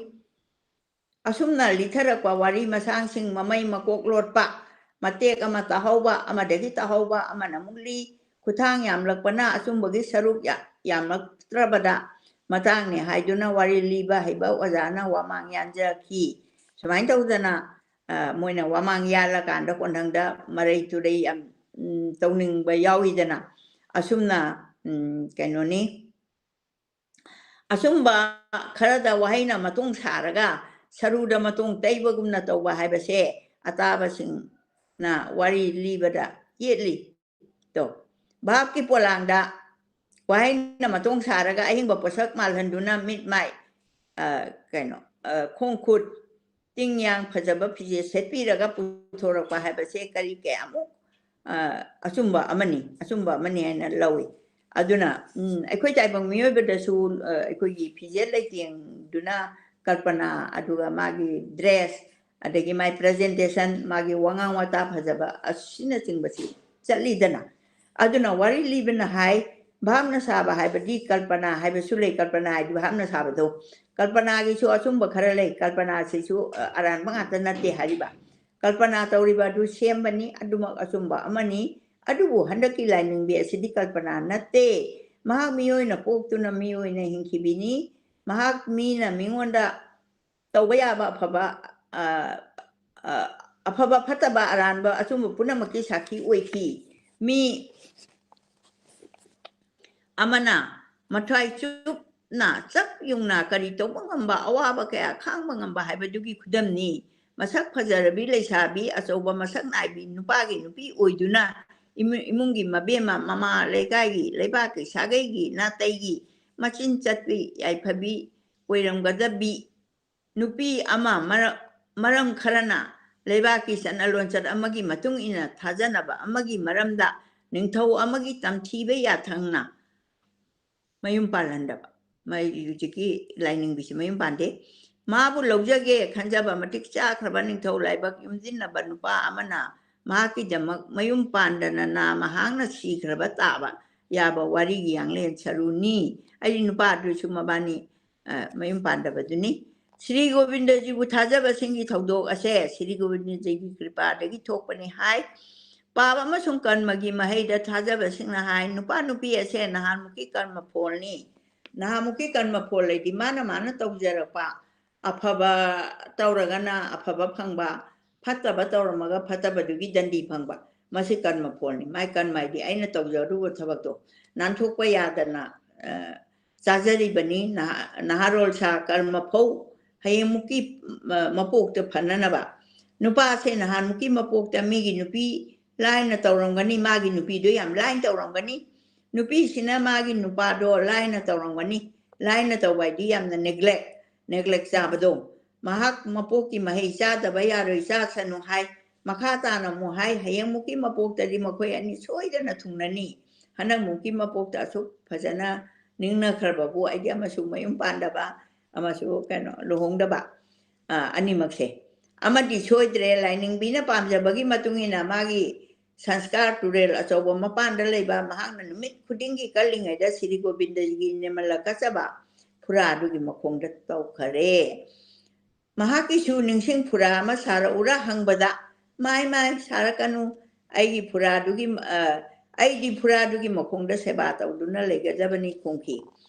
ꯑꯁꯨꯝꯅ ꯂꯤꯊꯔꯛꯄ ꯋꯥꯔꯤ ꯃꯁꯥꯡꯁꯤꯡ, ꯃꯃꯩ ꯃꯀꯣꯛ ꯂꯣꯠꯄ, ꯃꯇꯦꯛ ꯑꯃ ꯇꯥꯍꯧꯕ, ꯑꯃꯗꯒꯤ ꯇꯥꯍꯧꯕ, ꯑꯃꯅ ꯑꯃꯨꯛ ꯂꯤ, ꯈꯨꯊꯥꯡ ꯌꯥꯝꯂꯛꯄꯅ ꯑꯆꯨꯝꯕꯒꯤ ꯁꯔꯨꯛ ꯌꯥ-, ꯌꯥꯝꯂꯛꯇ꯭ꯔꯕꯗ ꯃꯇꯥꯡꯅꯤ ꯍꯥꯏꯗꯨꯅ ꯋꯥꯔꯤ ꯂꯤꯕ ꯍꯩꯕ ꯑꯣꯖꯥꯅ ꯋꯥꯃꯥꯡ ꯌꯥꯟꯖꯈꯤ꯫ ꯁꯨꯃꯥꯏꯅ ꯇꯧꯗꯅ, ꯑ, ꯃꯣꯏꯅ ꯋꯥꯃꯥꯡ ꯌꯥꯜꯂꯀꯥꯟꯗ ꯀꯣꯟꯊꯪꯗ ꯃꯔꯩ ꯇꯨꯔꯩ ꯌꯥꯝ, ꯎꯝ, ꯇꯧꯅꯤꯡꯕ ꯌꯥꯎꯏꯗꯅ꯫ ꯑꯁꯨꯝꯅ, ꯎꯝ, ꯀꯩꯅꯣꯅꯤ, ꯑꯆꯨꯝꯕ ꯈꯔꯗ ꯋꯥꯍꯩꯅ ꯃꯇꯣꯡ ꯁꯥꯔꯒ ꯁꯔꯨꯗ ꯃꯇꯣꯡ ꯇꯩꯕꯒꯨꯝꯅ ꯇꯧꯕ ꯍꯥꯏꯕꯁꯦ ꯑꯇꯥꯕꯁꯤꯡꯅ ꯋꯥꯔꯤ ꯂꯤꯕꯗ ꯌꯦꯠꯂꯤ꯫ ꯇꯣ, ꯚꯥꯞꯀꯤ ꯄꯣꯂꯥꯡꯗ ꯋꯥꯍꯩꯅ ꯃꯇꯣꯡ ꯁꯥꯔꯒ ꯑꯍꯤꯡꯕ ꯄꯣꯠꯁꯛ ꯃꯥꯜꯍꯟꯗꯨꯅ ꯃꯤꯠ ꯃꯥꯏ, ꯑ, ꯀꯩꯅꯣ, ꯑ, ꯈꯣꯡ ꯈꯨꯠ, ꯇꯤꯡ ꯌꯥꯡ ꯐꯖꯕ ꯐꯤꯖꯦꯠ ꯁꯦꯠꯄꯤꯔꯒ ꯄꯨꯊꯣꯔꯛꯄ ꯍꯥꯏꯕꯁꯦ ꯀꯔꯤ ꯀꯌꯥꯃꯨꯛ ꯑ, ꯑꯆꯨꯝꯕ ꯑꯃꯅꯤ, ꯑꯆꯨꯝꯕ ꯑꯃꯅꯤ ꯍꯥꯏꯅ ꯂꯧꯏ꯫ ꯑꯗꯨꯅ, ꯎꯝ, ꯑꯩꯈꯣꯏ ꯇꯥꯏꯕꯪ ꯃꯤꯑꯣꯏꯕꯗꯁꯨ, ꯑ, ꯑꯩꯈꯣꯏꯒꯤ ꯐꯤꯖꯦꯠ ꯂꯩꯇꯦꯡꯗꯨꯅ ꯀꯜꯄꯅꯥ, ꯑꯗꯨꯒ ꯃꯥꯒꯤ dress, ꯑꯗꯒꯤ ꯃꯥꯒꯤ presentation, ꯃꯥꯒꯤ ꯋꯥꯉꯥꯡ ꯋꯥꯇꯥ ꯐꯖꯕ ꯑꯁꯤꯅꯆꯤꯡꯕꯁꯤ ꯆꯠꯂꯤꯗꯅ꯫ ꯑꯗꯨꯅ ꯋꯥꯔꯤ ꯂꯤꯕꯅ ꯍꯥꯏ, ꯚꯥꯞꯅ ꯁꯥꯕ ꯍꯥꯏꯕꯗꯤ ꯀꯜꯄꯅꯥ ꯍꯥꯏꯕꯁꯨ ꯂꯩ, ꯀꯜꯄꯅꯥ ꯍꯥꯏꯗꯤ ꯚꯥꯞꯅ ꯁꯥꯕꯗꯣ꯫ ꯀꯜꯄꯅꯥꯒꯤꯁꯨ ꯑꯆꯨꯝꯕ ꯈꯔ ꯂꯩ, ꯀꯜꯄꯅꯥꯁꯤꯁꯨ, ꯑ, ꯑꯔꯥꯟꯕ ꯉꯥꯛꯇ ꯅꯠꯇꯦ ꯍꯥꯏꯔꯤꯕ꯫ ꯀꯜꯄꯅꯥ ꯇꯧꯔꯤꯕ ꯑꯗꯨ ꯁꯦꯝꯕꯅꯤ, ꯑꯗꯨꯃꯛ ꯑꯆꯨꯝꯕ ꯑꯃꯅꯤ꯫ ꯑꯗꯨꯕꯨ ꯍꯟꯗꯛꯀꯤ ꯂꯥꯏꯅꯤꯡꯕꯤ ꯑꯁꯤꯗꯤ ꯀꯜꯄꯅꯥ ꯅꯠꯇꯦ꯫ ꯃꯍꯥꯛ ꯃꯤꯑꯣꯏꯅ ꯄꯣꯛꯇꯨꯅ ꯃꯤꯑꯣꯏꯅ ꯍꯤꯡꯈꯤꯕꯤꯅꯤ꯫ ꯃꯍꯥꯛ ꯃꯤꯅ ꯃꯤꯉꯣꯟꯗ ꯇꯧꯕ ꯌꯥꯕ ꯑꯐꯕ, ꯑ, ꯑ, ꯑꯐꯕ, ꯐꯠꯇꯕ, ꯑꯔꯥꯟꯕ, ꯑꯆꯨꯝꯕ ꯄꯨꯝꯅꯃꯛꯀꯤ ꯁꯥꯈꯤ ꯑꯣꯏꯈꯤ꯫ ꯃꯤ ꯑꯃꯅ ꯃꯊ꯭ꯋꯥꯏ ꯆꯨꯞꯅ ꯆꯞ ꯌꯨꯡꯅ ꯀꯔꯤ ꯇꯧꯕ ꯉꯝꯕ, ꯑꯋꯥꯕ ꯀꯌꯥ ꯈꯥꯡꯕ ꯉꯝꯕ ꯍꯥꯏꯕꯗꯨꯒꯤ ꯈꯨꯗꯝꯅꯤ꯫ ꯃꯁꯛ ꯐꯖꯔꯕꯤ ꯂꯩꯁꯥꯕꯤ, ꯑꯆꯧꯕ ꯃꯁꯛ ꯅꯥꯏꯕꯤ, ꯅꯨꯄꯥꯒꯤ ꯅꯨꯄꯤ ꯑꯣꯏꯗꯨꯅ ꯏꯃꯨ-, ꯏꯃꯨꯡꯒꯤ ꯃꯕꯦꯝꯃ, ꯃꯃꯥ, ꯂꯩꯀꯥꯏꯒꯤ, ꯂꯩꯕꯥꯛꯀꯤ, ꯁꯥꯒꯩꯒꯤ, ꯅꯥꯇꯩꯒꯤ ꯃꯆꯤꯟ ꯆꯠꯄꯤ, ꯌꯥꯏꯐꯕꯤ ꯑꯣꯏꯔꯝꯒꯗꯕꯤ ꯅꯨꯄꯤ ꯑꯃ, ꯃꯔ-, ꯃꯔꯝ ꯈꯔꯅ ꯂꯩꯕꯥꯛꯀꯤ ꯆꯠꯅ ꯂꯣꯟꯆꯠ ꯑꯃꯒꯤ ꯃꯇꯨꯡ ꯏꯟꯅ ꯊꯥꯖꯅꯕ ꯑꯃꯒꯤ ꯃꯔꯝꯗ ꯅꯤꯡꯊꯧ ꯑꯃꯒꯤ ꯇꯝꯊꯤꯕ ꯌꯥꯊꯪꯅ ꯃꯌꯨꯝ ꯄꯥꯜꯍꯟꯗꯕ꯫ ꯃꯩ-, ꯍꯧꯖꯤꯛꯀꯤ ꯂꯥꯏꯅꯤꯡꯕꯤꯁꯤ ꯃꯌꯨꯝ ꯄꯥꯟꯗꯦ꯫ ꯃꯥꯕꯨ ꯂꯧꯖꯒꯦ ꯈꯟꯖꯕ ꯃꯇꯤꯛ ꯆꯥꯈ꯭ꯔꯕ ꯅꯤꯡꯊꯧ ꯂꯥꯏꯕꯛ ꯌꯨꯝꯁꯤꯟꯅꯕ ꯅꯨꯄꯥ ꯑꯃꯅ ꯃꯍꯥꯛꯀꯤꯗꯃꯛ ꯃꯌꯨꯝ ꯄꯥꯟꯗꯅ ꯅꯥꯃ ꯍꯥꯡꯅ ꯁꯤꯈ꯭ꯔꯕ ꯇꯥꯕ ꯌꯥꯕ ꯋꯥꯔꯤꯒꯤ ꯌꯥꯡꯂꯦꯟ ꯁꯔꯨꯅꯤ꯫ ꯑꯩꯗꯤ ꯅꯨꯄꯥꯗꯨꯁꯨ ꯃꯕꯥꯅꯤ, ꯑ, ꯃꯌꯨꯝ ꯄꯥꯟꯗꯕꯗꯨꯅꯤ꯫ ꯁ꯭ꯔꯤ ꯒꯣꯕꯤꯟꯗꯖꯤꯕꯨ ꯊꯥꯖꯕꯁꯤꯡꯒꯤ ꯊꯧꯗꯣꯛ ꯑꯁꯦ ꯁ꯭ꯔꯤ ꯒꯣꯕꯤꯟꯗꯖꯤꯒꯤ ꯀ꯭ꯔꯤꯄꯥꯗꯒꯤ ꯊꯣꯛꯄꯅꯤ ꯍꯥꯏ꯫ ꯄꯥꯞ ꯑꯃꯁꯨꯡ ꯀꯔꯃꯒꯤ ꯃꯍꯩꯗ ꯊꯥꯖꯕꯁꯤꯡꯅ ꯍꯥꯏ, ꯅꯨꯄꯥ ꯅꯨꯄꯤ ꯑꯁꯦ ꯅꯍꯥꯟꯃꯨꯛꯀꯤ ꯀꯔꯃ ꯐꯣꯜꯅꯤ꯫ ꯅꯍꯥꯟꯃꯨꯛꯀꯤ ꯀꯔꯃ ꯐꯣꯜ ꯍꯥꯏꯗꯤ ꯃꯥꯅ ꯃꯥꯅ ꯇꯧꯖꯔꯛꯄ ꯑꯐꯕ ꯇꯧꯔꯒꯅ ꯑꯐꯕ ꯐꯪꯕ, ꯐꯠꯇꯕ ꯇꯧꯔꯝꯃꯒ ꯐꯠꯇꯕꯗꯨꯒꯤ ꯗꯟꯗꯤ ꯐꯪꯕ꯫ ꯃꯁꯤ ꯀꯔꯃ ꯐꯣꯜꯅꯤ꯫ ꯃꯥꯏ ꯀꯔꯃ ꯍꯥꯏꯗꯤ ꯑꯩꯅ ꯇꯧꯖꯔꯨꯕ ꯊꯕꯛꯇꯣ ꯅꯥꯟꯊꯣꯛꯄ ꯌꯥꯗꯅ, ꯑ, ꯆꯥꯖꯔꯤꯕꯅꯤ꯫ ꯅꯍꯥ-, ꯅꯍꯥꯔꯣꯜ ꯁꯥ ꯀꯔꯃ ꯐꯧ ꯍꯌꯦꯡꯃꯨꯛꯀꯤ, ꯑ, ꯃꯄꯣꯛꯇ ꯐꯅꯅꯕ꯫ ꯅꯨꯄꯥꯁꯦ ꯅꯍꯥꯟꯃꯨꯛꯀꯤ ꯃꯄꯣꯛꯇ ꯃꯤꯒꯤ ꯅꯨꯄꯤ ꯂꯥꯏꯅ ꯇꯧꯔꯝꯒꯅꯤ, ꯃꯥꯒꯤ ꯅꯨꯄꯤꯗꯣ ꯌꯥꯝ ꯂꯥꯏꯅ ꯇꯧꯔꯝꯒꯅꯤ꯫ ꯅꯨꯄꯤꯁꯤꯅ ꯃꯥꯒꯤ ꯅꯨꯄꯥꯗꯣ ꯂꯥꯏꯅ ꯇꯧꯔꯝꯒꯅꯤ꯫ ꯂꯥꯏꯅ ꯇꯧꯕ ꯍꯥꯏꯗꯤ ꯌꯥꯝꯅ neglect, neglect ꯆꯥꯕꯗꯣ꯫ ꯃꯍꯥꯛ ꯃꯄꯣꯛꯀꯤ ꯃꯍꯩ ꯆꯥꯗꯕ ꯌꯥꯔꯣꯏ, ꯆꯥꯁꯅꯨ ꯍꯥꯏ꯫ ꯃꯈꯥ ꯇꯥꯅ ꯑꯃꯨꯛ ꯍꯥꯏ, ꯍꯌꯦꯡꯃꯨꯛꯀꯤ ꯃꯄꯣꯛꯇꯗꯤ ꯃꯈꯣꯏ ꯑꯅꯤ ꯁꯣꯏꯗꯅ ꯊꯨꯡꯅꯅꯤ꯫ ꯍꯟꯗꯛꯃꯨꯛꯀꯤ ꯃꯄꯣꯛꯇ ꯑꯁꯨꯛ ꯐꯖꯅ ꯅꯤꯡꯅꯈ꯭ꯔꯕꯕꯨ ꯑꯩꯗꯤ ꯑꯃꯁꯨ ꯃꯌꯨꯝ ꯄꯥꯟꯗꯕ, ꯑꯃꯁꯨ ꯀꯩꯅꯣ ꯂꯨꯍꯣꯡꯗꯕ, ꯑ, ꯑꯅꯤꯃꯛꯁꯦ꯫ ꯑꯃꯗꯤ ꯁꯣꯏꯗ꯭ꯔꯦ, ꯂꯥꯏꯅꯤꯡꯕꯤꯅ ꯄꯥꯝꯖꯕꯒꯤ ꯃꯇꯨꯡ ꯏꯟꯅ ꯃꯥꯒꯤ ꯁꯪꯁꯀꯥꯔ ꯇꯨꯔꯦꯜ ꯑꯆꯧꯕ ꯃꯄꯥꯟꯗ ꯂꯩꯕ ꯃꯍꯥꯛꯅ ꯅꯨꯃꯤꯠ ꯈꯨꯗꯤꯡꯒꯤ ꯀꯜꯂꯤꯉꯩꯗ ꯁ꯭ꯔꯤ ꯒꯣꯕꯤꯟꯗꯖꯤꯒꯤ ꯅꯤꯔꯃꯜ ꯀꯠꯆꯕ ꯐꯨꯔꯥꯗꯨꯒꯤ ꯃꯈꯣꯡꯗ ꯇꯧꯈꯔꯦ꯫ ꯃꯍꯥꯛꯀꯤꯁꯨ ꯅꯤꯡꯁꯤꯡ ꯐꯨꯔꯥ ꯑꯃ ꯁꯥꯔꯛꯎꯔꯥ ꯍꯪꯕꯗ, "ꯃꯥꯏ, ꯃꯥꯏ, ꯁꯥꯔꯛꯀꯅꯨ, ꯑꯩꯒꯤ ꯐꯨꯔꯥꯗꯨꯒꯤ, ꯑ, ꯑꯩꯗꯤ ꯐꯨꯔꯥꯗꯨꯒꯤ ꯃꯈꯣꯡꯗ ꯁꯦꯕꯥ ꯇꯧꯗꯨꯅ ꯂꯩꯒꯗꯕꯅꯤ" ꯈꯨꯝꯈꯤ꯫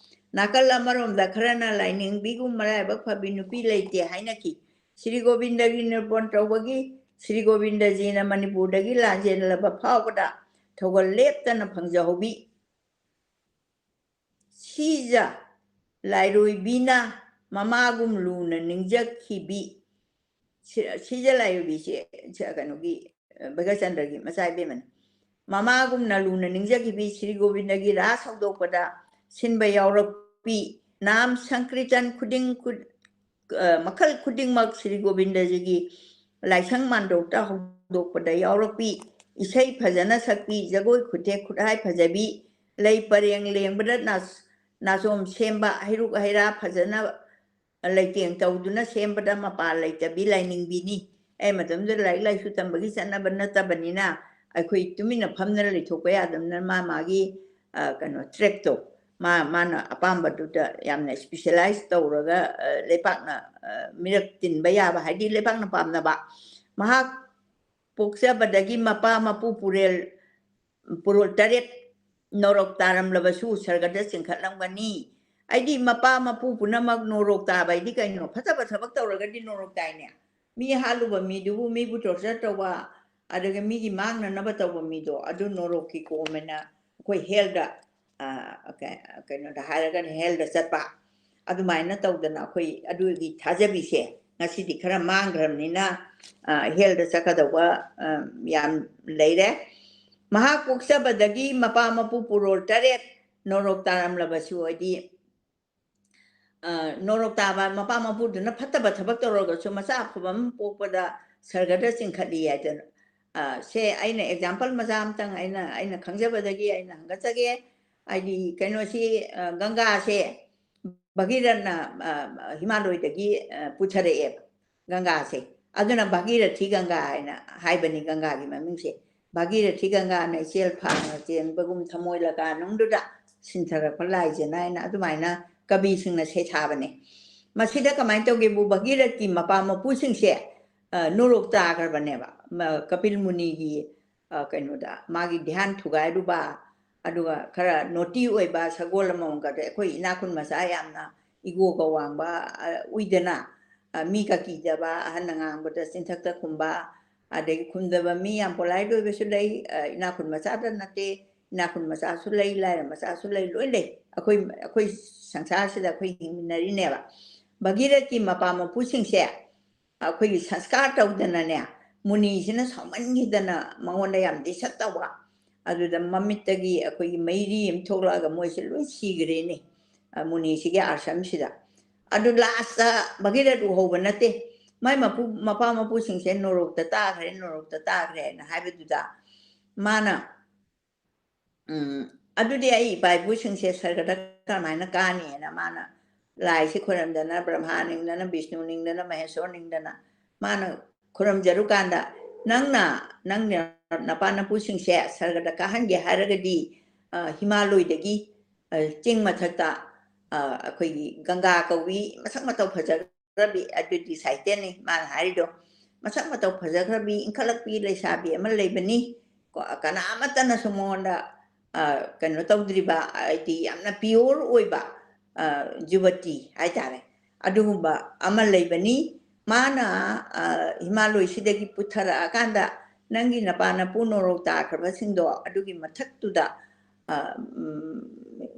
ꯅꯥꯀꯜ ꯑꯃꯔꯣꯝꯗ ꯈꯔꯅ ꯂꯥꯏꯅꯤꯡꯕꯤꯒꯨꯝ ꯃꯔꯥꯏꯕꯛ ꯐꯕꯤ ꯅꯨꯄꯤ ꯂꯩꯇꯦ ꯍꯥꯏꯅꯈꯤ꯫ ꯁ꯭ꯔꯤ ꯒꯣꯕꯤꯟꯗꯒꯤ ꯅꯤꯔꯨꯄꯟ ꯇꯧꯕꯒꯤ ꯁ꯭ꯔꯤ ꯒꯣꯕꯤꯟꯗꯖꯤꯅ ꯃꯅꯤꯄꯨꯔꯗꯒꯤ ꯂꯥꯟꯖꯦꯜꯂꯕ ꯐꯥꯎꯕꯗ ꯊꯧꯒꯜ ꯂꯦꯞꯇꯅ ꯐꯪꯖꯍꯧꯕꯤ꯫ ꯁꯤꯖ ꯂꯥꯏꯔꯣꯏꯕꯤꯅ ꯃꯃꯥꯒꯨꯝ ꯂꯨꯅ ꯅꯤꯡꯖꯈꯤꯕꯤ꯫ ꯁꯤ-, ꯁꯤꯖ ꯂꯥꯏꯔꯣꯏꯕꯤꯁꯦ, ꯁꯤ-, ꯀꯩꯅꯣꯒꯤ, ꯑ, ꯚꯒꯠꯆꯟꯗ꯭ꯔꯒꯤ ꯃꯆꯥ ꯏꯕꯦꯝꯃꯅꯤ꯫ ꯃꯃꯥꯒꯨꯝꯅ ꯂꯨꯅ ꯅꯤꯡꯖꯈꯤꯕꯤ ꯁ꯭ꯔꯤ ꯒꯣꯕꯤꯟꯗꯒꯤ ꯔꯥꯁ ꯍꯧꯗꯣꯛꯄꯗ ꯁꯤꯟꯕ ꯌꯥꯎꯔꯛꯄꯤ꯫ ꯅꯥꯝ ꯁꯪꯀ꯭ꯔꯤꯇꯟ ꯈꯨꯗꯤꯡ ꯈꯨ-, ꯑ, ꯃꯈꯜ ꯈꯨꯗꯤꯡꯃꯛ ꯁ꯭ꯔꯤ ꯒꯣꯕꯤꯟꯗꯖꯤꯒꯤ ꯂꯥꯏꯁꯪ ꯃꯥꯟꯗꯣꯞꯇ ꯍꯧꯗꯣꯛꯄꯗ ꯌꯥꯎꯔꯛꯄꯤ꯫ ꯏꯁꯩ ꯐꯖꯅ ꯁꯛꯄꯤ, ꯖꯒꯣꯏ ꯈꯨꯊꯦꯛ ꯈꯨꯠꯍꯥꯏ ꯐꯖꯕꯤ, ꯂꯩ ꯄꯔꯦꯡ ꯂꯦꯡꯕꯗ ꯅꯥꯆ-, ꯅꯥꯆꯣꯝ ꯁꯦꯝꯕ, ꯍꯩꯔꯨꯛ ꯍꯩꯔꯥ ꯐꯖꯅ ꯂꯩꯇꯦꯡ ꯇꯧꯗꯨꯅ ꯁꯦꯝꯕꯗ ꯃꯄꯥ ꯂꯩꯇꯕꯤ ꯂꯥꯏꯅꯤꯡꯕꯤꯅꯤ꯫ ꯑꯩ ꯃꯇꯝꯗꯨꯗ ꯂꯥꯏꯔꯤꯛ ꯂꯥꯏꯁꯨ ꯇꯝꯕꯒꯤ ꯆꯠꯅꯕ ꯅꯠꯇꯕꯅꯤꯅ ꯑꯩꯈꯣꯏ ꯇꯨꯃꯤꯟꯅ ꯐꯝꯗꯅ ꯂꯩꯊꯣꯛꯄ ꯌꯥꯗꯕꯅꯤꯅ ꯃꯥ ꯃꯥꯒꯤ, ꯑ, ꯀꯩꯅꯣ, track ꯇꯣ ꯃꯥ, ꯃꯥꯅ ꯑꯄꯥꯝꯕꯗꯨꯗ ꯌꯥꯝꯅ specialize ꯇꯧꯔꯒ, ꯑ, ꯂꯩꯄꯥꯛꯅ, ꯑ, ꯃꯤꯔꯛ ꯇꯤꯟꯕ ꯌꯥꯕ, ꯍꯥꯏꯗꯤ ꯂꯩꯄꯥꯛꯅ ꯄꯥꯝꯅꯕ꯫ ꯃꯍꯥꯛ ꯄꯣꯛꯆꯕꯗꯒꯤ ꯃꯄꯥ ꯃꯄꯨ ꯄꯨꯔꯦꯜ, ꯄꯨꯔꯣꯜ ꯇꯔꯦꯠ ꯅꯣꯔꯣꯛ ꯇꯥꯔꯝꯂꯕꯁꯨ ꯁꯔꯒꯗ ꯆꯤꯡꯈꯠꯂꯝꯒꯅꯤ꯫ ꯑꯩꯗꯤ ꯃꯄꯥ ꯃꯄꯨ ꯄꯨꯝꯅꯃꯛ ꯅꯣꯔꯣꯛ ꯇꯥꯕ ꯍꯥꯏꯗꯤ ꯀꯩꯅꯣ? ꯐꯠꯇꯕ ꯊꯕꯛ ꯇꯧꯔꯒꯗꯤ ꯅꯣꯔꯣꯛ ꯇꯥꯏꯅꯦ꯫ ꯃꯤ ꯍꯥꯠꯂꯨꯕ ꯃꯤꯗꯨꯕꯨ, ꯃꯤꯕꯨ torture ꯇꯧꯕ, ꯑꯗꯨꯒ ꯃꯤꯒꯤ ꯃꯥꯡꯅꯅꯕ ꯇꯧꯕ ꯃꯤꯗꯣ, ꯑꯗꯨ ꯅꯣꯔꯣꯛꯀꯤ ꯀꯣꯝꯃꯦꯅ ꯑꯩꯈꯣꯏ hell ꯗ, ꯑ, ꯀ-, ꯀꯩꯅꯣꯗ ꯍꯥꯏꯔꯒꯅ hell ꯗ ꯆꯠꯄ꯫ ꯑꯗꯨꯃꯥꯏꯅ ꯇꯧꯗꯅ ꯑꯩꯈꯣꯏ ꯑꯗꯨꯒꯤ ꯊꯥꯖꯕꯤꯁꯦ ꯉꯁꯤꯗꯤ ꯈꯔ ꯃꯥꯡꯈ꯭ꯔꯕꯅꯤꯅ, ꯑ, hell ꯗ ꯆꯠꯀꯗꯧꯕ, ꯑ, ꯌꯥꯝ ꯂꯩꯔꯦ꯫ ꯃꯍꯥꯛ ꯄꯣꯛꯆꯕꯗꯒꯤ ꯃꯄꯥ ꯃꯄꯨ ꯄꯨꯔꯣꯜ ꯇꯔꯦꯠ ꯅꯣꯔꯣꯛ ꯇꯥꯔꯝꯂꯕꯁꯨ, ꯍꯥꯏꯗꯤ, ꯑ, ꯅꯣꯔꯣꯛ ꯇꯥꯕ ꯃꯄꯥ ꯃꯄꯨꯗꯨꯅ ꯐꯠꯇꯕ ꯊꯕꯛ ꯇꯧꯔꯒꯁꯨ ꯃꯆꯥ ꯑꯐꯕ ꯑꯃ ꯄꯣꯛꯄꯗ ꯁꯔꯒꯗ ꯆꯤꯡꯈꯠꯂꯤ ꯍꯥꯏꯗꯅ꯫ ꯑ, ꯁꯦ ꯑꯩꯅ example ꯃꯆꯥ ꯑꯃꯇꯪ ꯑꯩꯅ, ꯑꯩꯅ ꯈꯪꯖꯕꯗꯒꯤ ꯑꯩꯅ ꯍꯪꯒꯠꯆꯒꯦ꯫ ꯍꯥꯏꯗꯤ ꯀꯩꯅꯣꯁꯤ, ꯑ, ꯒꯪꯒꯥꯁꯦ ꯚꯒꯤꯔꯊꯅ, ꯑ, ꯍꯤꯃꯥꯂꯣꯏꯗꯒꯤ, ꯑ, ꯄꯨꯊꯔꯛꯑꯦꯕ ꯒꯪꯒꯥꯁꯦ꯫ ꯑꯗꯨꯅ ꯚꯥꯒꯤꯔꯊꯤ ꯒꯪꯒꯥ ꯍꯥꯏꯅ ꯍꯥꯏꯕꯅꯤ ꯒꯪꯒꯥꯒꯤ ꯃꯃꯤꯡꯁꯦ꯫ ꯚꯥꯒꯤꯔꯊꯤ ꯒꯪꯒꯥꯅ ꯏꯆꯦꯜ ꯐꯥꯅ ꯆꯦꯟꯕꯒꯨꯝ ꯊꯃꯣꯏ ꯂꯀꯥꯅꯨꯡꯗꯨꯗ ꯁꯤꯟꯊꯔꯛꯄ ꯂꯥꯏꯖꯅ ꯍꯥꯏꯅ ꯑꯗꯨꯃꯥꯏꯅ ꯀꯕꯤꯁꯤꯡꯅ ꯁꯩꯊꯥꯕꯅꯦ꯫ ꯃꯁꯤꯗ ꯀꯃꯥꯏꯅ ꯇꯧꯒꯦꯕꯨ, ꯚꯥꯒꯤꯔꯊꯤ ꯃꯄꯥ ꯃꯄꯨꯁꯤꯡꯁꯦ, ꯑ, ꯅꯣꯂꯣꯛ ꯇꯥꯈ꯭ꯔꯕꯅꯦꯕ꯫ ꯃ-, ꯀꯄꯤꯜ ꯃꯨꯅꯤꯒꯤ, ꯑ, ꯀꯩꯅꯣꯗ ꯃꯥꯒꯤ ꯙ꯭ꯌꯥꯟ ꯊꯨꯒꯥꯏꯔꯨꯕ, ꯑꯗꯨꯒ ꯈꯔ naughty ꯑꯣꯏꯕ ꯁꯒꯣꯜ ꯑꯃꯃꯝꯒꯗ ꯑꯩꯈꯣꯏ ꯏꯅꯥꯛ ꯈꯨꯟ ꯃꯆꯥ ꯌꯥꯝꯅ ego ꯒ ꯋꯥꯡꯕ, ꯑ, ꯎꯏꯗꯅ, ꯑ, ꯃꯤꯒ ꯀꯤꯗꯕ, ꯑꯍꯟꯅ ꯉꯥꯡꯕꯗ ꯆꯤꯟꯊꯛꯇ ꯈꯨꯝꯕ, ꯑꯗꯒꯤ ꯈꯨꯝꯗꯕ ꯃꯤ ꯌꯥꯝ polite ꯑꯣꯏꯕꯁꯨ ꯂꯩ, ꯑ, ꯏꯅꯥꯛ ꯈꯨꯟ ꯃꯆꯥꯗ ꯅꯠꯇꯦ, ꯏꯅꯥꯛ ꯈꯨꯟ ꯃꯆꯥꯁꯨ ꯂꯩ, ꯂꯥꯏꯔ ꯃꯆꯥꯁꯨ ꯂꯩ, ꯂꯣꯏ ꯂꯩ꯫ ꯑꯩꯈꯣꯏ, ꯑꯩꯈꯣꯏ ꯁꯪꯁꯥꯔꯁꯤꯗ ꯑꯩꯈꯣꯏ ꯍꯤꯡꯃꯤꯟꯅꯔꯤꯅꯦꯕ꯫ ꯚꯒꯤꯔꯊꯀꯤ ꯃꯄꯥ ꯃꯄꯨꯁꯤꯡꯁꯦ ꯑꯩꯈꯣꯏꯒꯤ ꯁꯪꯁꯀꯥꯔ ꯇꯧꯗꯅꯅꯦ, ꯃꯨꯅꯤꯁꯤꯅ ꯁꯥꯎꯃꯟꯈꯤꯗꯅ ꯃꯉꯣꯟꯗ ꯌꯥꯝ ꯗꯤꯁꯇꯔꯕ ꯇꯧꯕ꯫ ꯑꯗꯨꯗ ꯃꯃꯤꯠꯇꯒꯤ ꯑꯩꯈꯣꯏꯒꯤ ꯃꯩꯔꯤ ꯑꯃ ꯊꯣꯛꯂꯛꯑꯒ ꯃꯣꯏꯁꯦ ꯂꯣꯏ ꯁꯤꯈ꯭ꯔꯦꯅꯦ, ꯑ, ꯃꯨꯅꯤꯁꯤꯒꯤ ꯑꯥꯁ꯭ꯔꯝꯁꯤꯗ꯫ ꯑꯗꯨ ꯂꯥꯁꯇ ꯚꯒꯤꯔꯊ ꯎꯍꯧꯕ ꯅꯠꯇꯦ꯫ ꯃꯥꯏ ꯃꯄꯨ, ꯃꯄꯥ ꯃꯄꯨꯁꯤꯡꯁꯦ ꯅꯣꯔꯣꯛꯇ ꯇꯥꯈ꯭ꯔꯦ, ꯅꯣꯔꯣꯛꯇ ꯇꯥꯈ꯭ꯔꯦ ꯍꯥꯏꯅ ꯍꯥꯏꯕꯗꯨꯗ ꯃꯥꯅ, ꯎꯝ, "ꯑꯗꯨꯗꯤ ꯑꯩ ꯏꯄꯥ ꯏꯄꯨꯁꯤꯡꯁꯦ ꯁꯔꯒꯗ ꯀꯔꯝꯍꯥꯏꯅ ꯀꯥꯅꯤꯅ?" ꯃꯥꯅ ꯂꯥꯏꯁꯤ ꯈꯣꯏꯔꯝꯗꯅ, ꯕ꯭ꯔꯍ꯭ꯃꯥ ꯅꯤꯡꯗꯅ, ꯕꯤꯁꯅꯨ ꯅꯤꯡꯗꯅ, ꯃꯍꯦꯁꯣꯔ ꯅꯤꯡꯗꯅ ꯃꯥꯅ ꯈꯨꯔꯨꯝꯖꯔꯨꯀꯥꯟꯗ, "ꯅꯪꯅ, ꯅꯪꯅ ꯅꯄꯥ ꯅꯄꯨꯁꯤꯡꯁꯦ ꯁꯔꯒꯗ ꯀꯥꯍꯟꯒꯦ ꯍꯥꯏꯔꯒꯗꯤ, ꯑ, ꯍꯤꯃꯥꯂꯣꯏꯗꯒꯤ, ꯑ, ꯆꯤꯡ ꯃꯊꯛꯇ, ꯑ, ꯑꯩꯈꯣꯏꯒꯤ ꯒꯪꯒꯥ ꯀꯧꯕꯤ ꯃꯁꯛ ꯃꯇꯧ ꯐꯖꯈ꯭ꯔꯕꯤ," ꯑꯗꯨꯗꯤ ꯁꯥꯍꯤꯇ꯭ꯌꯅꯤ ꯃꯥꯅ ꯍꯥꯏꯔꯤꯗꯣ, "ꯃꯁꯛ ꯃꯇꯧ ꯐꯖꯈ꯭ꯔꯕꯤ ꯏꯪꯈꯠꯂꯛꯄꯤ ꯂꯩꯁꯥꯕꯤ ꯑꯃ ꯂꯩꯕꯅꯤ꯫ ꯀꯣ-, ꯀꯅꯥ ꯑꯃꯠꯇꯅꯁꯨ ꯃꯉꯣꯟꯗ, ꯑ, ꯀꯩꯅꯣ ꯇꯧꯗ꯭ꯔꯤꯕ, ꯍꯥꯏꯗꯤ ꯌꯥꯝꯅ pure ꯑꯣꯏꯕ, ꯑ, ꯖꯨꯕꯇꯤ ꯍꯥꯏꯇꯥꯔꯦ, ꯑꯗꯨꯒꯨꯝꯕ ꯑꯃ ꯂꯩꯕꯅꯤ꯫ ꯃꯥꯅ, ꯑ, ꯍꯤꯃꯥꯂꯣꯏꯁꯤꯗꯒꯤ ꯄꯨꯊꯔꯛꯑꯀꯥꯟꯗ ꯅꯪꯒꯤ ꯅꯄꯥ ꯅꯄꯨ ꯅꯣꯔꯣꯛ ꯇꯥꯈ꯭ꯔꯕꯁꯤꯡꯗꯣ ꯑꯗꯨꯒꯤ ꯃꯊꯛꯇꯨꯗ, ꯑ, ꯎꯝ,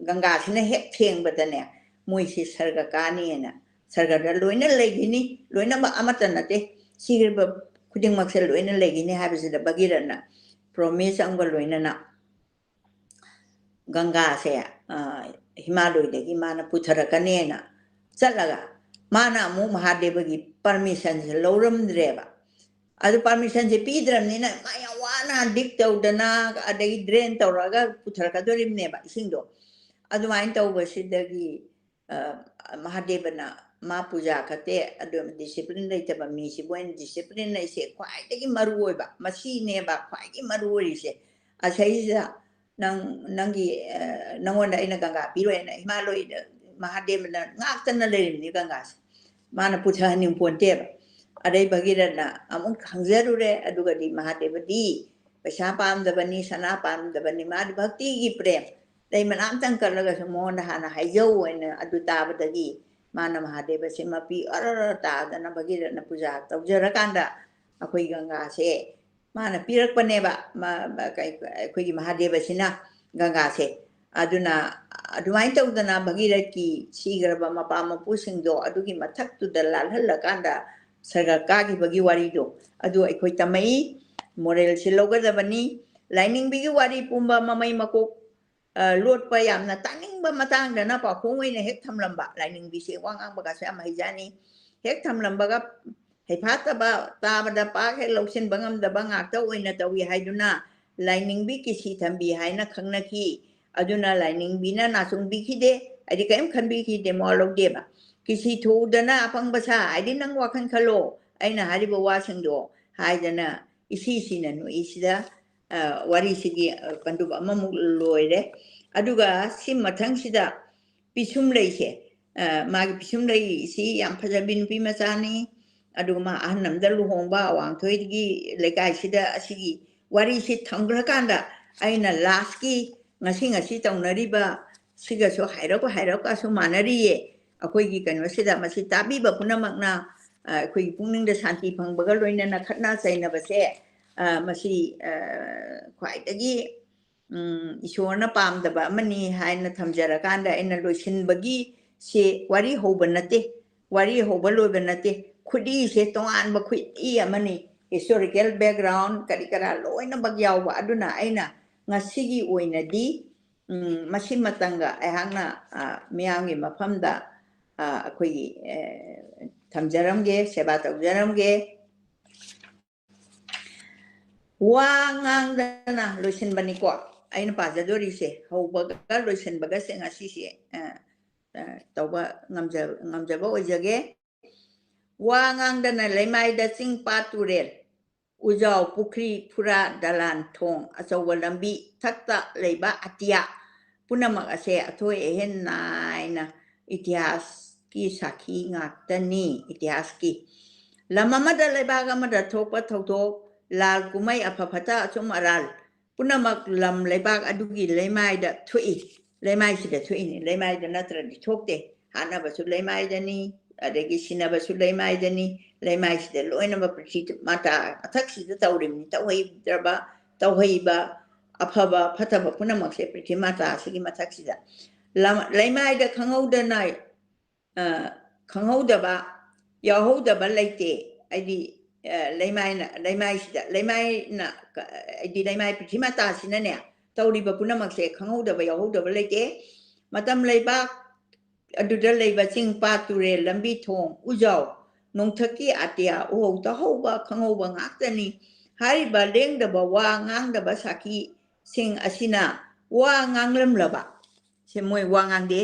ꯒꯪꯒꯥꯁꯤꯅ ꯍꯦꯛ ꯊꯦꯡꯕꯗꯅꯦ, ꯃꯣꯏꯁꯤ ꯁꯔꯒ ꯀꯥꯅꯤꯅ, ꯁꯔꯒꯗ ꯂꯣꯏꯅ ꯂꯩꯈꯤꯅꯤ, ꯂꯣꯏꯅꯃꯛ ꯑꯃꯠꯇ ꯅꯠꯇꯦ, ꯁꯤꯈ꯭ꯔꯤꯕ ꯈꯨꯗꯤꯡꯃꯛꯁꯦ ꯂꯣꯏꯅ ꯂꯩꯈꯤꯅꯤ" ꯍꯥꯏꯕꯁꯤꯗ ꯚꯒꯤꯔꯊꯅ promise ꯑꯃꯒ ꯂꯣꯏꯅꯅ ꯒꯪꯒꯥꯁꯦ, ꯑ, ꯍꯤꯃꯥꯂꯣꯏꯗꯒꯤ ꯃꯥꯅ ꯄꯨꯊꯔꯛꯀꯅꯦꯅ ꯆꯠꯂꯒ ꯃꯥꯅ ꯑꯃꯨꯛ ꯃꯍꯥꯗꯦꯕꯒꯤ permission ꯁꯦ ꯂꯧꯔꯝꯗ꯭ꯔꯦꯕ꯫ ꯑꯗꯨ ꯄꯥꯔꯃꯤꯁꯟꯁꯦ ꯄꯤꯗ꯭ꯔꯕꯅꯤꯅ ꯃꯥ ꯌꯥꯝ ꯋꯥꯅ ꯗꯤꯛ ꯇꯧꯗꯅ, ꯑꯗꯒꯤ ꯗ꯭ꯔꯦꯟ ꯇꯧꯔꯒ ꯄꯨꯊꯔꯛꯀꯗꯣꯔꯤꯕꯅꯦꯕ ꯏꯁꯤꯡꯗꯣ꯫ ꯑꯗꯨꯃꯥꯏꯅ ꯇꯧꯕꯁꯤꯗꯒꯤ, ꯑ, ꯃꯍꯥꯗꯦꯕꯅ ꯃꯥ ꯄꯨꯖꯥ ꯈꯠꯇꯦ, ꯑꯗꯨ ꯗꯤꯁꯤꯄ꯭ꯂꯤꯟ ꯂꯩꯇꯕ ꯃꯤꯁꯤꯕꯨ ꯑꯩꯅ ꯗꯤꯁꯤꯄ꯭ꯂꯤꯟ ꯑꯩꯁꯦ ꯈ꯭ꯋꯥꯏꯗꯒꯤ ꯃꯔꯨ ꯑꯣꯏꯕ, ꯃꯁꯤꯅꯦꯕ ꯈ꯭ꯋꯥꯏꯗꯒꯤ ꯃꯔꯨ ꯑꯣꯏꯔꯤꯁꯦ꯫ ꯑꯁꯩꯁꯤꯗ ꯅꯪ, ꯅꯪꯒꯤ, ꯑ, ꯅꯪꯉꯣꯟꯗ ꯑꯩꯅ ꯒꯪꯒꯥ ꯄꯤꯔꯣꯏꯅ ꯍꯤꯃꯥꯂꯣꯏꯗ ꯃꯍꯥꯗꯦꯕꯅ ꯉꯥꯛꯇꯅ ꯂꯩꯔꯤꯕꯅꯤ ꯒꯪꯒꯥꯁꯦ꯫ ꯃꯥꯅ ꯄꯨꯊꯍꯟꯅꯤꯡ ꯄꯣꯟꯇꯦꯕ꯫ ꯑꯗꯩ ꯚꯒꯤꯔꯊꯅ ꯑꯃꯨꯛ ꯈꯪꯖꯔꯨꯔꯦ, ꯑꯗꯨꯒꯗꯤ ꯃꯍꯥꯗꯦꯕꯗꯤ ꯄꯩꯁꯥ ꯄꯥꯝꯗꯕꯅꯤ, ꯁꯅꯥ ꯄꯥꯝꯗꯕꯅꯤ, ꯃꯥꯗꯤ ꯚꯛꯇꯤꯒꯤ ꯄ꯭ꯔꯦꯝ꯫ ꯂꯩ ꯃꯅꯥ ꯑꯝꯇꯪ ꯀꯠꯂꯒꯁꯨ ꯃꯉꯣꯟꯗ ꯍꯥꯟꯅ ꯍꯥꯏꯖꯧ ꯍꯥꯏꯅ ꯑꯗꯨ ꯇꯥꯕꯗꯒꯤ ꯃꯥꯅ ꯃꯍꯥꯗꯦꯕꯁꯦ ꯃꯄꯤ ꯑꯔ ꯑꯔ ꯇꯥꯗꯅ ꯚꯒꯤꯔꯊꯅ ꯄꯨꯖꯥ ꯇꯧꯖꯔꯀꯥꯟꯗ ꯑꯩꯈꯣꯏ ꯒꯪꯒꯥꯁꯦ ꯃꯥꯅ ꯄꯤꯔꯛꯄꯅꯦꯕ, ꯃ-, ꯃ-, ꯀꯩ-, ꯑꯩꯈꯣꯏꯒꯤ ꯃꯍꯥꯗꯦꯕꯁꯤꯅ ꯒꯪꯒꯥꯁꯦ꯫ ꯑꯗꯨꯅ ꯑꯗꯨꯃꯥꯏꯅ ꯇꯧꯗꯅ ꯚꯒꯤꯔꯊꯀꯤ ꯁꯤꯈ꯭ꯔꯕ ꯃꯄꯥ ꯃꯄꯨꯁꯤꯡꯗꯣ ꯑꯗꯨꯒꯤ ꯃꯊꯛꯇꯨꯗ ꯂꯥꯜꯍꯜꯂꯀꯥꯟꯗ ꯁꯔꯒ ꯀꯥꯈꯤꯕꯒꯤ ꯋꯥꯔꯤꯗꯣ ꯑꯗꯨ ꯑꯩꯈꯣꯏ ꯇꯝꯃꯛꯏ꯫ ꯃꯣꯔꯦꯜꯁꯤ ꯂꯧꯒꯗꯕꯅꯤ꯫ ꯂꯥꯏꯅꯤꯡꯕꯤꯒꯤ ꯋꯥꯔꯤ ꯄꯨꯝꯕ ꯃꯃꯩ ꯃꯀꯣꯛ, ꯑ, ꯂꯣꯠꯄ ꯌꯥꯝꯅ ꯇꯥꯅꯤꯡꯕ ꯃꯇꯥꯡꯗꯅ ꯄꯥꯎꯈꯣꯡ ꯑꯣꯏꯅ ꯍꯦꯛ ꯊꯝꯂꯝꯕ꯫ ꯂꯥꯏꯅꯤꯡꯕꯤꯁꯦ ꯋꯥ ꯉꯥꯡꯕꯒꯁꯨ ꯌꯥꯝ ꯍꯩꯖꯥꯅꯤ꯫ ꯍꯦꯛ ꯊꯝꯂꯝꯕꯒ ꯍꯩꯐꯥꯠꯇꯕ, ꯇꯥꯕꯗ ꯄꯥꯛ ꯍꯦꯛ ꯂꯧꯁꯤꯟꯕ ꯉꯝꯗꯕ ꯉꯥꯛꯇ ꯑꯣꯏꯅ ꯇꯧꯏ ꯍꯥꯏꯗꯨꯅ ꯂꯥꯏꯅꯤꯡꯕꯤ ꯀꯤꯁꯤ ꯊꯝꯕꯤ ꯍꯥꯏꯅ ꯈꯪꯅꯈꯤ꯫ ꯑꯗꯨꯅ ꯂꯥꯏꯅꯤꯡꯕꯤꯅ ꯅꯥꯆꯨꯡꯕꯤꯈꯤꯗꯦ, ꯍꯥꯏꯗꯤ ꯀꯔꯤꯝ ꯈꯟꯕꯤꯈꯤꯗꯦ, ꯃꯋꯥ ꯂꯧꯗꯦꯕ꯫ ꯀꯤꯁꯤ ꯊꯣꯛꯎꯗꯅ ꯑꯄꯪꯕ ꯁꯥ, ꯍꯥꯏꯗꯤ ꯅꯪ ꯋꯥꯈꯜ ꯈꯜꯂꯣ, ꯑꯩꯅ ꯍꯥꯏꯔꯤꯕ ꯋꯥꯁꯤꯡꯗꯣ ꯍꯥꯏꯗꯅ ꯏꯁꯤ ꯏꯁꯤꯅ ꯅꯣꯛꯏꯁꯤꯗ, ꯑ, ꯋꯥꯔꯤꯁꯤꯒꯤ, ꯑ, ꯄꯟꯗꯨꯞ ꯑꯃꯃꯨꯛ ꯂꯣꯏꯔꯦ꯫ ꯑꯗꯨꯒ ꯁꯤ ꯃꯊꯪꯁꯤꯗ ꯄꯤꯁꯨꯝ ꯂꯩꯁꯦ, ꯑ, ꯃꯥꯒꯤ ꯄꯤꯁꯨꯝ ꯂꯩꯁꯤ ꯌꯥꯝ ꯐꯖꯕꯤ ꯅꯨꯄꯤ ꯃꯆꯥꯅꯤ꯫ ꯑꯗꯨꯒ ꯃꯥ ꯑꯍꯟ ꯑꯃꯗ ꯂꯨꯍꯣꯡꯕ, ꯑꯋꯥꯡꯊꯣꯏꯒꯤ ꯂꯩꯀꯥꯏꯁꯤꯗ ꯑꯁꯤꯒꯤ ꯋꯥꯔꯤꯁꯤ ꯊꯝꯈ꯭ꯔꯀꯥꯟꯗ ꯑꯩꯅ ꯂꯥꯁꯀꯤ ꯉꯁꯤ ꯉꯁꯤ ꯇꯧꯅꯔꯤꯕ ꯁꯤꯒꯁꯨ ꯍꯥꯏꯔꯞ ꯍꯥꯏꯔꯞꯀꯁꯨ ꯃꯥꯟꯅꯔꯤꯌꯦ꯫ ꯑꯩꯈꯣꯏꯒꯤ ꯀꯩꯅꯣꯁꯤꯗ ꯃꯁꯤ ꯇꯥꯕꯤꯕ ꯄꯨꯝꯅꯃꯛꯅ, ꯑ, ꯑꯩꯈꯣꯏꯒꯤ ꯄꯨꯛꯅꯤꯡꯗ ꯁꯥꯟꯇꯤ ꯐꯪꯕꯒ ꯂꯣꯏꯅꯅ ꯈꯠꯅ ꯆꯩꯅꯕꯁꯦ, ꯑ, ꯃꯁꯤ, ꯑ, ꯈ꯭ꯋꯥꯏꯗꯒꯤ, ꯎꯝ, ꯏꯁꯣꯔꯅ ꯄꯥꯝꯗꯕ ꯑꯃꯅꯤ ꯍꯥꯏꯅ ꯊꯝꯖꯔꯀꯥꯟꯗ ꯑꯩꯅ ꯂꯣꯏꯁꯤꯟꯕꯒꯤ ꯁꯦ ꯋꯥꯔꯤ ꯍꯧꯕ ꯅꯠꯇꯦ, ꯋꯥꯔꯤ ꯍꯧꯕ ꯂꯣꯏꯕ ꯅꯠꯇꯦ꯫ ꯈꯨꯠꯏꯁꯦ ꯇꯣꯉꯥꯟꯕ ꯈꯨꯠꯏ ꯑꯃꯅꯤ, ꯍꯤꯁꯇꯣꯔꯤꯀꯦꯜ ꯕꯦꯛꯒ꯭ꯔꯥꯎꯟ ꯀꯔꯤ ꯀꯔꯥ ꯂꯣꯏꯅꯃꯛ ꯌꯥꯎꯕ꯫ ꯑꯗꯨꯅ ꯑꯩꯅ ꯉꯁꯤꯒꯤ ꯑꯣꯏꯅꯗꯤ, ꯎꯝ, ꯃꯁꯤꯃꯇꯪꯒ ꯑꯩꯍꯥꯛꯅ, ꯑ, ꯃꯤꯌꯥꯝꯒꯤ ꯃꯐꯝꯗ, ꯑ, ꯑꯩꯈꯣꯏꯒꯤ, ꯑ, ꯊꯝꯖꯔꯝꯒꯦ, ꯁꯦꯕꯥ ꯇꯧꯖꯔꯝꯒꯦ꯫ ꯋꯥ ꯉꯥꯡꯗꯅ ꯂꯣꯏꯁꯤꯟꯕꯅꯤꯀꯣ ꯑꯩꯅ ꯄꯥꯖꯗꯣꯔꯤꯁꯦ꯫ ꯍꯧꯕꯒ ꯂꯣꯏꯁꯤꯟꯕꯒꯁꯦ ꯉꯁꯤꯁꯦ, ꯑ, ꯑ, ꯇꯧꯕ ꯉꯝꯖ-, ꯉꯝꯖꯕ ꯑꯣꯏꯖꯒꯦ꯫ ꯋꯥ ꯉꯥꯡꯗꯅ ꯂꯩꯃꯥꯏꯗ ꯆꯤꯡ ꯄꯥꯠ ꯇꯨꯔꯦꯜ, ꯎꯖꯥꯎ ꯄꯨꯈ꯭ꯔꯤ ꯐꯨꯔꯥ ꯗꯂꯥꯟ ꯊꯣꯡ ꯑꯆꯧꯕ ꯂꯝꯕꯤ ꯊꯛꯇ ꯂꯩꯕ ꯑꯇꯤꯌꯥ ꯄꯨꯝꯅꯃꯛ ꯑꯁꯦ ꯑꯊꯣꯏ ꯑꯍꯦꯟ ꯅꯥꯏꯅ ꯏꯇꯤꯍꯥꯁꯀꯤ ꯁꯥꯈꯤ ꯉꯥꯛꯇꯅꯤ꯫ ꯏꯇꯤꯍꯥꯁꯀꯤ ꯂꯝ ꯑꯃꯗ ꯂꯩꯕꯥꯛ ꯑꯃꯗ ꯊꯣꯛꯄ ꯊꯧꯗꯣꯛ, ꯂꯥꯜ ꯀꯨꯝꯍꯩ, ꯑꯐ ꯐꯠꯇ, ꯑꯆꯨꯝ ꯑꯔꯥꯜ ꯄꯨꯝꯅꯃꯛ ꯂꯝ ꯂꯩꯕꯥꯛ ꯑꯗꯨꯒꯤ ꯂꯩꯃꯥꯏꯗ ꯊꯣꯛꯏ꯫ ꯂꯩꯃꯥꯏꯁꯤꯗ ꯊꯣꯛꯏꯅꯤ, ꯂꯩꯃꯥꯏꯗ ꯅꯠꯇ꯭ꯔꯗꯤ ꯊꯣꯛꯇꯦ꯫ ꯍꯥꯠꯅꯕꯁꯨ ꯂꯩꯃꯥꯏꯗꯅꯤ, ꯑꯗꯒꯤ ꯁꯤꯟꯅꯕꯁꯨ ꯂꯩꯃꯥꯏꯗꯅꯤ꯫ ꯂꯩꯃꯥꯏꯁꯤꯗ ꯂꯣꯏꯅꯃꯛ ꯄ꯭ꯔꯤꯊꯤ ꯃꯥꯇꯥ ꯃꯊꯛꯁꯤꯗ ꯇꯧꯔꯤꯕꯅꯤ꯫ ꯇꯧꯍꯩꯗ꯭ꯔꯕ, ꯇꯧꯍꯩꯕ, ꯑꯐꯕ ꯐꯠꯇꯕ ꯄꯨꯝꯅꯃꯛꯁꯦ ꯄ꯭ꯔꯤꯊꯤ ꯃꯥꯇꯥ ꯑꯁꯤꯒꯤ ꯃꯊꯛꯁꯤꯗ꯫ ꯂꯝ-, ꯂꯩꯃꯥꯏꯗ ꯈꯪꯍꯧꯗꯅ, ꯑ, ꯈꯪꯍꯧꯗꯕ, ꯌꯥꯎꯍꯧꯗꯕ ꯂꯩꯇꯦ꯫ ꯍꯥꯏꯗꯤ, ꯑ, ꯂꯩꯃꯥꯏꯅ, ꯂꯩꯃꯥꯏꯁꯤꯗ, ꯂꯩꯃꯥꯏꯅ, ꯀ-, ꯍꯥꯏꯗꯤ ꯂꯩꯃꯥꯏ ꯄ꯭ꯔꯤꯊꯤ ꯃꯥꯇꯥꯁꯤꯅꯅꯦ, ꯇꯧꯔꯤꯕ ꯄꯨꯝꯅꯃꯛꯁꯦ ꯈꯪꯍꯧꯗꯕ, ꯌꯥꯎꯍꯧꯗꯕ ꯂꯩꯇꯦ꯫ ꯃꯇꯝ ꯂꯩꯕꯥꯛ ꯑꯗꯨꯗ ꯂꯩꯕ ꯆꯤꯡ, ꯄꯥꯠ, ꯇꯨꯔꯦꯜ, ꯂꯝꯕꯤ, ꯊꯣꯡ, ꯎꯖꯥꯎ, ꯅꯣꯡꯊꯛꯀꯤ ꯑꯇꯤꯌꯥ, ꯎꯍꯧ ꯇꯥꯍꯧꯕ, ꯈꯪꯍꯧꯕ ꯉꯥꯛꯇꯅꯤ꯫ ꯍꯥꯏꯔꯤꯕ ꯂꯦꯡꯗꯕ ꯋꯥ ꯉꯥꯡꯗꯕ ꯁꯥꯈꯤꯁꯤꯡ ꯑꯁꯤꯅ ꯋꯥ ꯉꯥꯡꯂꯝꯂꯕ, ꯁꯦ ꯃꯣꯏ ꯋꯥ ꯉꯥꯡꯗꯦ,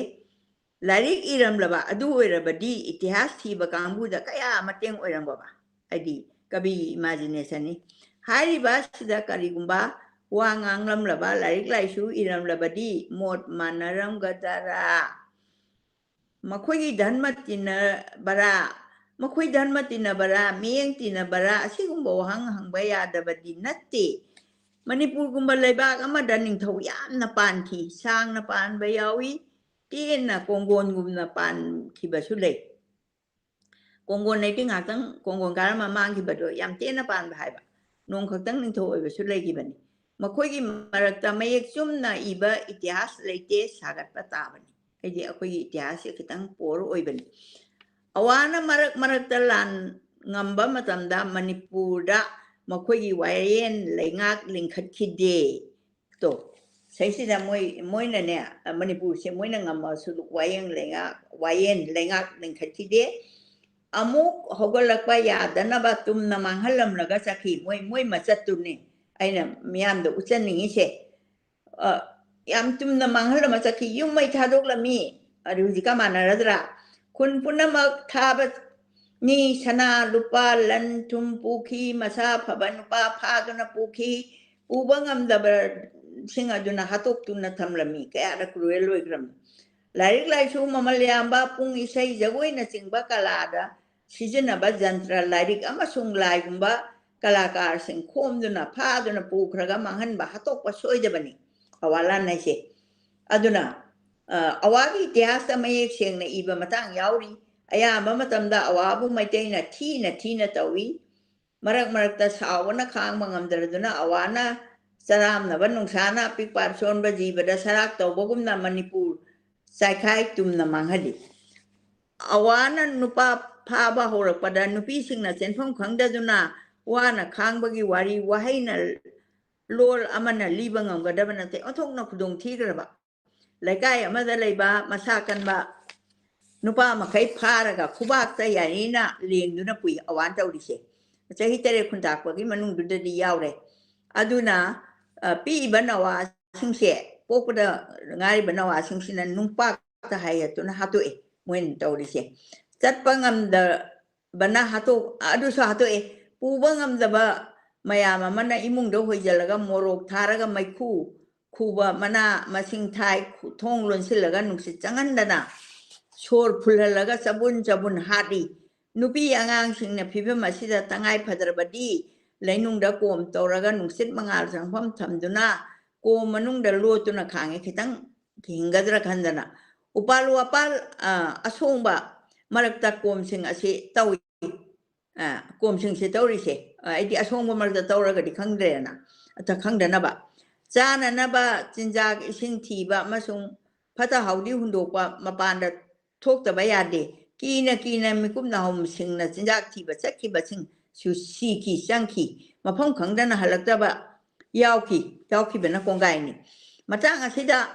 ꯂꯥꯏꯔꯤꯛ ꯏꯔꯝꯂꯕ ꯑꯗꯨ ꯑꯣꯏꯔꯕꯗꯤ ꯏꯇꯤꯍꯥꯁ ꯊꯤꯕ ꯀꯥꯡꯕꯨꯗ ꯀꯌꯥ ꯃꯇꯦꯡ ꯑꯣꯏꯔꯝꯒꯕ? ꯍꯥꯏꯗꯤ ꯀꯕꯤꯒꯤ ꯏꯃꯥꯖꯤꯅꯦꯁꯟꯅꯤ꯫ ꯍꯥꯏꯔꯤꯕ ꯑꯁꯤꯗ ꯀꯔꯤꯒꯨꯝꯕ ꯋꯥ ꯉꯥꯡꯂꯝꯂꯕ, ꯂꯥꯏꯔꯤꯛ ꯂꯥꯏꯁꯨ ꯏꯔꯝꯂꯕꯗꯤ ꯃꯣꯠ ꯃꯥꯟꯅꯔꯝꯒꯗꯔꯥ? ꯃꯈꯣꯏꯒꯤ ꯙꯔꯃ ꯇꯤꯟꯅꯕꯔꯥ, ꯃꯈꯣꯏ ꯙꯔꯃ ꯇꯤꯟꯅꯕꯔꯥ, ꯃꯤꯠꯌꯦꯡ ꯇꯤꯟꯅꯕꯔꯥ, ꯑꯁꯤꯒꯨꯝꯕ ꯋꯥꯍꯪ ꯍꯪꯕ ꯌꯥꯗꯕꯗꯤ ꯅꯠꯇꯦ꯫ ꯃꯅꯤꯄꯨꯔꯒꯨꯝꯕ ꯂꯩꯕꯥꯛ ꯑꯃꯗ ꯅꯤꯡꯊꯧ ꯌꯥꯝꯅ ꯄꯥꯟꯈꯤ, ꯁꯥꯡꯅ ꯄꯥꯟꯕ ꯌꯥꯎꯏ, ꯇꯦꯟꯅ ꯀꯣꯡꯒꯣꯟꯒꯨꯝꯅ ꯄꯥꯟꯈꯤꯕꯁꯨ ꯂꯩ꯫ ꯀꯣꯡꯒꯣꯟ ꯂꯩꯇꯦ, ꯉꯥꯏꯍꯥꯛꯇꯪ ꯀꯣꯡꯒꯣꯟ ꯀꯥꯔꯝꯃ ꯃꯥꯡꯈꯤꯕꯗꯣ ꯌꯥꯝ ꯇꯦꯟꯅ ꯄꯥꯟꯕ ꯍꯥꯏꯕ꯫ ꯅꯣꯡ ꯈꯛꯇꯪ ꯅꯤꯡꯊꯧ ꯑꯣꯏꯕꯁꯨ ꯂꯩꯈꯤꯕꯅꯤ꯫ ꯃꯈꯣꯏꯒꯤ ꯃꯔꯛꯇ ꯃꯌꯦꯛ ꯆꯨꯝꯅ ꯏꯕ ꯏꯇꯤꯍꯥꯁ ꯂꯩꯇꯦ, ꯁꯥꯒꯠꯄ ꯇꯥꯕꯅꯤ꯫ ꯍꯥꯏꯗꯤ ꯑꯩꯈꯣꯏꯒꯤ ꯏꯇꯤꯍꯥꯁꯁꯦ ꯈꯤꯇꯪ ꯄꯣꯔ ꯑꯣꯏꯕꯅꯤ꯫ ꯑꯋꯥꯅ ꯃꯔꯛ ꯃꯔꯛꯇ ꯂꯥꯟ ꯉꯝꯕ ꯃꯇꯝꯗ ꯃꯅꯤꯄꯨꯔꯗ ꯃꯈꯣꯏꯒꯤ ꯋꯥꯌꯦꯟ ꯂꯩꯉꯥꯛ ꯂꯤꯡꯈꯠꯈꯤꯗꯦ꯫ ꯇꯣ, ꯁꯩꯁꯤꯗ ꯃꯣꯏ, ꯃꯣꯏꯅꯅꯦ, ꯃꯅꯤꯄꯨꯔꯁꯦ ꯃꯣꯏꯅ ꯉꯝꯃꯁꯨ ꯋꯥꯌꯦꯟ ꯂꯩꯉꯥꯛ, ꯋꯥꯌꯦꯟ ꯂꯩꯉꯥꯛ ꯂꯤꯡꯈꯠꯈꯤꯗꯦ꯫ ꯑꯃꯨꯛ ꯍꯧꯒꯠꯂꯛꯄ ꯌꯥꯗꯅꯕ ꯇꯨꯝꯅ ꯃꯥꯡꯍꯜꯂꯝꯂꯒ ꯆꯠꯈꯤ꯫ ꯃꯣꯏ, ꯃꯣꯏ ꯃꯆꯠꯇꯨꯅꯤ ꯑꯩꯅ ꯃꯤꯌꯥꯝꯗ ꯎꯠꯆꯅꯤꯡꯉꯤꯁꯦ꯫ ꯑ, ꯌꯥꯝ ꯇꯨꯝꯅ ꯃꯥꯡꯍꯜꯂꯝꯃ ꯆꯠꯈꯤ꯫ ꯌꯨꯝ ꯃꯩ ꯊꯥꯗꯣꯛꯂꯝꯃꯤ꯫ ꯑꯗꯨ ꯍꯧꯖꯤꯛꯀ ꯃꯥꯟꯅꯔꯗ꯭ꯔꯥ? ꯈꯨꯟ ꯄꯨꯝꯅꯃꯛ ꯊꯥꯕ ꯃꯤ ꯁꯅꯥ ꯂꯨꯄꯥ ꯂꯟ ꯊꯨꯝ ꯄꯨꯈꯤ꯫ ꯃꯁꯥ ꯐꯕ ꯅꯨꯄꯥ ꯐꯥꯗꯨꯅ ꯄꯨꯈꯤ꯫ ꯄꯨꯕ ꯉꯝꯗꯕꯁꯤꯡ ꯑꯗꯨꯅ ꯍꯥꯠꯇꯣꯛꯇꯨꯅ ꯊꯝꯂꯝꯃꯤ꯫ ꯀꯌꯥꯗ cruel ꯑꯣꯏꯈ꯭ꯔꯕꯅꯤ꯫ ꯂꯥꯏꯔꯤꯛ ꯂꯥꯏꯁꯨ ꯃꯃꯜ ꯌꯥꯝꯕ, ꯄꯨꯡ ꯏꯁꯩ ꯖꯒꯣꯏꯅꯆꯤꯡꯕ ꯀꯂꯥꯗ ꯁꯤꯖꯤꯟꯅꯕ ꯖꯟꯇ꯭ꯔ, ꯂꯥꯏꯔꯤꯛ ꯑꯃꯁꯨꯡ ꯂꯥꯏꯒꯨꯝꯕ ꯀꯂꯥꯀꯥꯔꯁꯤꯡ ꯈꯣꯝꯗꯨꯅ ꯐꯥꯗꯨꯅ ꯄꯨꯈ꯭ꯔꯒ ꯃꯥꯡꯍꯟꯕ ꯍꯥꯠꯇꯣꯛꯄ ꯁꯣꯏꯗꯕꯅꯤ꯫ ꯑꯋꯥ ꯂꯥꯟ ꯍꯥꯏꯁꯦ꯫ ꯑꯗꯨꯅ, ꯑ, ꯑꯋꯥꯒꯤ ꯏꯇꯤꯍꯥꯁꯇ ꯃꯌꯦꯛ ꯁꯦꯡꯅ ꯏꯕ ꯃꯇꯥꯡ ꯌꯥꯎꯔꯤ꯫ ꯑꯌꯥꯝꯕ ꯃꯇꯝꯗ ꯑꯋꯥꯕꯨ ꯃꯩꯇꯩꯅ ꯊꯤꯅ ꯊꯤꯅ ꯇꯧꯏ꯫ ꯃꯔꯛ ꯃꯔꯛꯇ ꯁꯥꯎꯕꯅ ꯈꯥꯡꯕ ꯉꯝꯗ꯭ꯔꯗꯨꯅ ꯑꯋꯥꯅ ꯆꯔꯥꯝꯅꯕ ꯅꯨꯡꯁꯥꯅ ꯑꯄꯤꯛꯄ ꯑꯁꯣꯟꯕ ꯖꯤꯕꯗ ꯁꯔꯥꯛ ꯇꯧꯕꯒꯨꯝꯅ ꯃꯅꯤꯄꯨꯔ ꯆꯥꯏꯈꯥꯏ ꯇꯨꯝꯅ ꯃꯥꯡꯍꯜꯂꯤ꯫ ꯑꯋꯥꯅ ꯅꯨꯄꯥ ꯐꯥꯕ ꯍꯧꯔꯛꯄꯗ ꯅꯨꯄꯤꯁꯤꯡꯅ ꯆꯦꯟꯐꯝ ꯈꯪꯗꯗꯨꯅ ꯋꯥꯅ ꯈꯥꯡꯕꯒꯤ ꯋꯥꯔꯤ ꯋꯥꯍꯩꯅ ꯂꯣꯜ ꯑꯃꯅ ꯂꯤꯕ ꯉꯝꯒꯗꯕ ꯅꯠꯇꯦ꯫ ꯑꯣꯟꯊꯣꯛꯅ ꯈꯨꯗꯣꯡ ꯊꯤꯈ꯭ꯔꯕ꯫ ꯂꯩꯀꯥꯏ ꯑꯃꯗ ꯂꯩꯕ ꯃꯁꯥ ꯀꯟꯕ ꯅꯨꯄꯥ ꯃꯈꯩ ꯐꯥꯔꯒ ꯈꯨꯕꯥꯛꯇ ꯌꯥꯏꯔꯤꯅ ꯂꯦꯡꯗꯨꯅ ꯄꯨꯏ꯫ ꯑꯋꯥꯅ ꯇꯧꯔꯤꯁꯦ ꯆꯍꯤ ꯇꯔꯦꯠ ꯈꯨꯟꯇꯥꯛꯄꯒꯤ ꯃꯅꯨꯡꯗꯨꯗꯗꯤ ꯌꯥꯎꯔꯦ꯫ ꯑꯗꯨꯅ, ꯑ, ꯄꯤꯛꯏꯕ ꯅꯋꯥꯁꯤꯡꯁꯦ, ꯄꯣꯛꯄꯗ ꯉꯥꯏꯔꯤꯕ ꯅꯋꯥꯁꯤꯡꯁꯤꯅ ꯅꯨꯡꯄꯥꯛꯇ ꯍꯥꯏ ꯍꯦꯛꯇꯨꯅ ꯍꯥꯠꯇꯣꯛꯑꯦ ꯃꯣꯏꯅ ꯇꯧꯔꯤꯁꯦ꯫ ꯆꯠꯄ ꯉꯝꯗꯕꯅ ꯍꯥꯠꯇꯣꯛ-, ꯑꯗꯨꯁꯨ ꯍꯥꯠꯇꯣꯛꯑꯦ꯫ ꯄꯨꯕ ꯉꯝꯗꯕ ꯃꯌꯥꯝ ꯑꯃꯅ ꯏꯃꯨꯡꯗ ꯍꯣꯏꯖꯜꯂꯒ ꯃꯣꯔꯣꯛ ꯊꯥꯔꯒ ꯃꯩꯈꯨ ꯈꯨꯕ, ꯃꯅꯥ ꯃꯁꯤꯡ ꯊꯥꯏ, ꯊꯣꯡ ꯂꯣꯟꯁꯤꯜꯂꯒ ꯅꯨꯡꯁꯤꯠ ꯆꯪꯍꯟꯗꯅ ꯁꯣꯔ ꯐꯨꯜꯍꯜꯂꯒ ꯆꯕꯨꯟ ꯆꯕꯨꯟ ꯍꯥꯠꯂꯤ꯫ ꯅꯨꯄꯤ ꯑꯉꯥꯡꯁꯤꯡꯅ ꯐꯤꯕꯝ ꯑꯁꯤꯗ ꯇꯉꯥꯏ ꯐꯗ꯭ꯔꯕꯗꯤ ꯂꯩꯅꯨꯡꯗ ꯀꯣꯝ ꯇꯧꯔꯒ ꯅꯨꯡꯁꯤꯠ ꯃꯉꯥꯜ ꯆꯪꯐꯝ ꯊꯝꯗꯨꯅ ꯀꯣꯝ ꯃꯅꯨꯡꯗ ꯂꯣꯠꯇꯨꯅ ꯈꯥꯡꯉꯤ, ꯈꯤꯇꯪ ꯍꯤꯡꯒꯗ꯭ꯔꯥ ꯈꯟꯗꯅ꯫ ꯎꯄꯥꯜ ꯋꯥꯄꯥꯜ, ꯑ, ꯑꯁꯣꯡꯕ ꯃꯔꯛꯇ ꯀꯣꯝꯁꯤꯡ ꯑꯁꯤ ꯇꯧꯏ꯫ ꯑ, ꯀꯣꯝꯁꯤꯡꯁꯦ ꯇꯧꯔꯤꯁꯦ, ꯑ, ꯑꯩꯗꯤ ꯑꯁꯣꯡꯕ ꯃꯔꯛꯇ ꯇꯧꯔꯒꯗꯤ ꯈꯪꯗ꯭ꯔꯦꯅ, ꯑꯇ ꯈꯪꯗꯅꯕ꯫ ꯆꯥꯅꯅꯕ ꯆꯤꯟꯖꯥꯛ, ꯏꯁꯤꯡ ꯊꯤꯕ ꯑꯃꯁꯨꯡ ꯐꯠꯇ ꯍꯥꯎꯗꯤ ꯍꯨꯟꯗꯣꯛꯄ, ꯃꯄꯥꯟꯗ ꯊꯣꯛꯇꯕ ꯌꯥꯗꯦ꯫ ꯀꯤꯅ ꯀꯤꯅ ꯃꯤꯀꯨꯞ ꯅꯥꯍꯨꯝꯁꯤꯡꯅ ꯆꯤꯟꯖꯥꯛ ꯊꯤꯕ ꯆꯠꯈꯤꯕꯁꯤꯡꯁꯨ ꯁꯤꯈꯤ, ꯆꯪꯈꯤ꯫ ꯃꯐꯝ ꯈꯪꯗꯅ ꯍꯜꯂꯛꯇꯕ ꯌꯥꯎꯈꯤ, ꯌꯥꯎꯈꯤꯕꯅ ꯀꯣꯡꯒꯥꯏꯅꯤ꯫ ꯃꯇꯥꯡ ꯑꯁꯤꯗ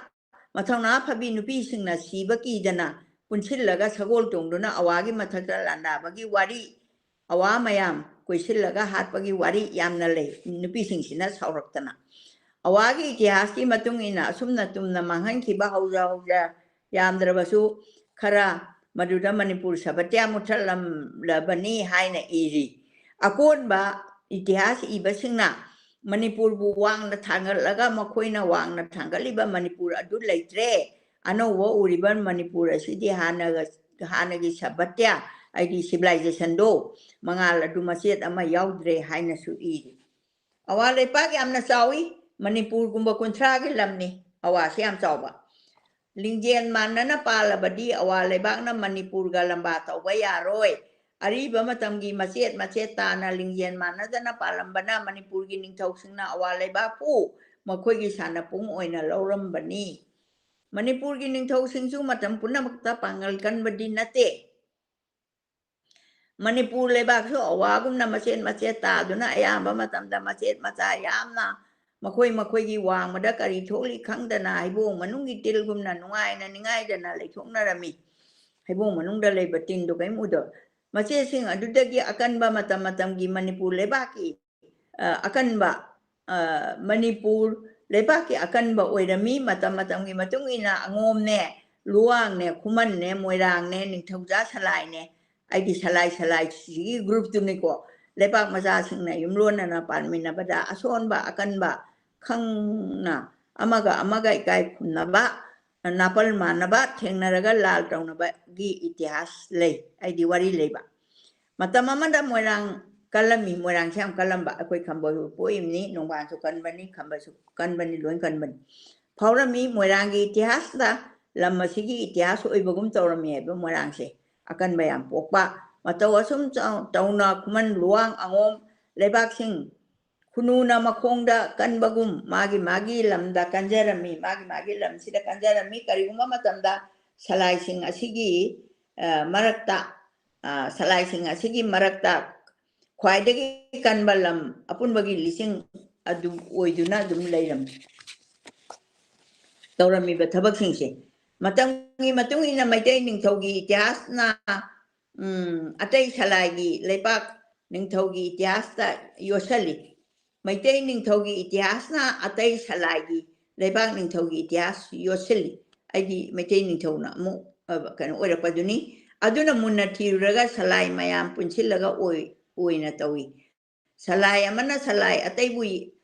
ꯃꯊꯧꯅꯥ ꯐꯕꯤ ꯅꯨꯄꯤꯁꯤꯡꯅ ꯁꯤꯕ ꯀꯤꯗꯅ ꯄꯨꯟꯁꯤꯜꯂꯒ ꯁꯒꯣꯜ ꯇꯣꯡꯗꯨꯅ ꯑꯋꯥꯒꯤ ꯃꯊꯛꯇ ꯂꯥꯟꯗꯥꯕꯒꯤ ꯋꯥꯔꯤ, ꯑꯋꯥ ꯃꯌꯥꯝ ꯀꯣꯏꯁꯤꯜꯂꯒ ꯍꯥꯠꯄꯒꯤ ꯋꯥꯔꯤ ꯌꯥꯝꯅ ꯂꯩ꯫ ꯅꯨꯄꯤꯁꯤꯡꯁꯤꯅ ꯁꯥꯎꯔꯛꯇꯅ꯫ ꯑꯋꯥꯒꯤ ꯏꯇꯤꯍꯥꯁꯀꯤ ꯃꯇꯨꯡ ꯏꯟꯅ ꯑꯁꯨꯝꯅ ꯇꯨꯝꯅ ꯃꯥꯡꯍꯟꯈꯤꯕ ꯍꯧꯖ ꯍꯧꯖ ꯌꯥꯝꯗ꯭ꯔꯕꯁꯨ ꯈꯔ ꯃꯗꯨꯗ ꯃꯅꯤꯄꯨꯔ ꯁꯕꯇ꯭ꯌꯥ ꯃꯨꯠꯊꯠꯂꯝꯂꯕꯅꯤ ꯍꯥꯏꯅ ꯏꯔꯤ꯫ ꯑꯀꯣꯟꯕ ꯏꯇꯤꯍꯥꯁ ꯏꯕꯁꯤꯡꯅ ꯃꯅꯤꯄꯨꯔꯕꯨ ꯋꯥꯡꯅ ꯊꯥꯡꯒꯠꯂꯒ ꯃꯈꯣꯏꯅ ꯋꯥꯡꯅ ꯊꯥꯡꯒꯠꯂꯤꯕ ꯃꯅꯤꯄꯨꯔ ꯑꯗꯨ ꯂꯩꯇ꯭ꯔꯦ꯫ ꯑꯅꯧꯕ ꯎꯔꯤꯕ ꯃꯅꯤꯄꯨꯔ ꯑꯁꯤꯗꯤ ꯍꯥꯟꯅꯒ, ꯍꯥꯟꯅꯒꯤ ꯁꯕꯇ꯭ꯌꯥ, ꯍꯥꯏꯗꯤ ꯁꯤꯚꯤꯂꯥꯏꯖꯦꯁꯟꯗꯣ, ꯃꯉꯥꯜ ꯑꯗꯨ ꯃꯆꯦꯠ ꯑꯃ ꯌꯥꯎꯗ꯭ꯔꯦ ꯍꯥꯏꯅꯁꯨ ꯏꯔꯤ꯫ ꯑꯋꯥ ꯂꯩꯄꯥꯛ ꯌꯥꯝꯅ ꯆꯥꯎꯏ, ꯃꯅꯤꯄꯨꯔꯒꯨꯝꯕ ꯀꯨꯟꯊ꯭ꯔꯥꯒꯤ ꯂꯝꯅꯤ, ꯑꯋꯥꯁꯤ ꯌꯥꯝ ꯆꯥꯎꯕ꯫ ꯂꯤꯡꯖꯦꯜ ꯃꯥꯟꯅꯅ ꯄꯥꯜꯂꯕꯗꯤ ꯑꯋꯥ ꯂꯩꯕꯥꯛꯅ ꯃꯅꯤꯄꯨꯔꯒ ꯂꯝꯕꯥ ꯇꯧꯕ ꯌꯥꯔꯣꯏ꯫ ꯑꯔꯤꯕ ꯃꯇꯝꯒꯤ ꯃꯆꯦꯠ ꯃꯆꯦꯠ ꯇꯥꯅ ꯂꯤꯡꯖꯦꯜ ꯃꯥꯟꯅꯗꯅ ꯄꯥꯜꯂꯝꯕꯅ ꯃꯅꯤꯄꯨꯔꯒꯤ ꯅꯤꯡꯊꯧꯁꯤꯡꯅ ꯑꯋꯥ ꯂꯩꯕꯥꯛꯄꯨ ꯃꯈꯣꯏꯒꯤ ꯁꯥꯟꯅꯄꯨꯡ ꯑꯣꯏꯅ ꯂꯧꯔꯝꯕꯅꯤ꯫ ꯃꯅꯤꯄꯨꯔꯒꯤ ꯅꯤꯡꯊꯧꯁꯤꯡꯁꯨ ꯃꯇꯝ ꯄꯨꯝꯅꯃꯛꯇ ꯄꯥꯡꯒꯜ ꯀꯟꯕꯗꯤ ꯅꯠꯇꯦ꯫ ꯃꯅꯤꯄꯨꯔ ꯂꯩꯕꯥꯛꯁꯨ ꯑꯋꯥꯒꯨꯝꯅ ꯃꯆꯦꯠ ꯃꯆꯦꯠ ꯇꯥꯗꯨꯅ ꯑꯌꯥꯝꯕ ꯃꯇꯝꯗ ꯃꯆꯦꯠ ꯃꯆꯥ ꯌꯥꯝꯅ ꯃꯈꯣꯏ ꯃꯈꯣꯏꯒꯤ ꯋꯥꯡꯃꯗ ꯀꯔꯤ ꯊꯣꯛꯂꯤ ꯈꯪꯗꯅ ꯍꯩꯕꯣꯡ ꯃꯅꯨꯡꯒꯤ ꯇꯤꯜꯒꯨꯝꯅ ꯅꯨꯡꯉꯥꯏꯅ ꯅꯤꯡꯉꯥꯏꯗꯅ ꯂꯩꯊꯣꯛꯅꯔꯝꯃꯤ꯫ ꯍꯩꯕꯣꯡ ꯃꯅꯨꯡꯗ ꯂꯩꯕ ꯇꯤꯟꯗꯨ ꯀꯔꯤꯝ ꯎꯗꯕ꯫ ꯃꯆꯦꯁꯤꯡ ꯑꯗꯨꯗꯒꯤ ꯑꯀꯟꯕ ꯃꯇꯝ ꯃꯇꯝꯒꯤ ꯃꯅꯤꯄꯨꯔ ꯂꯩꯕꯥꯛꯀꯤ, ꯑ, ꯑꯀꯟꯕ, ꯑ, ꯃꯅꯤꯄꯨꯔ ꯂꯩꯕꯥꯛꯀꯤ ꯑꯀꯟꯕ ꯑꯣꯏꯔꯝꯃꯤ꯫ ꯃꯇꯝ ꯃꯇꯝꯒꯤ ꯃꯇꯨꯡ ꯏꯟꯅ ꯑꯉꯣꯝꯅꯦ, ꯂꯨꯋꯥꯡꯅꯦ, ꯈꯨꯃꯟꯅꯦ, ꯃꯣꯏꯔꯥꯡꯅꯦ, ꯅꯤꯡꯊꯧꯖꯥ ꯁꯂꯥꯏꯅꯦ, ꯑꯩꯗꯤ ꯁꯂꯥꯏ ꯁꯂꯥꯏꯁꯤꯒꯤ ꯒ꯭ꯔꯨꯞꯇꯨꯅꯤꯀꯣ꯫ ꯂꯩꯄꯥꯛ ꯃꯆꯥꯁꯤꯡꯅ ꯌꯨꯝꯂꯣꯟꯅꯅ ꯄꯥꯟꯃꯤꯟꯅꯕꯗ ꯑꯁꯣꯟꯕ ꯑꯀꯟꯕ ꯈꯪꯅ ꯑꯃꯒ ꯑꯃꯒ ꯏꯀꯥꯏ ꯈꯨꯝꯅꯕ, ꯅꯥꯄꯜ ꯃꯥꯟꯅꯕ ꯊꯦꯡꯅꯔꯒ ꯂꯥꯜ ꯇꯧꯅꯕꯒꯤ ꯏꯇꯤꯍꯥꯁ ꯂꯩ, ꯑꯩꯗꯤ ꯋꯥꯔꯤ ꯂꯩꯕ꯫ ꯃꯇꯝ ꯑꯃꯗ ꯃꯣꯏꯔꯥꯡ ꯀꯜꯂꯝꯃꯤ, ꯃꯣꯏꯔꯥꯡꯁꯦ ꯌꯥꯝ ꯀꯜꯂꯝꯕ, ꯑꯩꯈꯣꯏ ꯈꯝꯕ ꯄꯣꯛꯏꯕꯅꯤ, ꯅꯣꯡꯕꯥꯟꯁꯨ ꯀꯟꯕꯅꯤ, ꯈꯝꯕꯁꯨ ꯀꯟꯕꯅꯤ, ꯂꯣꯏ ꯀꯟꯕꯅꯤ꯫ ꯐꯥꯎꯔꯝꯃꯤ ꯃꯣꯏꯔꯥꯡꯒꯤ ꯏꯇꯤꯍꯥꯁꯇ ꯂꯝ ꯑꯁꯤꯒꯤ ꯏꯇꯤꯍꯥꯁ ꯑꯣꯏꯕꯒꯨꯝ ꯇꯧꯔꯝꯃꯤ ꯍꯥꯏꯕ ꯃꯣꯏꯔꯥꯡꯁꯦ꯫ ꯑꯀꯟꯕ ꯌꯥꯝ ꯄꯣꯛꯄ, ꯃꯇꯧ ꯑꯁꯨꯝ ꯆꯥꯎ-, ꯇꯧꯅ ꯈꯨꯃꯟ ꯂꯨꯋꯥꯡ ꯑꯉꯣꯝ ꯂꯩꯕꯥꯛꯁꯤꯡ ꯈꯨꯅꯨꯅ ꯃꯈꯣꯡꯗ ꯀꯟꯕꯒꯨꯝ ꯃꯥꯒꯤ ꯃꯥꯒꯤ ꯂꯝꯗ ꯀꯟꯖꯔꯝꯃꯤ, ꯃꯥꯒꯤ ꯃꯥꯒꯤ ꯂꯝꯁꯤꯗ ꯀꯟꯖꯔꯝꯃꯤ꯫ ꯀꯔꯤꯒꯨꯝꯕ ꯃꯇꯝꯗ ꯁꯂꯥꯏꯁꯤꯡ ꯑꯁꯤꯒꯤ, ꯑ, ꯃꯔꯛꯇ, ꯑ, ꯁꯂꯥꯏꯁꯤꯡ ꯑꯁꯤꯒꯤ ꯃꯔꯛꯇ ꯈ꯭ꯋꯥꯏꯗꯒꯤ ꯀꯟꯕ ꯂꯝ ꯑꯄꯨꯟꯕꯒꯤ ꯂꯤꯁꯤꯡ ꯑꯗꯨ ꯑꯣꯏꯗꯨꯅ ꯑꯗꯨꯝ ꯂꯩꯔꯝꯃꯤ꯫ ꯇꯧꯔꯝꯃꯤꯕ ꯊꯕꯛꯁꯤꯡꯁꯦ꯫ ꯃꯇꯝꯒꯤ ꯃꯇꯨꯡ ꯏꯟꯅ ꯃꯩꯇꯩ ꯅꯤꯡꯊꯧꯒꯤ ꯏꯇꯤꯍꯥꯁꯅ, ꯎꯝ, ꯑꯇꯩ ꯁꯂꯥꯏꯒꯤ ꯂꯩꯄꯥꯛ ꯅꯤꯡꯊꯧꯒꯤ ꯏꯇꯤꯍꯥꯁꯇ ꯌꯣꯠꯁꯜꯂꯤ꯫ ꯃꯩꯇꯩ ꯅꯤꯡꯊꯧꯒꯤ ꯏꯇꯤꯍꯥꯁꯅ ꯑꯇꯩ ꯁꯂꯥꯏꯒꯤ ꯂꯩꯕꯥꯛ ꯅꯤꯡꯊꯧꯒꯤ ꯏꯇꯤꯍꯥꯁ ꯌꯣꯠꯁꯤꯜꯂꯤ꯫ ꯑꯩꯗꯤ ꯃꯩꯇꯩ ꯅꯤꯡꯊꯧꯅ ꯑꯃꯨꯛ, ꯑ, ꯀꯩꯅꯣ ꯑꯣꯏꯔꯛꯄꯗꯨꯅꯤ꯫ ꯑꯗꯨꯅ ꯃꯨꯟꯅ ꯊꯤꯔꯨꯔꯒ ꯁꯂꯥꯏ ꯃꯌꯥꯝ ꯄꯨꯟꯁꯤꯜꯂꯒ ꯑꯣꯏ-, ꯑꯣꯏꯅ ꯇꯧꯏ꯫ ꯁꯂꯥꯏ ꯑꯃꯅ ꯁꯂꯥꯏ ꯑꯇꯩꯕꯨ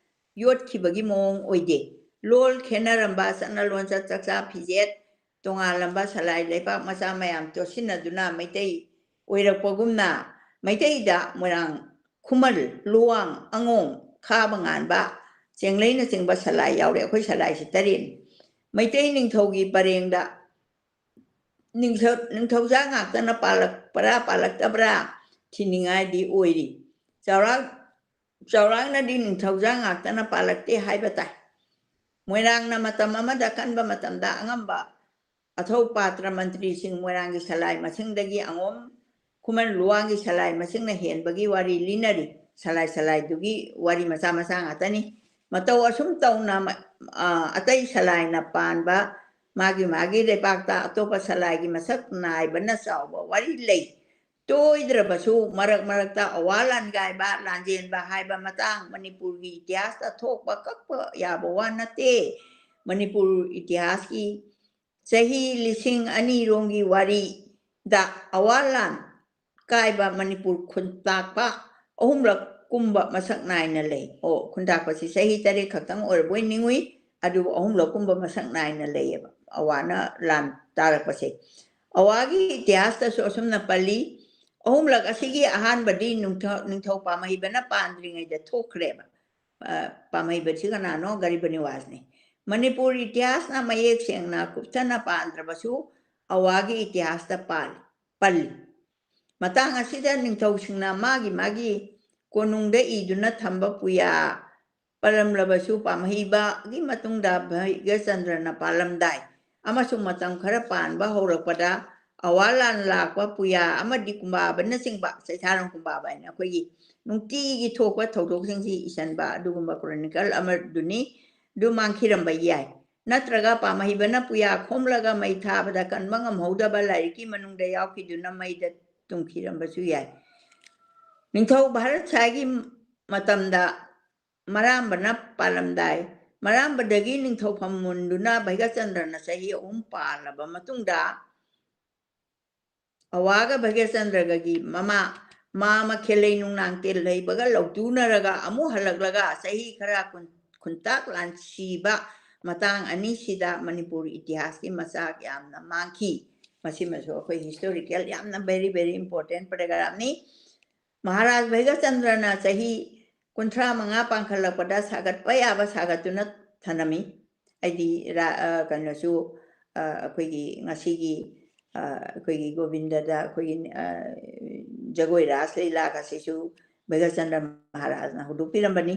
ꯌꯣꯠꯈꯤꯕꯒꯤ ꯃꯑꯣꯡ ꯑꯣꯏꯗꯦ꯫ ꯂꯣꯜ ꯈꯦꯠꯅꯔꯝꯕ, ꯆꯠꯅ ꯂꯣꯟꯆꯠ, ꯆꯥꯛꯆꯥ ꯐꯤꯖꯦꯠ ꯇꯣꯉꯥꯜꯂꯝꯕ ꯁꯂꯥꯏ ꯂꯩꯄꯥꯛ ꯃꯆꯥ ꯃꯌꯥꯝ ꯇꯣꯠꯁꯤꯟꯅꯗꯨꯅ ꯃꯩꯇꯩ ꯑꯣꯏꯔꯛꯄꯒꯨꯝꯅ, ꯃꯩꯇꯩꯗ ꯃꯣꯏꯔꯥꯡ, ꯈꯨꯃꯟ, ꯂꯨꯋꯥꯡ, ꯑꯉꯣꯝ, ꯈꯥꯕ ꯉꯥꯟꯕ, ꯆꯦꯡꯂꯩꯅꯆꯤꯡꯕ ꯁꯂꯥꯏ ꯌꯥꯎꯔꯦ꯫ ꯑꯩꯈꯣꯏ ꯁꯂꯥꯏꯁꯤ ꯇꯔꯦꯠꯅꯤ꯫ ꯃꯩꯇꯩ ꯅꯤꯡꯊꯧꯒꯤ ꯄꯔꯦꯡꯗ ꯅꯤꯡꯊꯧ-, ꯅꯤꯡꯊꯧꯖꯥ ꯉꯥꯛꯇꯅ ꯄꯥꯜꯂꯛꯄ꯭ꯔꯥ ꯄꯥꯜꯂꯛꯇꯕ꯭ꯔꯥ ꯊꯤꯅꯤꯡꯉꯥꯏꯗꯤ ꯑꯣꯏꯔꯤ꯫ ꯆꯥꯎꯔꯥꯛ-, ꯆꯥꯎꯔꯥꯛꯅꯗꯤ ꯅꯤꯡꯊꯧꯖꯥ ꯉꯥꯛꯇꯅ ꯄꯥꯜꯂꯛꯇꯦ ꯍꯥꯏꯕ ꯇꯥꯏ꯫ ꯃꯣꯏꯔꯥꯡꯅ ꯃꯇꯝ ꯑꯃꯗ ꯀꯟꯕ ꯃꯇꯝꯗ ꯑꯉꯝꯕ ꯑꯊꯧ ꯄꯥꯇ꯭ꯔ ꯃꯟꯇ꯭ꯔꯤꯁꯤꯡ ꯃꯣꯏꯔꯥꯡꯒꯤ ꯁꯂꯥꯏ ꯃꯁꯤꯡꯗꯒꯤ ꯑꯉꯣꯝ ꯈꯨꯃꯟ ꯂꯨꯋꯥꯡꯒꯤ ꯁꯂꯥꯏ ꯃꯁꯤꯡꯅ ꯍꯦꯟꯕꯒꯤ ꯋꯥꯔꯤ ꯂꯤꯅꯔꯤ꯫ ꯁꯂꯥꯏ ꯁꯂꯥꯏꯗꯨꯒꯤ ꯋꯥꯔꯤ ꯃꯆꯥ ꯃꯆꯥ ꯉꯥꯛꯇꯅꯤ꯫ ꯃꯇꯧ ꯑꯁꯨꯝ ꯇꯧꯅ ꯃ-, ꯑ, ꯑꯇꯩ ꯁꯂꯥꯏꯅ ꯄꯥꯟꯕ ꯃꯥꯒꯤ ꯃꯥꯒꯤ ꯂꯩꯄꯥꯛꯇ ꯑꯇꯣꯞꯄ ꯁꯂꯥꯏꯒꯤ ꯃꯁꯛ ꯅꯥꯏꯕꯅ ꯆꯥꯎꯕ ꯋꯥꯔꯤ ꯂꯩ꯫ ꯇꯣꯏꯗ꯭ꯔꯕꯁꯨ ꯃꯔꯛ ꯃꯔꯛꯇ ꯑꯋꯥ ꯂꯥꯟꯒꯥꯏꯕ, ꯂꯥꯟꯖꯦꯟꯕ ꯍꯥꯏꯕ ꯃꯇꯥꯡ ꯃꯅꯤꯄꯨꯔꯒꯤ ꯏꯇꯤꯍꯥꯁꯇ ꯊꯣꯛꯄ ꯀꯛꯄ ꯌꯥꯕ ꯋꯥ ꯅꯠꯇꯦ꯫ ꯃꯅꯤꯄꯨꯔ ꯏꯇꯤꯍꯥꯁꯀꯤ ꯆꯍꯤ ꯂꯤꯁꯤꯡ ꯑꯅꯤ ꯔꯣꯝꯒꯤ ꯋꯥꯔꯤꯗ ꯑꯋꯥ ꯂꯥꯟ ꯀꯥꯏꯕ ꯃꯅꯤꯄꯨꯔ ꯈꯨꯟꯇꯥꯛꯄ ꯑꯍꯨꯝꯂꯛ ꯀꯨꯝꯕ ꯃꯁꯛ ꯅꯥꯏꯅ ꯂꯩ꯫ ꯑꯣ, ꯈꯨꯟꯇꯥꯛꯄꯁꯤ ꯆꯍꯤ ꯇꯔꯦꯠ ꯈꯛꯇꯪ ꯑꯣꯏꯔꯕꯣꯏ ꯅꯤꯡꯉꯨꯏ, ꯑꯗꯨꯕꯨ ꯑꯍꯨꯝꯂꯛ ꯀꯨꯝꯕ ꯃꯁꯛ ꯅꯥꯏꯅ ꯂꯩꯌꯦꯕ ꯑꯋꯥꯅ ꯂꯥꯟ ꯇꯥꯔꯛꯄꯁꯦ꯫ ꯑꯋꯥꯒꯤ ꯏꯇꯤꯍꯥꯁꯇꯁꯨ ꯑꯁꯨꯝꯅ ꯄꯜꯂꯤ, ꯑꯍꯨꯝꯂꯛ ꯑꯁꯤꯒꯤ ꯑꯍꯥꯟꯕꯗꯤ ꯅꯤꯡꯊꯧ-, ꯅꯤꯡꯊꯧ ꯄꯥꯝꯍꯩꯕꯅ ꯄꯥꯟꯗ꯭ꯔꯤꯉꯩꯗ ꯊꯣꯛꯈ꯭ꯔꯦꯕ꯫ ꯑ, ꯄꯥꯝꯍꯩꯕꯁꯤ ꯀꯅꯥꯅꯣ? ꯒꯔꯤꯕ ꯅꯤꯋꯥꯖꯅꯤ꯫ ꯃꯅꯤꯄꯨꯔ ꯏꯇꯤꯍꯥꯁꯅ ꯃꯌꯦꯛ ꯁꯦꯡꯅ ꯀꯨꯞꯊꯅ ꯄꯥꯟꯗ꯭ꯔꯕꯁꯨ ꯑꯋꯥꯒꯤ ꯏꯇꯤꯍꯥꯁꯇ ꯄꯥꯜꯂꯤ, ꯄꯜꯂꯤ꯫ ꯃꯇꯥꯡ ꯑꯁꯤꯗ ꯅꯤꯡꯊꯧꯁꯤꯡꯅ ꯃꯥꯒꯤ ꯃꯥꯒꯤ ꯀꯣꯅꯨꯡꯗ ꯏꯗꯨꯅ ꯊꯝꯕ ꯄꯨꯌꯥ ꯄꯜꯂꯝꯂꯕꯁꯨ ꯄꯥꯝꯍꯩꯕꯒꯤ ꯃꯇꯨꯡꯗ ꯚꯩꯒꯆꯟꯗ꯭ꯔꯅ ꯄꯥꯜꯂꯝꯗꯥꯏ ꯑꯃꯁꯨꯡ ꯃꯇꯝ ꯈꯔ ꯄꯥꯟꯕ ꯍꯧꯔꯛꯄꯗ ꯑꯋꯥ ꯂꯥꯟ ꯂꯥꯛꯄ ꯄꯨꯌꯥ ꯑꯃꯗꯤ ꯀꯨꯝꯕꯥꯕꯅꯆꯤꯡꯕ, ꯆꯩꯊꯥꯔꯣꯟ ꯀꯨꯝꯕꯥꯕ ꯍꯥꯏꯅ ꯑꯩꯈꯣꯏꯒꯤ ꯅꯨꯡꯇꯤꯒꯤ ꯊꯣꯛꯄ ꯊꯧꯗꯣꯛꯁꯤꯡꯁꯤ ꯏꯁꯟꯕ ꯑꯗꯨꯒꯨꯝꯕ ꯀ꯭ꯔꯣꯅꯤꯀꯜ ꯑꯃꯗꯨꯅꯤ꯫ ꯑꯗꯨ ꯃꯥꯡꯈꯤꯔꯝꯕ ꯌꯥꯏ꯫ ꯅꯠꯇ꯭ꯔꯒ ꯄꯥꯝꯍꯩꯕꯅ ꯄꯨꯌꯥ ꯈꯣꯝꯂꯒ ꯃꯩ ꯊꯥꯕꯗ ꯀꯟꯕ ꯉꯝꯍꯧꯗꯕ ꯂꯥꯏꯔꯤꯛꯀꯤ ꯃꯅꯨꯡꯗ ꯌꯥꯎꯈꯤꯗꯨꯅ ꯃꯩꯗ ꯇꯨꯝꯈꯤꯔꯝꯕꯁꯨ ꯌꯥꯏ꯫ ꯅꯤꯡꯊꯧ ꯚꯥꯔꯠ ꯁꯥꯏꯒꯤ ꯃꯇꯝꯗ ꯃꯔꯥꯝꯕꯅ ꯄꯥꯜꯂꯝꯗꯥꯏ, ꯃꯔꯥꯝꯕꯗꯒꯤ ꯅꯤꯡꯊꯧꯐꯝ ꯃꯨꯟꯗꯨꯅ ꯚꯩꯒꯆꯟꯗ꯭ꯔꯅ ꯆꯍꯤ ꯑꯍꯨꯝ ꯄꯥꯜꯂꯕ ꯃꯇꯨꯡꯗ, ꯑꯋꯥꯒ ꯚꯩꯒꯆꯟꯗ꯭ꯔꯒꯒꯤ ꯃꯃꯥ ꯃꯥꯃ ꯈꯦꯂꯩ ꯅꯨꯡꯅꯥꯡ ꯇꯦꯜ ꯂꯩꯕꯒ ꯂꯧꯇꯨꯅꯔꯒ ꯑꯃꯨꯛ ꯍꯜꯂꯛꯂꯒ ꯆꯍꯤ ꯈꯔ ꯈꯨꯟ-, ꯈꯨꯟꯇꯥꯛ ꯂꯥꯟꯁꯤꯕ ꯃꯇꯥꯡ ꯑꯅꯤꯁꯤꯗ ꯃꯅꯤꯄꯨꯔ ꯏꯇꯤꯍꯥꯁꯀꯤ ꯃꯆꯥꯛ ꯌꯥꯝꯅ ꯃꯥꯡꯈꯤ꯫ ꯃꯁꯤꯃꯁꯨ ꯑꯩꯈꯣꯏ historical ꯌꯥꯝꯅ very, very important paragraph ꯅꯤ꯫ ꯃꯍꯥꯔꯥꯖ ꯚꯩꯒꯆꯟꯗ꯭ꯔꯅ ꯆꯍꯤ ꯀꯨꯟꯊ꯭ꯔꯥ ꯃꯉꯥ ꯄꯥꯟꯈꯠꯂꯛꯄꯗ ꯁꯥꯒꯠꯄ ꯌꯥꯕ ꯁꯥꯒꯠꯇꯨꯅ ꯊꯅꯝꯃꯤ꯫ ꯍꯥꯏꯗꯤ ꯔꯥ-, ꯑ, ꯀꯩꯅꯣꯁꯨ, ꯑ, ꯑꯩꯈꯣꯏꯒꯤ ꯉꯁꯤꯒꯤ, ꯑ, ꯑꯩꯈꯣꯏꯒꯤ ꯒꯣꯕꯤꯟꯗꯗ ꯑꯩꯈꯣꯏꯒꯤ, ꯑ, ꯖꯒꯣꯏ ꯔꯥꯁ ꯂꯤꯂꯥꯒꯁꯤꯁꯨ ꯚꯩꯒꯆꯟꯗ꯭ꯔ ꯃꯍꯥꯔꯥꯖꯅ ꯍꯧꯗꯣꯛꯄꯤꯔꯝꯕꯅꯤ꯫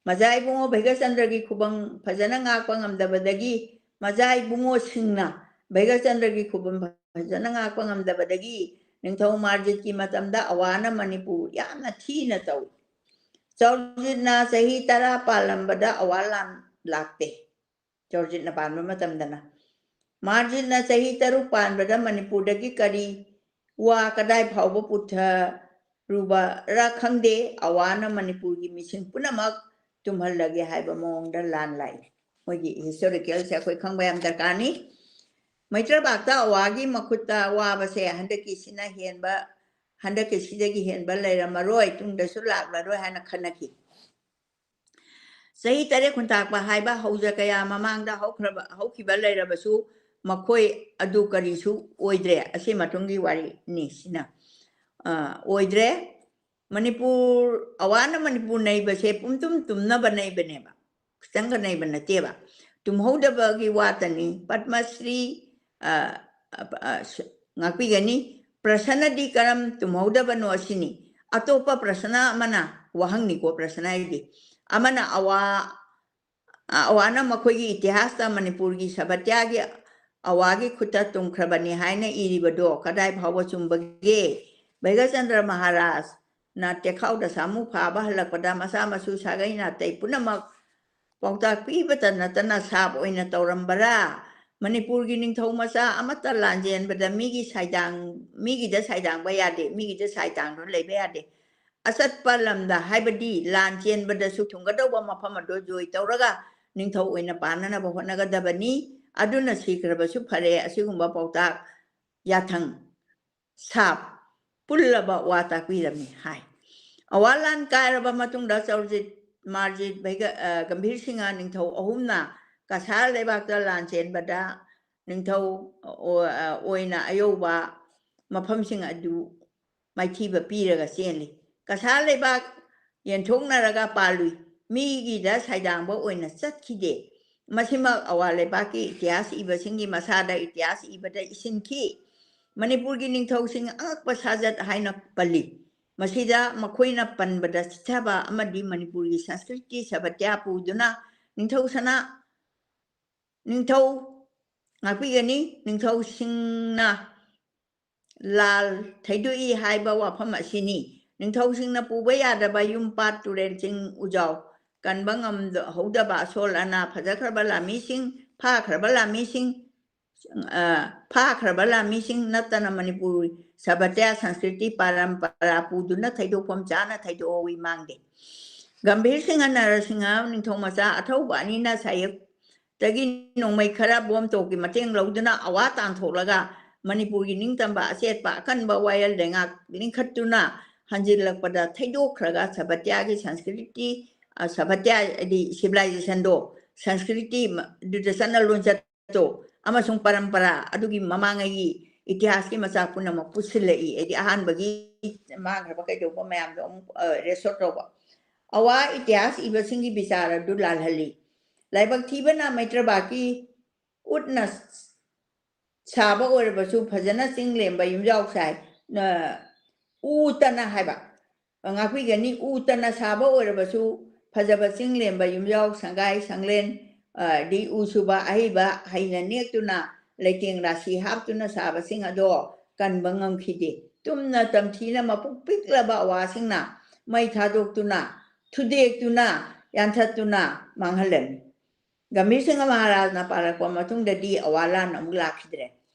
ꯃꯖꯥ ꯏꯕꯨꯡꯉꯣ ꯚꯩꯒꯆꯟꯗ꯭ꯔꯒꯤ ꯈꯨꯕꯝ ꯐꯖꯅ ꯉꯥꯛꯄ ꯉꯝꯗꯕꯗꯒꯤ, ꯃꯖꯥ ꯏꯕꯨꯡꯉꯣꯁꯤꯡꯅ ꯚꯩꯒꯆꯟꯗ꯭ꯔꯒꯤ ꯈꯨꯕꯝ ꯐꯖꯅ ꯉꯥꯛꯄ ꯉꯝꯗꯕꯗꯒꯤ ꯅꯤꯡꯊꯧ ꯃꯥꯔꯖꯤꯠꯀꯤ ꯃꯇꯝꯗ ꯑꯋꯥꯅ ꯃꯅꯤꯄꯨꯔ ꯌꯥꯝꯅ ꯊꯤꯅ ꯇꯧꯏ꯫ ꯆꯥꯎꯔꯖꯤꯠꯅ ꯆꯍꯤ ꯇꯔꯥ ꯄꯥꯜꯂꯝꯕꯗ ꯑꯋꯥ ꯂꯥꯟ ꯂꯥꯛꯇꯦ꯫ ꯆꯥꯎꯔꯖꯤꯠꯅ ꯄꯥꯟꯕ ꯃꯇꯝꯗꯅ꯫ ꯃꯥꯔꯖꯤꯠꯅ ꯆꯍꯤ ꯇꯔꯨꯛ ꯄꯥꯟꯕꯗ ꯃꯅꯤꯄꯨꯔꯗꯒꯤ ꯀꯔꯤ ꯋꯥ ꯀꯗꯥꯏ ꯐꯥꯎꯕ ꯄꯨꯊꯔꯨꯕꯔꯥ ꯈꯪꯗꯦ, ꯑꯋꯥꯅ ꯃꯅꯤꯄꯨꯔꯒꯤ ꯃꯤꯁꯤꯡ ꯄꯨꯝꯅꯃꯛ ꯇꯨꯝꯍꯜꯂꯒꯦ ꯍꯥꯏꯕ ꯃꯑꯣꯡꯗ ꯂꯥꯟ ꯂꯥꯛꯏ꯫ ꯃꯣꯏꯒꯤ historical ꯁꯦ ꯑꯩꯈꯣꯏ ꯈꯪꯕ ꯌꯥꯝ ꯗꯔꯀꯥꯔꯅꯤ꯫ ꯃꯩꯇ꯭ꯔꯕꯥꯛꯇ ꯑꯋꯥꯒꯤ ꯃꯈꯨꯠꯇ ꯋꯥꯕꯁꯦ ꯍꯟꯗꯛꯀꯤꯁꯤꯅ ꯍꯦꯟꯕ, ꯍꯟꯗꯛꯀꯤꯁꯤꯗꯒꯤ ꯍꯦꯟꯕ ꯂꯩꯔꯝꯃꯔꯣꯏ, ꯇꯨꯡꯗꯁꯨ ꯂꯥꯛꯂꯔꯣꯏ ꯍꯥꯏꯅ ꯈꯟꯅꯈꯤ꯫ ꯆꯍꯤ ꯇꯔꯦꯠ ꯈꯨꯟꯇꯥꯛꯄ ꯍꯥꯏꯕ ꯍꯧꯖ ꯀꯌꯥ ꯃꯃꯥꯡꯗ ꯍꯧꯈ꯭ꯔꯕ, ꯍꯧꯈꯤꯕ ꯂꯩꯔꯕꯁꯨ ꯃꯈꯣꯏ ꯑꯗꯨ ꯀꯔꯤꯁꯨ ꯑꯣꯏꯗ꯭ꯔꯦ꯫ ꯑꯁꯤ ꯃꯇꯨꯡꯒꯤ ꯋꯥꯔꯤꯅꯤ ꯁꯤꯅ꯫ ꯑ, ꯑꯣꯏꯗ꯭ꯔꯦ꯫ ꯃꯅꯤꯄꯨꯔ, ꯑꯋꯥꯅ ꯃꯅꯤꯄꯨꯔ ꯅꯩꯕꯁꯦ ꯄꯨꯝꯇꯨꯝ ꯇꯨꯝꯅꯕ ꯅꯩꯕꯅꯦꯕ, ꯈꯤꯇꯪꯒ ꯅꯩꯕ ꯅꯠꯇꯦꯕ꯫ ꯇꯨꯝꯍꯧꯗꯕꯒꯤ ꯋꯥꯇꯅꯤ꯫ ꯄꯗꯃꯁ꯭ꯔꯤ, ꯑ, ꯑ, ꯑ, ꯁ-, ꯉꯥꯛꯄꯤꯒꯅꯤ꯫ ꯄ꯭ꯔꯁꯅꯗꯤ ꯀꯔꯝ ꯇꯨꯝꯍꯧꯗꯕꯅꯣ ꯑꯁꯤꯅꯤ꯫ ꯑꯇꯣꯞꯄ ꯄ꯭ꯔꯁꯅ ꯑꯃꯅ, ꯋꯥꯍꯪꯅꯤꯀꯣ ꯄ꯭ꯔꯁꯅ ꯍꯥꯏꯗꯤ, ꯑꯃꯅ ꯑꯋꯥ-, ꯑ, ꯑꯋꯥꯅ ꯃꯈꯣꯏꯒꯤ ꯏꯇꯤꯍꯥꯁꯇ ꯃꯅꯤꯄꯨꯔꯒꯤ ꯁꯥꯕꯇ꯭ꯌꯥꯒꯤ ꯑꯋꯥꯒꯤ ꯈꯨꯠꯇ ꯇꯨꯝꯈ꯭ꯔꯕꯅꯤ ꯍꯥꯏꯅ ꯏꯔꯤꯕꯗꯣ ꯀꯗꯥꯏ ꯐꯥꯎꯕ ꯆꯨꯝꯕꯒꯦ? ꯚꯩꯒꯆꯟꯗ꯭ꯔ ꯃꯍꯥꯔꯥꯖꯅ ꯇꯦꯈꯥꯎꯗ ꯁꯥꯃꯨ ꯐꯥꯕ ꯍꯜꯂꯛꯄꯗ ꯃꯆꯥ ꯃꯁꯨ ꯁꯥꯒꯩ ꯅꯥꯇꯩ ꯄꯨꯝꯅꯃꯛ ꯄꯥꯎꯇꯥꯛ ꯄꯤꯕꯇ ꯅꯠꯇꯅ ꯁꯥꯞ ꯑꯣꯏꯅ ꯇꯧꯔꯝꯕꯔꯥ? ꯃꯅꯤꯄꯨꯔꯒꯤ ꯅꯤꯡꯊꯧ ꯃꯆꯥ ꯑꯃꯠꯇ ꯂꯥꯟꯖꯦꯟꯕꯗ ꯃꯤꯒꯤ ꯁꯥꯏꯗꯥꯡ, ꯃꯤꯒꯤꯗ ꯁꯥꯏꯗꯥꯡꯕ ꯌꯥꯗꯦ, ꯃꯤꯒꯤꯗ ꯁꯥꯏꯗꯥꯡꯗꯨꯅ ꯂꯩꯕ ꯌꯥꯗꯦ꯫ ꯑꯆꯠꯄ ꯂꯝꯗ, ꯍꯥꯏꯕꯗꯤ ꯂꯥꯟ ꯆꯦꯟꯕꯗꯁꯨ ꯊꯨꯡꯒꯗꯧꯕ ꯃꯐꯝ ꯑꯗꯨ ꯖꯣꯏ ꯇꯧꯔꯒ ꯅꯤꯡꯊꯧ ꯑꯣꯏꯅ ꯄꯥꯟꯅꯅꯕ ꯍꯣꯠꯅꯒꯗꯕꯅꯤ꯫ ꯑꯗꯨꯅ ꯁꯤꯈ꯭ꯔꯕꯁꯨ ꯐꯔꯦ, ꯑꯁꯤꯒꯨꯝꯕ ꯄꯥꯎꯇꯥꯛ ꯌꯥꯊꯪ ꯁꯥꯞ ꯄꯨꯜꯂꯕ ꯋꯥ ꯇꯥꯛꯄꯤꯔꯝꯃꯤ ꯍꯥꯏ꯫ ꯑꯋꯥ ꯂꯥꯟ ꯀꯥꯏꯔꯕ ꯃꯇꯨꯡꯗ ꯆꯧꯔꯖꯤꯠ ꯃꯥꯔꯖꯤꯠ ꯚꯩꯒ-, ꯑ, ꯒꯝꯚꯤꯔ ꯁꯤꯡꯍ ꯅꯤꯡꯊꯧ ꯑꯍꯨꯝꯅ ꯀꯁꯥꯔ ꯂꯩꯕꯥꯛꯇ ꯂꯥꯟ ꯆꯦꯟꯕꯗ ꯅꯤꯡꯊꯧ ꯑꯣ-, ꯑ, ꯑꯣꯏꯅ ꯑꯌꯧꯕ ꯃꯐꯝꯁꯤꯡ ꯑꯗꯨ ꯃꯥꯏꯊꯤꯕ ꯄꯤꯔꯒ ꯆꯦꯜꯂꯤ꯫ ꯀꯁꯥꯔ ꯂꯩꯕꯥꯛ ꯌꯦꯟꯊꯣꯛꯅꯔꯒ ꯄꯥꯜꯂꯨꯏ꯫ ꯃꯤꯒꯤꯗ ꯁꯥꯏꯗꯥꯡꯕ ꯑꯣꯏꯅ ꯆꯠꯈꯤꯗꯦ꯫ ꯃꯁꯤꯃꯛ ꯑꯋꯥ ꯂꯩꯕꯥꯛꯀꯤ ꯏꯇꯤꯍꯥꯁ ꯏꯕꯁꯤꯡꯒꯤ ꯃꯁꯥꯗ ꯏꯇꯤꯍꯥꯁ ꯏꯕꯗ ꯏꯁꯤꯟꯈꯤ꯫ ꯃꯅꯤꯄꯨꯔꯒꯤ ꯅꯤꯡꯊꯧꯁꯤꯡ ꯑꯉꯛꯄ ꯁꯥꯖꯠ ꯍꯥꯏꯅ ꯄꯜꯂꯤ꯫ ꯃꯁꯤꯗ ꯃꯈꯣꯏꯅ ꯄꯟꯕꯗ ꯆꯤꯠꯊꯕ ꯑꯃꯗꯤ ꯃꯅꯤꯄꯨꯔꯒꯤ ꯁꯪꯁꯀ꯭ꯔꯤꯇꯤ ꯁꯥꯕꯇ꯭ꯌ ꯄꯨꯗꯨꯅ ꯅꯤꯡꯊꯧ ꯁꯅꯥ, ꯅꯤꯡꯊꯧ ꯉꯥꯛꯄꯤꯒꯅꯤ꯫ ꯅꯤꯡꯊꯧꯁꯤꯡꯅ ꯂꯥꯜ ꯊꯩꯗꯣꯛꯏ ꯍꯥꯏꯕ ꯋꯥꯐꯝ ꯑꯁꯤꯅꯤ꯫ ꯅꯤꯡꯊꯧꯁꯤꯡꯅ ꯄꯨꯕ ꯌꯥꯗꯕ ꯌꯨꯝ, ꯄꯥꯠ, ꯇꯨꯔꯦꯜ, ꯆꯤꯡ, ꯎꯖꯥꯎ ꯀꯟꯕ ꯉꯝꯍꯧꯗꯕ ꯑꯁꯣꯜ ꯑꯅꯥ, ꯐꯖꯈ꯭ꯔꯕ ꯂꯥꯟꯃꯤꯁꯤꯡ, ꯐꯥꯈ꯭ꯔꯕ ꯂꯥꯟꯃꯤꯁꯤꯡ, ꯑ, ꯐꯥꯈ꯭ꯔꯕ ꯂꯥꯟꯃꯤꯁꯤꯡ ꯅꯠꯇꯅ ꯃꯅꯤꯄꯨꯔ ꯁꯥꯕꯇ꯭ꯌ ꯁꯪꯁꯀ꯭ꯔꯤꯇꯤ ꯄꯔꯝꯄꯔꯥ ꯄꯨꯗꯨꯅ ꯊꯩꯗꯣꯛꯐꯝ ꯆꯥꯅ ꯊꯩꯗꯣꯛꯍꯧꯋꯤ ꯃꯥꯡꯗꯦ꯫ ꯒꯝꯚꯤꯔ ꯁꯤꯡꯍ ꯅꯔꯁꯤꯡꯍ ꯅꯤꯡꯊꯧ ꯃꯆꯥ ꯑꯊꯧꯕ ꯑꯅꯤꯅ ꯁꯥꯌꯦꯛꯇꯒꯤ ꯅꯣꯡꯃꯩ ꯈꯔ ꯕꯣꯝ ꯇꯣꯛꯀꯤ ꯃꯇꯦꯡ ꯂꯧꯗꯨꯅ ꯑꯋꯥ ꯇꯥꯟꯊꯣꯛꯂꯒ ꯃꯅꯤꯄꯨꯔꯒꯤ ꯅꯤꯡꯇꯝꯕ ꯑꯆꯦꯠꯄ ꯑꯀꯟꯕ ꯋꯥꯌꯦꯜ ꯂꯩꯉꯥꯛ ꯂꯤꯡꯈꯠꯇꯨꯅ ꯍꯟꯖꯤꯜꯂꯛꯄꯗ ꯊꯩꯗꯣꯛꯈ꯭ꯔꯒ ꯁꯥꯕꯇ꯭ꯌꯒꯤ ꯁꯪꯁꯀ꯭ꯔꯤꯇꯤ, ꯑ, ꯁꯥꯕꯇ꯭ꯌ ꯍꯥꯏꯗꯤ ꯁꯤꯚꯤꯂꯥꯏꯖꯦꯁꯟꯗꯣ, ꯁꯪꯁꯀ꯭ꯔꯤꯇꯤ ꯃ-, ꯑꯗꯨꯗ ꯆꯠꯅ ꯂꯣꯟꯆꯠ ꯇꯣ ꯑꯃꯁꯨꯡ ꯄꯔꯝꯄꯔꯥ ꯑꯗꯨꯒꯤ ꯃꯃꯥꯡꯉꯩꯒꯤ ꯏꯇꯤꯍꯥꯁꯀꯤ ꯃꯆꯥꯛ ꯄꯨꯝꯅꯃꯛ ꯄꯨꯁꯤꯜꯂꯛꯏ꯫ ꯍꯥꯏꯗꯤ ꯑꯍꯥꯟꯕꯒꯤ ꯃꯥꯡꯈ꯭ꯔꯕ ꯀꯩꯗꯧꯕ ꯃꯌꯥꯝꯗꯣ ꯑꯃꯨꯛ, ꯑ, restore ꯇꯧꯕ꯫ ꯑꯋꯥ ꯏꯇꯤꯍꯥꯁ ꯏꯕꯁꯤꯡꯒꯤ ꯕꯤꯆꯥꯔ ꯑꯗꯨ ꯂꯥꯜꯍꯜꯂꯤ꯫ ꯂꯥꯏꯕꯛ ꯊꯤꯕꯅ ꯃꯩꯇ꯭ꯔꯕꯥꯛꯀꯤ ꯎꯠꯅ ꯁꯥꯕ ꯑꯣꯏꯔꯕꯁꯨ ꯐꯖꯅ ꯆꯤꯡ ꯂꯦꯝꯕ ꯌꯨꯝꯖꯥꯎ ꯁꯥꯏ꯫ ꯅ-, ꯎ ꯇꯅ ꯍꯥꯏꯕ, ꯉꯥꯛꯄꯤꯒꯅꯤ꯫ ꯎ ꯇꯅ ꯁꯥꯕ ꯑꯣꯏꯔꯕꯁꯨ ꯐꯖꯕ ꯆꯤꯡ ꯂꯦꯝꯕ ꯌꯨꯝꯖꯥꯎ ꯁꯪꯒꯥꯏ ꯁꯪꯂꯦꯟ, ꯑ, ꯗꯤ ꯎ ꯁꯨꯕ ꯑꯍꯩꯕ ꯍꯩꯅ ꯅꯦꯛꯇꯨꯅ ꯂꯩꯇꯦꯡ ꯔꯥꯁꯤ ꯍꯥꯞꯇꯨꯅ ꯁꯥꯕꯁꯤꯡ ꯑꯗꯣ ꯀꯟꯕ ꯉꯝꯈꯤꯗꯦ꯫ ꯇꯨꯝꯅ ꯇꯝꯊꯤꯅ ꯃꯄꯨꯛ ꯄꯤꯛꯂꯕ ꯑꯋꯥꯁꯤꯡꯅ ꯃꯩ ꯊꯥꯗꯣꯛꯇꯨꯅ, ꯊꯨꯗꯦꯛꯇꯨꯅ, ꯌꯥꯟꯊꯠꯇꯨꯅ ꯃꯥꯡꯍꯜꯂꯝꯃꯤ꯫ ꯒꯝꯚꯤꯔ ꯁꯤꯡꯍ ꯃꯍꯥꯔꯥꯖꯅ ꯄꯥꯜꯂꯛꯄ ꯃꯇꯨꯡꯗꯗꯤ ꯑꯋꯥ ꯂꯥꯟ ꯑꯃꯨꯛ ꯂꯥꯛꯈꯤꯗ꯭ꯔꯦ꯫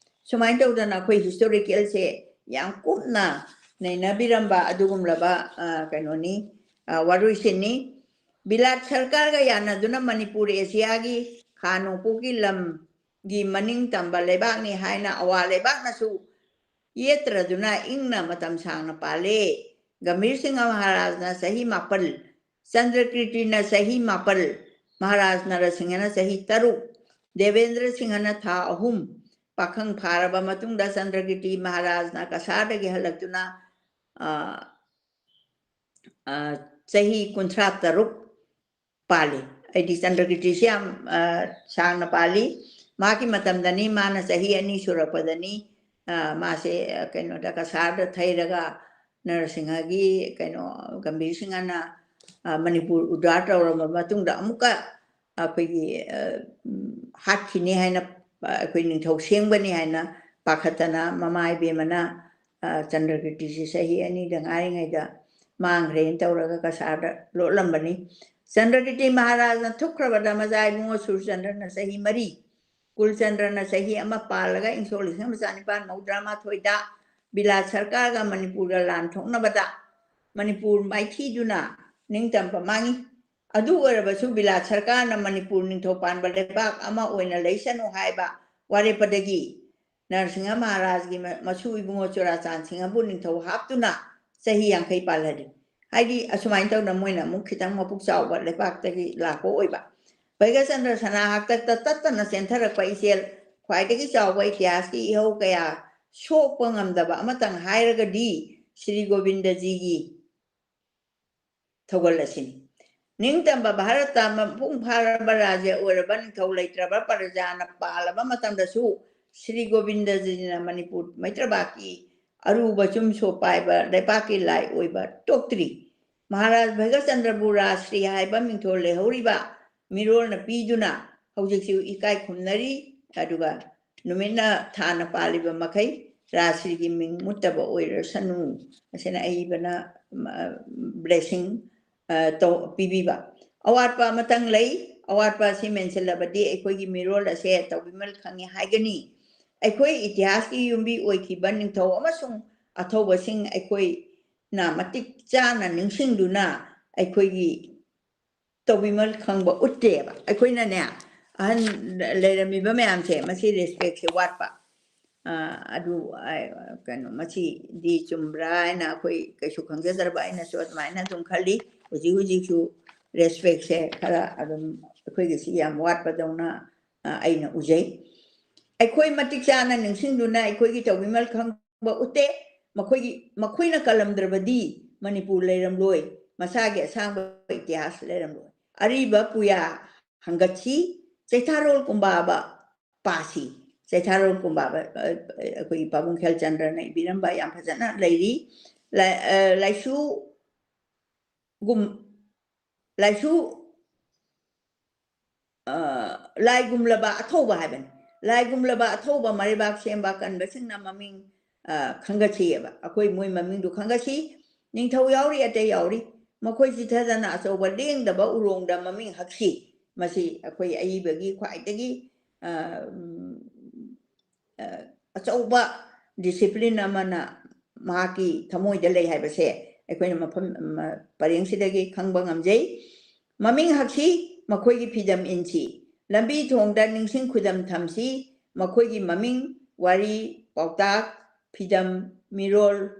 ꯁꯨꯃꯥꯏꯅ ꯇꯧꯗꯅ ꯑꯩꯈꯣꯏ historicalꯁꯦ ꯌꯥꯝ ꯀꯨꯞꯅ ꯅꯩꯅꯕꯤꯔꯝꯕ ꯑꯗꯨꯒꯨꯝꯂꯕ, ꯑ, ꯀꯩꯅꯣꯅꯤ, ꯑ, ꯋꯥꯔꯣꯏꯁꯤꯟꯅꯤ꯫ ꯕꯤꯂꯥꯠ ꯁꯔꯀꯥꯔꯒ ꯌꯥꯅꯗꯨꯅ ꯃꯅꯤꯄꯨꯔ ꯑꯦꯁꯤꯌꯥꯒꯤ ꯈꯥ ꯅꯣꯡꯄꯣꯛꯀꯤ ꯂꯝꯒꯤ ꯃꯅꯤꯡ ꯇꯝꯕ ꯂꯩꯕꯥꯛꯅꯤ ꯍꯥꯏꯅ ꯑꯋꯥ ꯂꯩꯕꯥꯛꯅꯁꯨ ꯌꯦꯠꯇ꯭ꯔꯗꯨꯅ ꯏꯪꯅ ꯃꯇꯝ ꯁꯥꯡꯅ ꯄꯥꯜꯂꯦ꯫ ꯒꯝꯚꯤꯔ ꯁꯤꯡꯍ ꯃꯍꯥꯔꯥꯖꯅ ꯆꯍꯤ ꯃꯥꯄꯜ, ꯆꯟꯗ꯭ꯔꯀꯤꯔꯇꯤꯅ ꯆꯍꯤ ꯃꯥꯄꯜ, ꯃꯍꯥꯔꯥꯖ ꯅꯔꯁꯤꯡꯍꯅ ꯆꯍꯤ ꯇꯔꯨꯛ, ꯗꯦꯕꯦꯟꯗ꯭ꯔ ꯁꯤꯡꯍꯅ ꯊꯥ ꯑꯍꯨꯝ꯫ ꯄꯥꯈꯪ ꯐꯥꯔꯕ ꯃꯇꯨꯡꯗ ꯆꯟꯗ꯭ꯔꯀꯤꯔꯇꯤ ꯃꯍꯥꯔꯥꯖꯅ ꯀꯁꯥꯔꯗꯒꯤ ꯍꯜꯂꯛꯇꯨꯅ, ꯑ, ꯑ, ꯆꯍꯤ ꯀꯨꯟꯊ꯭ꯔꯥ ꯇꯔꯨꯛ ꯄꯥꯜꯂꯤ꯫ ꯑꯩꯗꯤ ꯆꯟꯗ꯭ꯔꯀꯤꯔꯇꯤꯁꯤ ꯌꯥꯝ, ꯑ, ꯁꯥꯡꯅ ꯄꯥꯜꯂꯤ꯫ ꯃꯍꯥꯛꯀꯤ ꯃꯇꯝꯗꯅꯤ, ꯃꯥꯅ ꯆꯍꯤ ꯑꯅꯤ ꯁꯨꯔꯛꯄꯗꯅꯤ, ꯑ, ꯃꯥꯁꯦ, ꯑ, ꯀꯩꯅꯣꯗ, ꯀꯁꯥꯔꯗ ꯊꯩꯔꯒ ꯅꯔꯁꯤꯡꯍꯒꯤ, ꯀꯩꯅꯣ, ꯒꯝꯚꯤꯔ ꯁꯤꯡꯍꯅ, ꯑ, ꯃꯅꯤꯄꯨꯔ ꯎꯗꯥꯔ ꯇꯧꯔꯕ ꯃꯇꯨꯡꯗ ꯑꯃꯨꯛꯀ ꯑꯩꯈꯣꯏꯒꯤ, ꯑ, ꯎꯝ, ꯍꯥꯠꯈꯤꯅꯤ ꯍꯥꯏꯅ, ꯑ, ꯑꯩꯈꯣꯏ ꯅꯤꯡꯊꯧ ꯁꯦꯡꯕꯅꯤ ꯍꯥꯏꯅ ꯄꯥꯈꯠꯇꯅ ꯃꯃꯥ ꯏꯕꯦꯝꯃꯅ, ꯑ, ꯆꯟꯗ꯭ꯔꯀꯤꯔꯇꯤꯁꯤ ꯆꯍꯤ ꯑꯅꯤꯗ ꯉꯥꯏꯔꯤꯉꯩꯗ ꯃꯥꯡꯈ꯭ꯔꯦꯅ ꯇꯧꯔꯒ ꯀꯁꯥꯔꯗ ꯂꯣꯠꯂꯝꯕꯅꯤ꯫ ꯆꯟꯗ꯭ꯔꯀꯤꯔꯇꯤ ꯃꯍꯥꯔꯥꯖꯅ ꯊꯨꯞꯈ꯭ꯔꯕꯗ ꯃꯆꯥ ꯏꯕꯨꯡꯉꯣ ꯁꯨꯔꯆꯟꯗ꯭ꯔꯅ ꯆꯍꯤ ꯃꯔꯤ, ꯀꯨꯜꯆꯟꯗ꯭ꯔꯅ ꯆꯍꯤ ꯑꯃ ꯄꯥꯜꯂꯒ ꯏꯪ ꯁꯣꯛ ꯂꯤꯁꯤꯡ ꯑꯃ ꯆꯥꯅꯤꯄꯥꯟ ꯃꯧꯗ꯭ꯔꯥ ꯃꯥꯊꯣꯏꯗ ꯕꯤꯂꯥꯠ ꯁꯔꯀꯥꯔꯒ ꯃꯅꯤꯄꯨꯔꯒ ꯂꯥꯟ ꯊꯣꯛꯅꯕꯗ ꯃꯅꯤꯄꯨꯔ ꯃꯥꯏꯊꯤꯗꯨꯅ ꯅꯤꯡꯇꯝꯕ ꯃꯥꯡꯉꯤ꯫ ꯑꯗꯨ ꯑꯣꯏꯔꯕꯁꯨ ꯕꯤꯂꯥꯠ ꯁꯔꯀꯥꯔꯅ ꯃꯅꯤꯄꯨꯔ ꯅꯤꯡꯊꯧ ꯄꯥꯟꯕ ꯂꯩꯕꯥꯛ ꯑꯃ ꯑꯣꯏꯅ ꯂꯩꯁꯅꯨ ꯍꯥꯏꯕ ꯋꯥꯔꯦꯞꯄꯗꯒꯤ ꯅꯔꯁꯤꯡꯍ ꯃꯍꯥꯔꯥꯖꯒꯤ ꯃ-, ꯃꯁꯨ ꯏꯕꯨꯡꯉꯣ ꯆꯨꯔꯥꯆꯥꯟ ꯁꯤꯡꯍꯕꯨ ꯅꯤꯡꯊꯧ ꯍꯥꯞꯇꯨꯅ ꯆꯍꯤ ꯌꯥꯡꯈꯩ ꯄꯥꯜꯍꯜꯂꯤ꯫ ꯍꯥꯏꯗꯤ ꯑꯁꯨꯃꯥꯏꯅ ꯇꯧꯗꯅ ꯃꯣꯏꯅ ꯑꯃꯨꯛ ꯈꯤꯇꯪ ꯃꯄꯨꯛ ꯆꯥꯎꯕ ꯂꯩꯄꯥꯛꯇꯒꯤ ꯂꯥꯛꯄ ꯑꯣꯏꯕ꯫ ꯚꯩꯒꯆꯟꯗ꯭ꯔ ꯁꯅꯥ ꯍꯥꯛꯇꯛꯇ ꯇꯠꯇꯅ ꯆꯦꯟꯊꯔꯛꯄ ꯏꯆꯦꯜ ꯈ꯭ꯋꯥꯏꯗꯒꯤ ꯆꯥꯎꯕ ꯏꯇꯤꯍꯥꯁꯀꯤ ꯏꯍꯧ ꯀꯌꯥ ꯁꯣꯛꯄ ꯉꯝꯗꯕ ꯑꯃꯇꯪ ꯍꯥꯏꯔꯒꯗꯤ ꯁ꯭ꯔꯤ ꯒꯣꯕꯤꯟꯗꯖꯤꯒꯤ ꯊꯧꯒꯜ ꯑꯁꯤꯅꯤ꯫ ꯅꯤꯡꯇꯝꯕ ꯚꯥꯔꯠꯇ ꯃꯄꯨꯡ ꯐꯥꯔꯕ ꯔꯥꯖ꯭ꯌ ꯑꯣꯏꯔꯕ ꯅꯤꯡꯊꯧ ꯂꯩꯇ꯭ꯔꯕ ꯄ꯭ꯔꯖꯥꯅ ꯄꯥꯜꯂꯕ ꯃꯇꯝꯗꯁꯨ ꯁ꯭ꯔꯤ ꯒꯣꯕꯤꯟꯗꯖꯤꯅ ꯃꯅꯤꯄꯨꯔ ꯃꯩꯇ꯭ꯔꯕꯥꯛꯀꯤ ꯑꯔꯨꯕ ꯆꯨꯝꯁꯣ ꯄꯥꯏꯕ ꯂꯩꯄꯥꯛꯀꯤ ꯂꯥꯏ ꯑꯣꯏꯕ ꯇꯣꯛꯇ꯭ꯔꯤ꯫ ꯃꯍꯥꯔꯥꯖ ꯚꯩꯒꯆꯟꯗ꯭ꯔꯕꯨ ꯔꯥꯖꯁ꯭ꯔꯤ ꯍꯥꯏꯕ ꯃꯤꯡꯊꯣꯜ ꯂꯩꯍꯧꯔꯤꯕ ꯃꯤꯔꯣꯜꯅ ꯄꯤꯗꯨꯅ ꯍꯧꯖꯤꯛꯁꯨ ꯏꯀꯥꯏ ꯈꯨꯝꯅꯔꯤ꯫ ꯑꯗꯨꯒ ꯅꯨꯃꯤꯠꯅ ꯊꯥꯅ ꯄꯥꯜꯂꯤꯕ ꯃꯈꯩ ꯔꯥꯖꯁ꯭ꯔꯤꯒꯤ ꯃꯤꯡ ꯃꯨꯠꯇꯕ ꯑꯣꯏꯔꯁꯅꯨ꯫ ꯑꯁꯤꯅ ꯑꯏꯕꯅ, ꯎꯝ, ꯑ, blessing, ꯑ, ꯇꯧ-, ꯄꯤꯕꯤꯕ꯫ ꯑꯋꯥꯠꯄ ꯑꯃꯇꯪ ꯂꯩ꯫ ꯑꯋꯥꯠꯄ ꯑꯁꯤ ꯃꯦꯟꯁꯤꯜꯂꯕꯗꯤ ꯑꯩꯈꯣꯏꯒꯤ ꯃꯤꯔꯣꯜ ꯑꯁꯦ ꯇꯧꯕꯤꯃꯜ ꯈꯪꯉꯤ ꯍꯥꯏꯒꯅꯤ꯫ ꯑꯩꯈꯣꯏ ꯏꯇꯤꯍꯥꯁꯀꯤ ꯌꯨꯝꯕꯤ ꯑꯣꯏꯈꯤꯕ ꯅꯤꯡꯊꯧ ꯑꯃꯁꯨꯡ ꯑꯊꯧꯕꯁꯤꯡ ꯑꯩꯈꯣꯏꯅ ꯃꯇꯤꯛ ꯆꯥꯅ ꯅꯤꯡꯁꯤꯡꯗꯨꯅ ꯑꯩꯈꯣꯏꯒꯤ ꯇꯧꯕꯤꯃꯜ ꯈꯪꯕ ꯎꯠꯇꯦꯕ꯫ ꯑꯩꯈꯣꯏꯅꯅꯦ, ꯑꯍꯟ ꯂꯩꯔꯝꯃꯤꯕ ꯃꯌꯥꯝꯁꯦ, ꯃꯁꯤ ꯔꯦꯁꯄꯦꯛꯁꯦ ꯋꯥꯠꯄ꯫ ꯑ, ꯑꯗꯨ, ꯑ, ꯀꯩꯅꯣ, ꯃꯁꯤꯗꯤ ꯆꯨꯝꯕ꯭ꯔꯥ ꯍꯥꯏꯅ ꯑꯩꯈꯣꯏ ꯀꯩꯁꯨ ꯈꯪꯖꯗ꯭ꯔꯕ ꯑꯩꯅꯁꯨ ꯑꯗꯨꯃꯥꯏꯅ ꯑꯗꯨꯝ ꯈꯜꯂꯤ꯫ ꯍꯧꯖꯤꯛ ꯍꯧꯖꯤꯛꯁꯨ ꯔꯦꯁꯄꯦꯛꯁꯦ ꯈꯔ ꯑꯗꯨꯝ ꯑꯩꯈꯣꯏꯒꯤꯁꯤ ꯌꯥꯝ ꯋꯥꯠꯄꯗꯧꯅ, ꯑ, ꯑꯩꯅ ꯎꯖꯩ꯫ ꯑꯩꯈꯣꯏ ꯃꯇꯤꯛ ꯆꯥꯅ ꯅꯤꯡꯁꯤꯡꯗꯨꯅ ꯑꯩꯈꯣꯏꯒꯤ ꯇꯧꯕꯤꯃꯜ ꯈꯪꯕ ꯎꯠꯇꯦ꯫ ꯃꯈꯣꯏꯒꯤ, ꯃꯈꯣꯏꯅ ꯀꯜꯂꯝꯗ꯭ꯔꯕꯗꯤ ꯃꯅꯤꯄꯨꯔ ꯂꯩꯔꯝꯂꯣꯏ, ꯃꯁꯥꯒꯤ ꯑꯁꯥꯡꯕ ꯏꯇꯤꯍꯥꯁ ꯂꯩꯔꯝꯂꯣꯏ꯫ ꯑꯔꯤꯕ ꯄꯨꯌꯥ ꯍꯪꯒꯠꯁꯤ, ꯆꯩꯊꯥꯔꯣꯜ ꯀꯨꯝꯕꯥꯕ ꯄꯥꯁꯤ꯫ ꯆꯩꯊꯥꯔꯣꯜ ꯀꯨꯝꯕꯥꯕ, ꯑ, ꯑꯩꯈꯣꯏꯒꯤ ꯄꯥꯕꯨꯡ ꯈꯦꯜꯆꯟꯗ꯭ꯔꯅ ꯏꯕꯤꯔꯝꯕ ꯌꯥꯝ ꯐꯖꯅ ꯂꯩꯔꯤ꯫ ꯂꯥꯏ-, ꯑ, ꯂꯥꯏꯁꯨ ꯒꯨꯝ-, ꯂꯥꯏꯁꯨ, ꯑ, ꯂꯥꯏꯒꯨꯝꯂꯕ ꯑꯊꯧꯕ ꯍꯥꯏꯕꯅꯤ꯫ ꯂꯥꯏꯒꯨꯝꯂꯕ ꯑꯊꯧꯕ ꯃꯔꯩꯕꯥꯛ ꯁꯦꯝꯕ ꯀꯟꯕꯁꯤꯡꯅ ꯃꯃꯤꯡ, ꯑ, ꯈꯪꯒꯠꯈꯤꯑꯕ꯫ ꯑꯩꯈꯣꯏ ꯃꯣꯏ ꯃꯃꯤꯡꯗꯨ ꯈꯪꯒꯠꯈꯤ꯫ ꯅꯤꯡꯊꯧ ꯌꯥꯎꯔꯤ, ꯑꯇꯩ ꯌꯥꯎꯔꯤ꯫ ꯃꯈꯣꯏ ꯆꯤꯊꯗꯅ ꯑꯆꯧꯕ ꯂꯦꯡꯗꯕ ꯎꯔꯣꯡꯗ ꯃꯃꯤꯡ ꯍꯛꯈꯤ꯫ ꯃꯁꯤ ꯑꯩꯈꯣꯏ ꯑꯏꯕꯒꯤ ꯈ꯭ꯋꯥꯏꯗꯒꯤ, ꯑ, ꯎꯝ, ꯑ, ꯑꯆꯧꯕ discipline ꯑꯃꯅ ꯃꯍꯥꯛꯀꯤ ꯊꯃꯣꯏꯗ ꯂꯩ ꯍꯥꯏꯕꯁꯦ ꯑꯩꯈꯣꯏꯅ ꯃꯐꯝ, ꯃ-, ꯄꯔꯦꯡꯁꯤꯗꯒꯤ ꯈꯪꯕ ꯉꯝꯖꯩ꯫ ꯃꯃꯤꯡ ꯍꯛꯁꯤ, ꯃꯈꯣꯏꯒꯤ ꯐꯤꯗꯝ ꯏꯟꯁꯤ꯫ ꯂꯝꯕꯤ ꯊꯣꯡꯗ ꯅꯤꯡꯁꯤꯡ ꯈꯨꯗꯝ ꯊꯝꯁꯤ, ꯃꯈꯣꯏꯒꯤ ꯃꯃꯤꯡ, ꯋꯥꯔꯤ, ꯄꯥꯎꯇꯥꯛ, ꯐꯤꯗꯝ, ꯃꯤꯔꯣꯜ,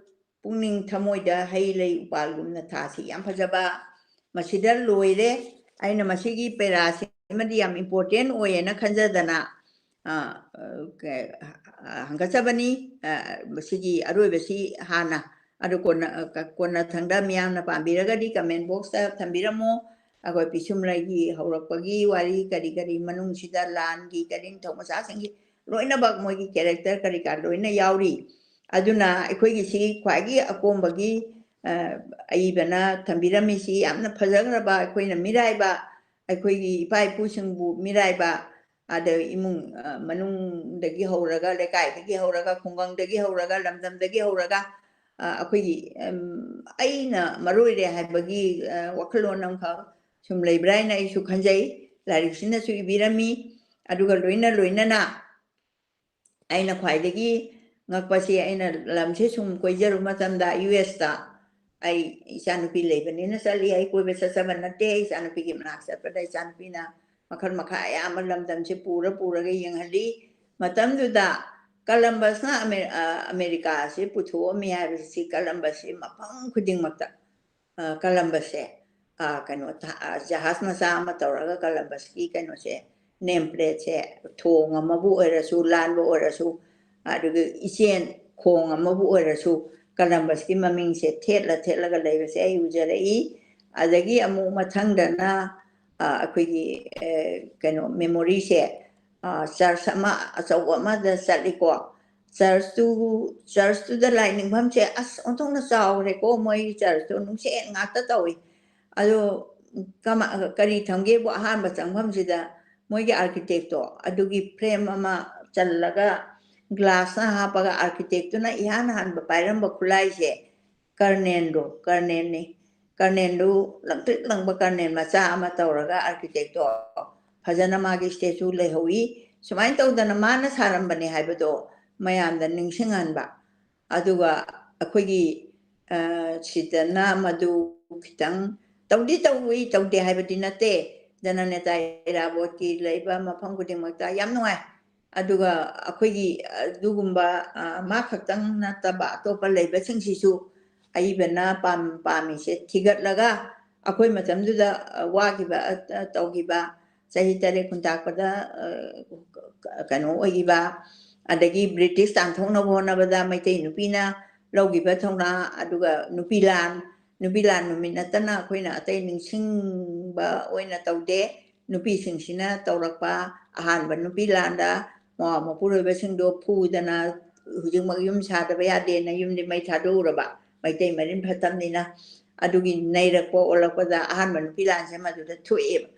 ꯄꯨꯛꯅꯤꯡ ꯊꯃꯣꯏꯗ ꯍꯩ ꯂꯩ ꯎꯄꯥꯜꯒꯨꯝꯅ ꯊꯥꯁꯤ꯫ ꯌꯥꯝ ꯐꯖꯕ꯫ ꯃꯁꯤꯗ ꯂꯣꯏꯔꯦ꯫ ꯑꯩꯅ ꯃꯁꯤꯒꯤ ꯄꯦꯔꯥꯁꯤꯃꯗꯤ ꯌꯥꯝ important ꯑꯣꯏꯌꯦꯅ ꯈꯟꯖꯗꯅ, ꯑ, ꯑ, ꯀ-, ꯑ, ꯍꯪꯒꯠꯆꯕꯅꯤ꯫ ꯑ, ꯃꯁꯤꯒꯤ ꯑꯔꯣꯏꯕꯁꯤ ꯍꯥꯟꯅ, ꯑꯗꯨ ꯀꯣꯟꯅ, ꯑ, ꯀ-, ꯀꯣꯟꯅꯊꯪꯗ ꯃꯤꯌꯥꯝꯅ ꯄꯥꯝꯕꯤꯔꯒꯗꯤ comment boxꯇ ꯊꯝꯕꯤꯔꯝꯃꯣ꯫ ꯑꯩꯈꯣꯏ ꯄꯤꯁꯨꯝꯂꯩꯒꯤ ꯍꯧꯔꯛꯄꯒꯤ ꯋꯥꯔꯤ, ꯀꯔꯤ ꯀꯔꯤ ꯃꯅꯨꯡꯁꯤꯗ ꯂꯥꯟꯒꯤ, ꯀꯔꯤ ꯅꯤꯡꯊꯧ ꯃꯆꯥꯁꯤꯡꯒꯤ ꯂꯣꯏꯅꯃꯛ ꯃꯣꯏꯒꯤ character ꯀꯔꯤ ꯀꯔꯥ ꯂꯣꯏꯅ ꯌꯥꯎꯔꯤ꯫ ꯑꯗꯨꯅ ꯑꯩꯈꯣꯏꯒꯤꯁꯤ ꯈ꯭ꯋꯥꯏꯒꯤ ꯑꯀꯣꯝꯕꯒꯤ, ꯑ, ꯑꯏꯕꯅ ꯊꯝꯕꯤꯔꯝꯃꯤꯁꯤ ꯌꯥꯝꯅ ꯐꯖꯈ꯭ꯔꯕ, ꯑꯩꯈꯣꯏꯅ ꯃꯤꯔꯥꯏꯕ, ꯑꯩꯈꯣꯏꯒꯤ ꯏꯄꯥ ꯏꯄꯨꯁꯤꯡꯕꯨ ꯃꯤꯔꯥꯏꯕ, ꯑꯗ ꯏꯃꯨꯡ, ꯑ, ꯃꯅꯨꯡꯗꯒꯤ ꯍꯧꯔꯒ, ꯂꯩꯀꯥꯏꯗꯒꯤ ꯍꯧꯔꯒ, ꯈꯨꯡꯒꯪꯗꯒꯤ ꯍꯧꯔꯒ, ꯂꯝꯗꯝꯗꯒꯤ ꯍꯧꯔꯒ, ꯑ, ꯑꯩꯈꯣꯏꯒꯤ, ꯑꯝ, ꯑꯩꯅ ꯃꯔꯨ ꯑꯣꯏꯔꯦ ꯍꯥꯏꯕꯒꯤ, ꯑ, ꯋꯥꯈꯜꯂꯣꯟ ꯑꯃꯈꯛ, ꯁꯨꯝ ꯂꯩꯕ꯭ꯔꯥ ꯍꯥꯏꯅ ꯑꯩꯁꯨ ꯈꯟꯖꯩ꯫ ꯂꯥꯏꯔꯤꯛꯁꯤꯅꯁꯨ ꯏꯕꯤꯔꯝꯃꯤ꯫ ꯑꯗꯨꯒ ꯂꯣꯏꯅ ꯂꯣꯏꯅꯅ ꯑꯩꯅ ꯈ꯭ꯋꯥꯏꯗꯒꯤ ꯉꯛꯄꯁꯤ, ꯑꯩꯅ ꯂꯝꯁꯦ ꯁꯨꯝ ꯀꯣꯏꯖꯔꯨ ꯃꯇꯝꯗ, ꯌꯨ ꯑꯦꯁꯇ ꯑꯩ ꯏꯆꯥꯅꯨꯄꯤ ꯂꯩꯕꯅꯤꯅ ꯆꯠꯂꯤ꯫ ꯑꯩ ꯀꯣꯏꯕ ꯆꯠꯆꯕ ꯅꯠꯇꯦ꯫ ꯏꯆꯥꯅꯨꯄꯤꯒꯤ ꯃꯅꯥꯛ ꯆꯠꯄꯗ ꯏꯆꯥꯅꯨꯄꯤꯅ ꯃꯈꯜ ꯃꯈꯥ ꯑꯌꯥꯝꯕ ꯂꯝꯗꯝꯁꯦ ꯄꯨꯔ ꯄꯨꯔꯒ ꯌꯦꯡꯍꯜꯂꯤ꯫ ꯃꯇꯝꯗꯨꯗ ꯀꯂꯝꯕꯁꯅ ꯑꯃꯦ-, ꯑ, ꯑꯃꯦꯔꯤꯀꯥꯁꯤ ꯄꯨꯊꯣꯛꯑꯝꯃꯤ ꯍꯥꯏꯕꯁꯤ, ꯀꯂꯝꯕꯁꯁꯤ ꯃꯐꯝ ꯈꯨꯗꯤꯡꯃꯛꯇ, ꯑ, ꯀꯂꯝꯕꯁꯁꯦ, ꯑ, ꯀꯩꯅꯣ ꯊꯥ-, ꯑ, ꯖꯍꯥꯖ ꯃꯆꯥ ꯑꯃ ꯇꯧꯔꯒ ꯀꯂꯝꯕꯁꯀꯤ ꯀꯩꯅꯣꯁꯦ, ꯅꯦꯝ ꯄ꯭ꯂꯦꯠꯁꯦ, ꯊꯣꯡ ꯑꯃꯕꯨ ꯑꯣꯏꯔꯁꯨ, ꯂꯥꯟꯕ ꯑꯣꯏꯔꯁꯨ, ꯑꯗꯨꯒ ꯏꯆꯦꯟ ꯈꯣꯡ ꯑꯃꯕꯨ ꯑꯣꯏꯔꯁꯨ, ꯀꯂꯝꯕꯁꯀꯤ ꯃꯃꯤꯡꯁꯦ ꯊꯦꯠꯂ ꯊꯦꯠꯂꯒ ꯂꯩꯕꯁꯦ ꯑꯩ ꯎꯖꯔꯛꯏ꯫ ꯑꯗꯒꯤ ꯑꯃꯨꯛ ꯃꯊꯪꯗꯅ, ꯑ, ꯑꯩꯈꯣꯏꯒꯤ, ꯑ, ꯀꯩꯅꯣ, ꯃꯦꯃꯣꯔꯤꯁꯦ, ꯑ, ꯆꯔꯆ ꯑꯃ ꯑꯆꯧꯕ ꯑꯃꯗ ꯆꯠꯂꯤꯀꯣ꯫ ꯆꯔꯆꯇꯨ, ꯆꯔꯆꯇꯨꯗ ꯂꯥꯏ ꯅꯤꯡꯐꯝꯁꯦ ꯑꯁ ꯑꯣꯟꯊꯣꯛꯅ ꯆꯥꯎꯈ꯭ꯔꯦꯀꯣ, ꯃꯣꯏꯒꯤ ꯆꯔꯆꯇꯨ ꯅꯨꯡꯁꯦꯟ ꯉꯥꯛꯇ ꯇꯧꯏ꯫ ꯑꯗꯣ ꯀꯃ-, ꯀꯔꯤ ꯊꯝꯒꯦꯕꯨ, ꯑꯍꯥꯟꯕ ꯆꯪꯐꯝꯁꯤꯗ ꯃꯣꯏꯒꯤ ꯑꯥꯔꯀꯤꯇꯦꯛꯇꯣ ꯑꯗꯨꯒꯤ ꯐ꯭ꯔꯦꯝ ꯑꯃ ꯆꯜꯂꯒ, ꯒ꯭ꯂꯥꯁꯅ ꯍꯥꯞꯄꯒ, ꯑꯥꯔꯀꯤꯇꯦꯛꯇꯨꯅ ꯏꯍꯥꯟ ꯍꯥꯟꯕ ꯄꯥꯏꯔꯝꯕ ꯈꯨꯠꯂꯥꯏꯁꯦ ꯀꯔꯅꯦꯟꯗꯣ, ꯀꯔꯅꯦꯟꯅꯤ꯫ ꯀꯔꯅꯦꯟꯗꯨ ꯂꯪꯇ꯭ꯔꯤꯛ ꯂꯪꯕ ꯀꯔꯅꯦꯟ ꯃꯆꯥ ꯑꯃ ꯇꯧꯔꯒ ꯑꯥꯔꯀꯤꯇꯦꯛꯇꯣ ꯐꯖꯅ ꯃꯥꯒꯤ ꯁ꯭ꯇꯦꯆꯨ ꯂꯩꯍꯧꯏ꯫ ꯁꯨꯃꯥꯏꯅ ꯇꯧꯗꯅ ꯃꯥꯅ ꯁꯥꯔꯝꯕꯅꯦ ꯍꯥꯏꯕꯗꯣ ꯃꯌꯥꯝꯗ ꯅꯤꯡꯁꯤꯡꯍꯟꯕ꯫ ꯑꯗꯨꯒ ꯑꯩꯈꯣꯏꯒꯤ, ꯑ, ꯁꯤꯗꯅ ꯃꯗꯨ ꯈꯤꯇꯪ ꯇꯧꯗꯤ ꯇꯧꯏ, ꯇꯧꯗꯦ ꯍꯥꯏꯕꯗꯤ ꯅꯠꯇꯦ꯫ ꯖꯅꯅꯦꯇꯥ ꯏꯔꯥꯕꯣꯠꯀꯤ ꯂꯩꯕ ꯃꯐꯝ ꯈꯨꯗꯤꯡꯃꯛꯇ ꯌꯥꯝ ꯅꯨꯡꯉꯥꯏ꯫ ꯑꯗꯨꯒ ꯑꯩꯈꯣꯏꯒꯤ ꯑꯗꯨꯒꯨꯝꯕ, ꯑ, ꯃꯥ ꯈꯛꯇꯪ ꯅꯠꯇꯕ ꯑꯇꯣꯞꯄ ꯂꯩꯕꯁꯤꯡꯁꯤꯁꯨ ꯑꯏꯕꯅ ꯄꯥꯝ-, ꯄꯥꯝꯃꯤꯁꯦ ꯊꯤꯒꯠꯂꯒ, ꯑꯩꯈꯣꯏ ꯃꯇꯝꯗꯨꯗ, ꯑ, ꯋꯥꯈꯤꯕ, ꯑ, ꯑ, ꯇꯧꯈꯤꯕ, ꯆꯍꯤ ꯇꯔꯦꯠ ꯈꯨꯟꯇꯥꯛꯄꯗ, ꯑ, ꯀ-, ꯀꯩꯅꯣ ꯑꯣꯏꯈꯤꯕ, ꯑꯗꯒꯤ ꯕ꯭ꯔꯤꯇꯤꯁ ꯇꯥꯟꯊꯣꯛꯅꯕ ꯍꯣꯠꯅꯕꯗ ꯃꯩꯇꯩ ꯅꯨꯄꯤꯅ ꯂꯧꯈꯤꯕ ꯊꯧꯅꯥ, ꯑꯗꯨꯒ ꯅꯨꯄꯤ ꯂꯥꯟ, ꯅꯨꯄꯤ ꯂꯥꯟ ꯅꯨꯃꯤꯠ ꯅꯠꯇꯅ ꯑꯩꯈꯣꯏꯅ ꯑꯇꯩ ꯅꯤꯡꯁꯤꯡꯕ ꯑꯣꯏꯅ ꯇꯧꯗꯦ꯫ ꯅꯨꯄꯤꯁꯤꯡꯁꯤꯅ ꯇꯧꯔꯛꯄ ꯑꯍꯥꯟꯕ ꯅꯨꯄꯤ ꯂꯥꯟꯗ ꯃꯋꯥ ꯃꯄꯨꯔꯣꯏꯕꯁꯤꯡꯗꯣ ꯐꯨꯗꯅ, ꯍꯧꯖꯤꯛꯃꯛ ꯌꯨꯝ ꯁꯥꯗꯕ ꯌꯥꯗꯦꯅ ꯌꯨꯝꯗꯤ ꯃꯩ ꯊꯥꯗꯣꯛꯎꯔꯕ, ꯃꯩꯇꯩ ꯃꯔꯤꯟ ꯐꯠꯇꯕꯅꯤꯅ꯫ ꯑꯗꯨꯒꯤ ꯅꯩꯔꯛꯄ ꯑꯣꯜꯂꯛꯄꯗ ꯑꯍꯥꯟꯕ ꯅꯨꯄꯤ ꯂꯥꯟꯁꯦ ꯃꯗꯨꯗ ꯊꯣꯛꯑꯦꯕ꯫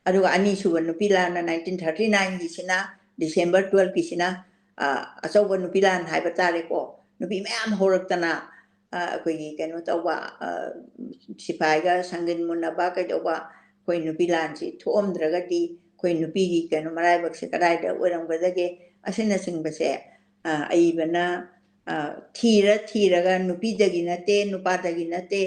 ꯑꯗꯨꯒ ꯑꯅꯤꯁꯨꯕ ꯅꯨꯄꯤ ꯂꯥꯟꯅ nineteen thirty nineꯒꯤꯁꯤꯅ December twelveꯀꯤꯁꯤꯅ, ꯑ, ꯑꯆꯧꯕ ꯅꯨꯄꯤ ꯂꯥꯟ ꯍꯥꯏꯕ ꯇꯥꯔꯦꯀꯣ꯫ ꯅꯨꯄꯤ ꯃꯌꯥꯝ ꯍꯧꯔꯛꯇꯅ, ꯑ, ꯑꯩꯈꯣꯏꯒꯤ ꯀꯩꯅꯣ ꯇꯧꯕ, ꯑ, ꯁꯤꯐꯥꯏꯒ ꯁꯪꯒꯟ ꯃꯨꯟꯅꯕ ꯀꯩꯗꯧꯕ, ꯑꯩꯈꯣꯏ ꯅꯨꯄꯤ ꯂꯥꯟꯁꯤ ꯊꯣꯛꯑꯝꯗ꯭ꯔꯒꯗꯤ ꯑꯩꯈꯣꯏ ꯅꯨꯄꯤꯒꯤ ꯀꯩꯅꯣ ꯃꯔꯥꯏꯕꯛꯁꯦ ꯀꯗꯥꯏꯗ ꯑꯣꯏꯔꯝꯒꯗꯒꯦ? ꯑꯁꯤꯅꯆꯤꯡꯕꯁꯦ, ꯑ, ꯑꯏꯕꯅ, ꯑ, ꯊꯤꯔ ꯊꯤꯔꯒ ꯅꯨꯄꯤꯗꯒꯤ ꯅꯠꯇꯦ, ꯅꯨꯄꯥꯗꯒꯤ ꯅꯠꯇꯦ,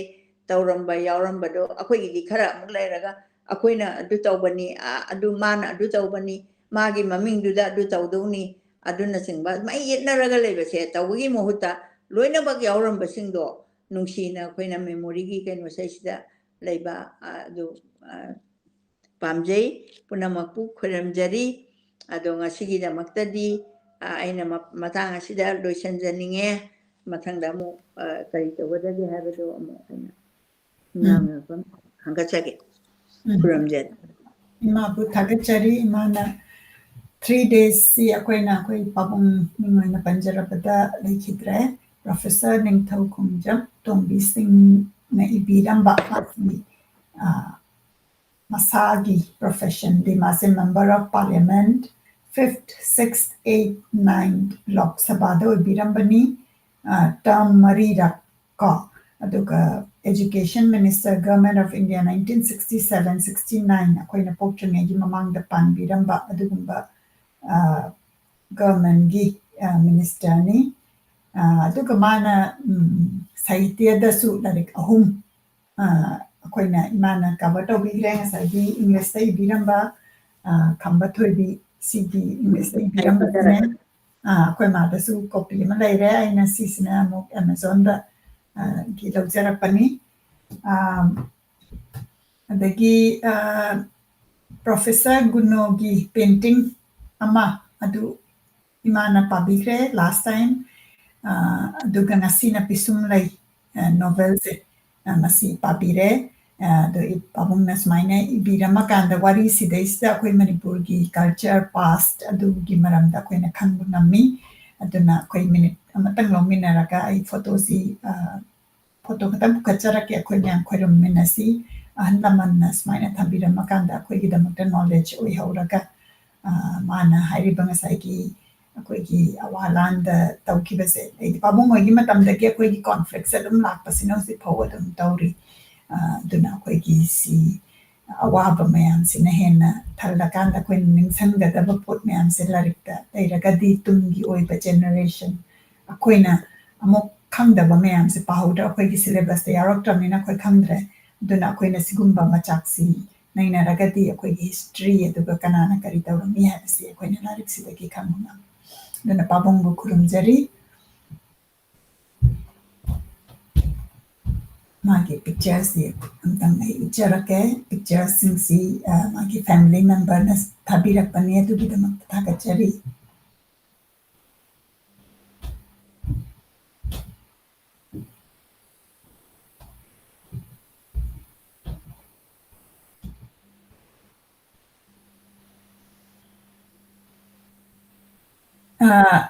ꯇꯧꯔꯝꯕ ꯌꯥꯎꯔꯝꯕꯗꯣ ꯑꯩꯈꯣꯏꯒꯤꯗꯤ ꯈꯔ ꯑꯃꯨꯛ ꯂꯩꯔꯒ ꯑꯩꯈꯣꯏꯅ ꯑꯗꯨ ꯇꯧꯕꯅꯤ, ꯑ, ꯑꯗꯨ ꯃꯥꯅ ꯑꯗꯨ ꯇꯧꯕꯅꯤ, ꯃꯥꯒꯤ ꯃꯃꯤꯡꯗꯨꯗ ꯑꯗꯨ ꯇꯧꯗꯧꯅꯤ, ꯑꯗꯨꯅꯆꯤꯡꯕ ꯑꯗꯨꯃꯥꯏꯅ ꯌꯦꯠꯅꯔꯒ ꯂꯩꯕꯁꯦ ꯇꯧꯕꯒꯤ ꯃꯍꯨꯠꯇ ꯂꯣꯏꯅꯃꯛ ꯌꯥꯎꯔꯝꯕꯁꯤꯡꯗꯣ ꯅꯨꯡꯁꯤꯅ ꯑꯩꯈꯣꯏꯅ memoryꯒꯤ ꯀꯩꯅꯣꯁꯤꯗꯩꯁꯤꯗ ꯂꯩꯕ, ꯑ, ꯑꯗꯨ, ꯑ, ꯄꯥꯝꯖꯩ꯫ ꯄꯨꯝꯅꯃꯛꯄꯨ ꯈꯣꯏꯔꯝꯖꯔꯤ꯫ ꯑꯗꯣ ꯉꯁꯤꯒꯤꯗꯃꯛꯇꯗꯤ, ꯑ, ꯑꯩꯅ ꯃ-, ꯃꯇꯥꯡ ꯑꯁꯤꯗ ꯂꯣꯏꯁꯤꯟꯖꯅꯤꯡꯉꯦ꯫ ꯃꯊꯪꯗ ꯑꯃꯨꯛ, ꯑ, ꯀꯔꯤ ꯇꯧꯒꯗꯒꯦ ꯍꯥꯏꯕꯗꯣ ꯑꯃꯨꯛ ꯑꯩꯅ ꯎꯝ꯫ ꯉꯥꯡꯅꯕ ꯍꯪꯒꯠꯆꯒꯦ꯫ ꯎꯝ꯫ ꯈꯨꯔꯨꯝꯖꯔꯤ꯫ ꯏꯃꯥꯕꯨ ꯊꯥꯒꯠꯆꯔꯤ꯫ ꯏꯃꯥꯅ three daysꯁꯤ ꯑꯩꯈꯣꯏꯅ ꯑꯩꯈꯣꯏ ꯄꯥꯕꯨꯡ ꯃꯤꯡ ꯑꯣꯏꯅ ꯄꯟꯖꯔꯕꯗ ꯂꯩꯈꯤꯗ꯭ꯔꯦ꯫ Professor ꯅꯤꯡꯊꯧ ꯈꯣꯡꯖꯝ ꯇꯣꯝꯕꯤ ꯁꯤꯡꯅ ꯏꯕꯤꯔꯝꯕ ꯃꯥꯒꯤ, ꯑ, ꯃꯁꯥꯒꯤ professionꯗꯤ ꯃꯥꯁꯦ Member of Parliament fifth, sixth, eighth, ninth ꯂꯣꯛ ꯁꯚꯥꯗ ꯑꯣꯏꯕꯤꯔꯝꯕꯅꯤ, ꯑ, term ꯃꯔꯤꯔꯛ ꯀꯣ꯫ ꯑꯗꯨꯒ Education Minister, Government of India, nineteen sixty seven sixty nine, ꯑꯩꯈꯣꯏꯅ ꯄꯣꯛꯇ꯭ꯔꯤꯉꯩꯒꯤ ꯃꯃꯥꯡꯗ ꯄꯥꯟꯕꯤꯔꯝꯕ ꯑꯗꯨꯒꯨꯝꯕ, ꯑ, governmentꯒꯤ, ꯑ, ministerꯅꯤ꯫ ꯑ, ꯑꯗꯨꯒ ꯃꯥꯅ, ꯎꯝ, ꯁꯥꯍꯤꯇ꯭ꯌꯗꯁꯨ ꯂꯥꯏꯔꯤꯛ ꯑꯍꯨꯝ, ꯑ, ꯑꯩꯈꯣꯏꯅ ꯏꯃꯥꯅ cover ꯇꯧꯕꯤꯈ꯭ꯔꯦ꯫ ꯉꯁꯥꯏꯒꯤ Englishꯇ ꯏꯕꯤꯔꯝꯕ, ꯑ, ꯈꯝꯕ ꯊꯣꯏꯕꯤ, ꯁꯤꯒꯤ Englishꯇ ꯏꯕꯤꯔꯝꯕꯁꯤꯅꯦ꯫ ꯑ, ꯑꯩꯈꯣꯏ ꯃꯥꯗꯁꯨ copy ꯑꯃ ꯂꯩꯔꯦ꯫ ꯑꯩꯅ ꯁꯤꯁꯤꯅ ꯑꯃꯨꯛ Amazonꯗ, ꯑ, ꯒꯤ ꯂꯧꯖꯔꯛꯄꯅꯤ꯫ ꯑ, ꯑꯗꯒꯤ, ꯑ, Professor ꯒꯨꯅꯣꯒꯤ painting ꯑꯃ ꯑꯗꯨ ꯏꯃꯥꯅ ꯄꯥꯕꯤꯈ꯭ꯔꯦ last time꯫ ꯑ, ꯑꯗꯨꯒ ꯉꯁꯤꯅ ꯄꯤꯁꯨꯝ ꯂꯩ, ꯑ, novelꯁꯦ, ꯑ, ꯃꯁꯤ ꯄꯥꯕꯤꯔꯦ꯫ ꯑ, ꯑꯗꯣ ꯏ-, ꯄꯥꯕꯨꯡꯅ ꯁꯨꯃꯥꯏꯅ ꯏꯕꯤꯔꯝꯃꯀꯥꯟꯗ ꯋꯥꯔꯤꯁꯤꯗꯩꯁꯤꯗ ꯑꯩꯈꯣꯏ ꯃꯅꯤꯄꯨꯔꯒꯤ culture past ꯑꯗꯨꯒꯤ ꯃꯔꯝꯗ ꯑꯩꯈꯣꯏꯅ ꯈꯪꯕ ꯉꯝꯃꯤ꯫ ꯑꯗꯨꯅ ꯑꯩꯈꯣꯏ minute ꯑꯃꯇꯪ ꯂꯧꯃꯤꯟꯅꯔꯒ ꯑꯩ photoꯁꯤ, ꯑ, photo ꯈꯛꯇꯪ ꯄꯨꯈꯠꯆꯔꯛꯀꯦ, ꯑꯩꯈꯣꯏ ꯃꯌꯥꯝ ꯈꯣꯏꯔꯝꯃꯤꯟꯅꯁꯤ꯫ ꯑꯍꯜ ꯂꯃꯟꯅ ꯁꯨꯃꯥꯏꯅ ꯊꯝꯕꯤꯔꯝꯃꯀꯥꯟꯗ ꯑꯩꯈꯣꯏꯒꯤꯗꯃꯛꯇ knowledge ꯑꯣꯏꯍꯧꯔꯒ, ꯑ, ꯃꯥꯅ ꯍꯥꯏꯔꯤꯕ ꯉꯁꯥꯏꯒꯤ ꯑꯩꯈꯣꯏꯒꯤ ꯑꯋꯥ ꯂꯥꯟꯗ ꯇꯧꯈꯤꯕꯁꯦ, ꯑꯗꯩꯗꯤ ꯄꯥꯕꯨꯡ ꯍꯣꯏꯒꯤ ꯃꯇꯝꯗꯒꯤ ꯑꯩꯈꯣꯏꯒꯤ conflictꯁꯦ ꯑꯗꯨꯝ ꯂꯥꯛꯄꯁꯤꯅ ꯍꯧꯖꯤꯛ ꯐꯥꯎꯕ ꯑꯗꯨꯝ ꯇꯧꯔꯤ꯫ ꯑ, ꯑꯗꯨꯅ ꯑꯩꯈꯣꯏꯒꯤ ꯁꯤ, ꯑꯋꯥꯕ ꯃꯌꯥꯝꯁꯤꯅ ꯍꯦꯟꯅ ꯊꯜꯂꯀꯥꯟꯗ ꯑꯩꯈꯣꯏꯅ ꯅꯤꯡꯁꯤꯡꯒꯗꯕ ꯄꯣꯠ ꯃꯌꯥꯝꯁꯦ ꯂꯥꯏꯔꯤꯛꯇ ꯂꯩꯔꯒꯗꯤ ꯇꯨꯡꯒꯤ ꯑꯣꯏꯕ generation ꯑꯩꯈꯣꯏꯅ ꯑꯃꯨꯛ ꯈꯪꯗꯕ ꯃꯌꯥꯝꯁꯦ ꯄꯥꯍꯧꯗ꯭ꯔ ꯑꯩꯈꯣꯏꯒꯤ syllabusꯇ ꯌꯥꯎꯔꯛꯇ꯭ꯔꯕꯅꯤꯅ ꯑꯩꯈꯣꯏ ꯈꯪꯗ꯭ꯔꯦ꯫ ꯑꯗꯨꯅ ꯑꯩꯈꯣꯏꯅ ꯁꯤꯒꯨꯝꯕ ꯃꯆꯥꯛꯁꯤ ꯅꯩꯅꯔꯒꯗꯤ ꯑꯩꯈꯣꯏꯒꯤ history ꯑꯗꯨꯒ ꯀꯅꯥꯅ ꯀꯔꯤ ꯇꯧꯔꯝꯃꯤ ꯍꯥꯏꯕꯁꯤ ꯑꯩꯈꯣꯏꯅ ꯂꯥꯏꯔꯤꯛꯁꯤꯗꯒꯤ ꯈꯪꯕ ꯉꯝꯃꯤ꯫ ꯑꯗꯨꯅ ꯄꯥꯕꯨꯡꯕꯨ ꯈꯨꯔꯨꯝꯖꯔꯤ꯫ ꯃꯥꯒꯤ pictureꯁꯤ ꯑꯝꯇꯪ ꯑꯩ ꯎꯠꯆꯔꯛꯀꯦ꯫ Pictureꯁꯤꯡꯁꯤ, ꯑ, ꯃꯥꯒꯤ family memberꯅ ꯊꯥꯕꯤꯔꯛꯄꯅꯤ, ꯑꯗꯨꯒꯤꯗꯃꯛꯇ ꯊꯥꯒꯠꯆꯔꯤ꯫ ꯑ,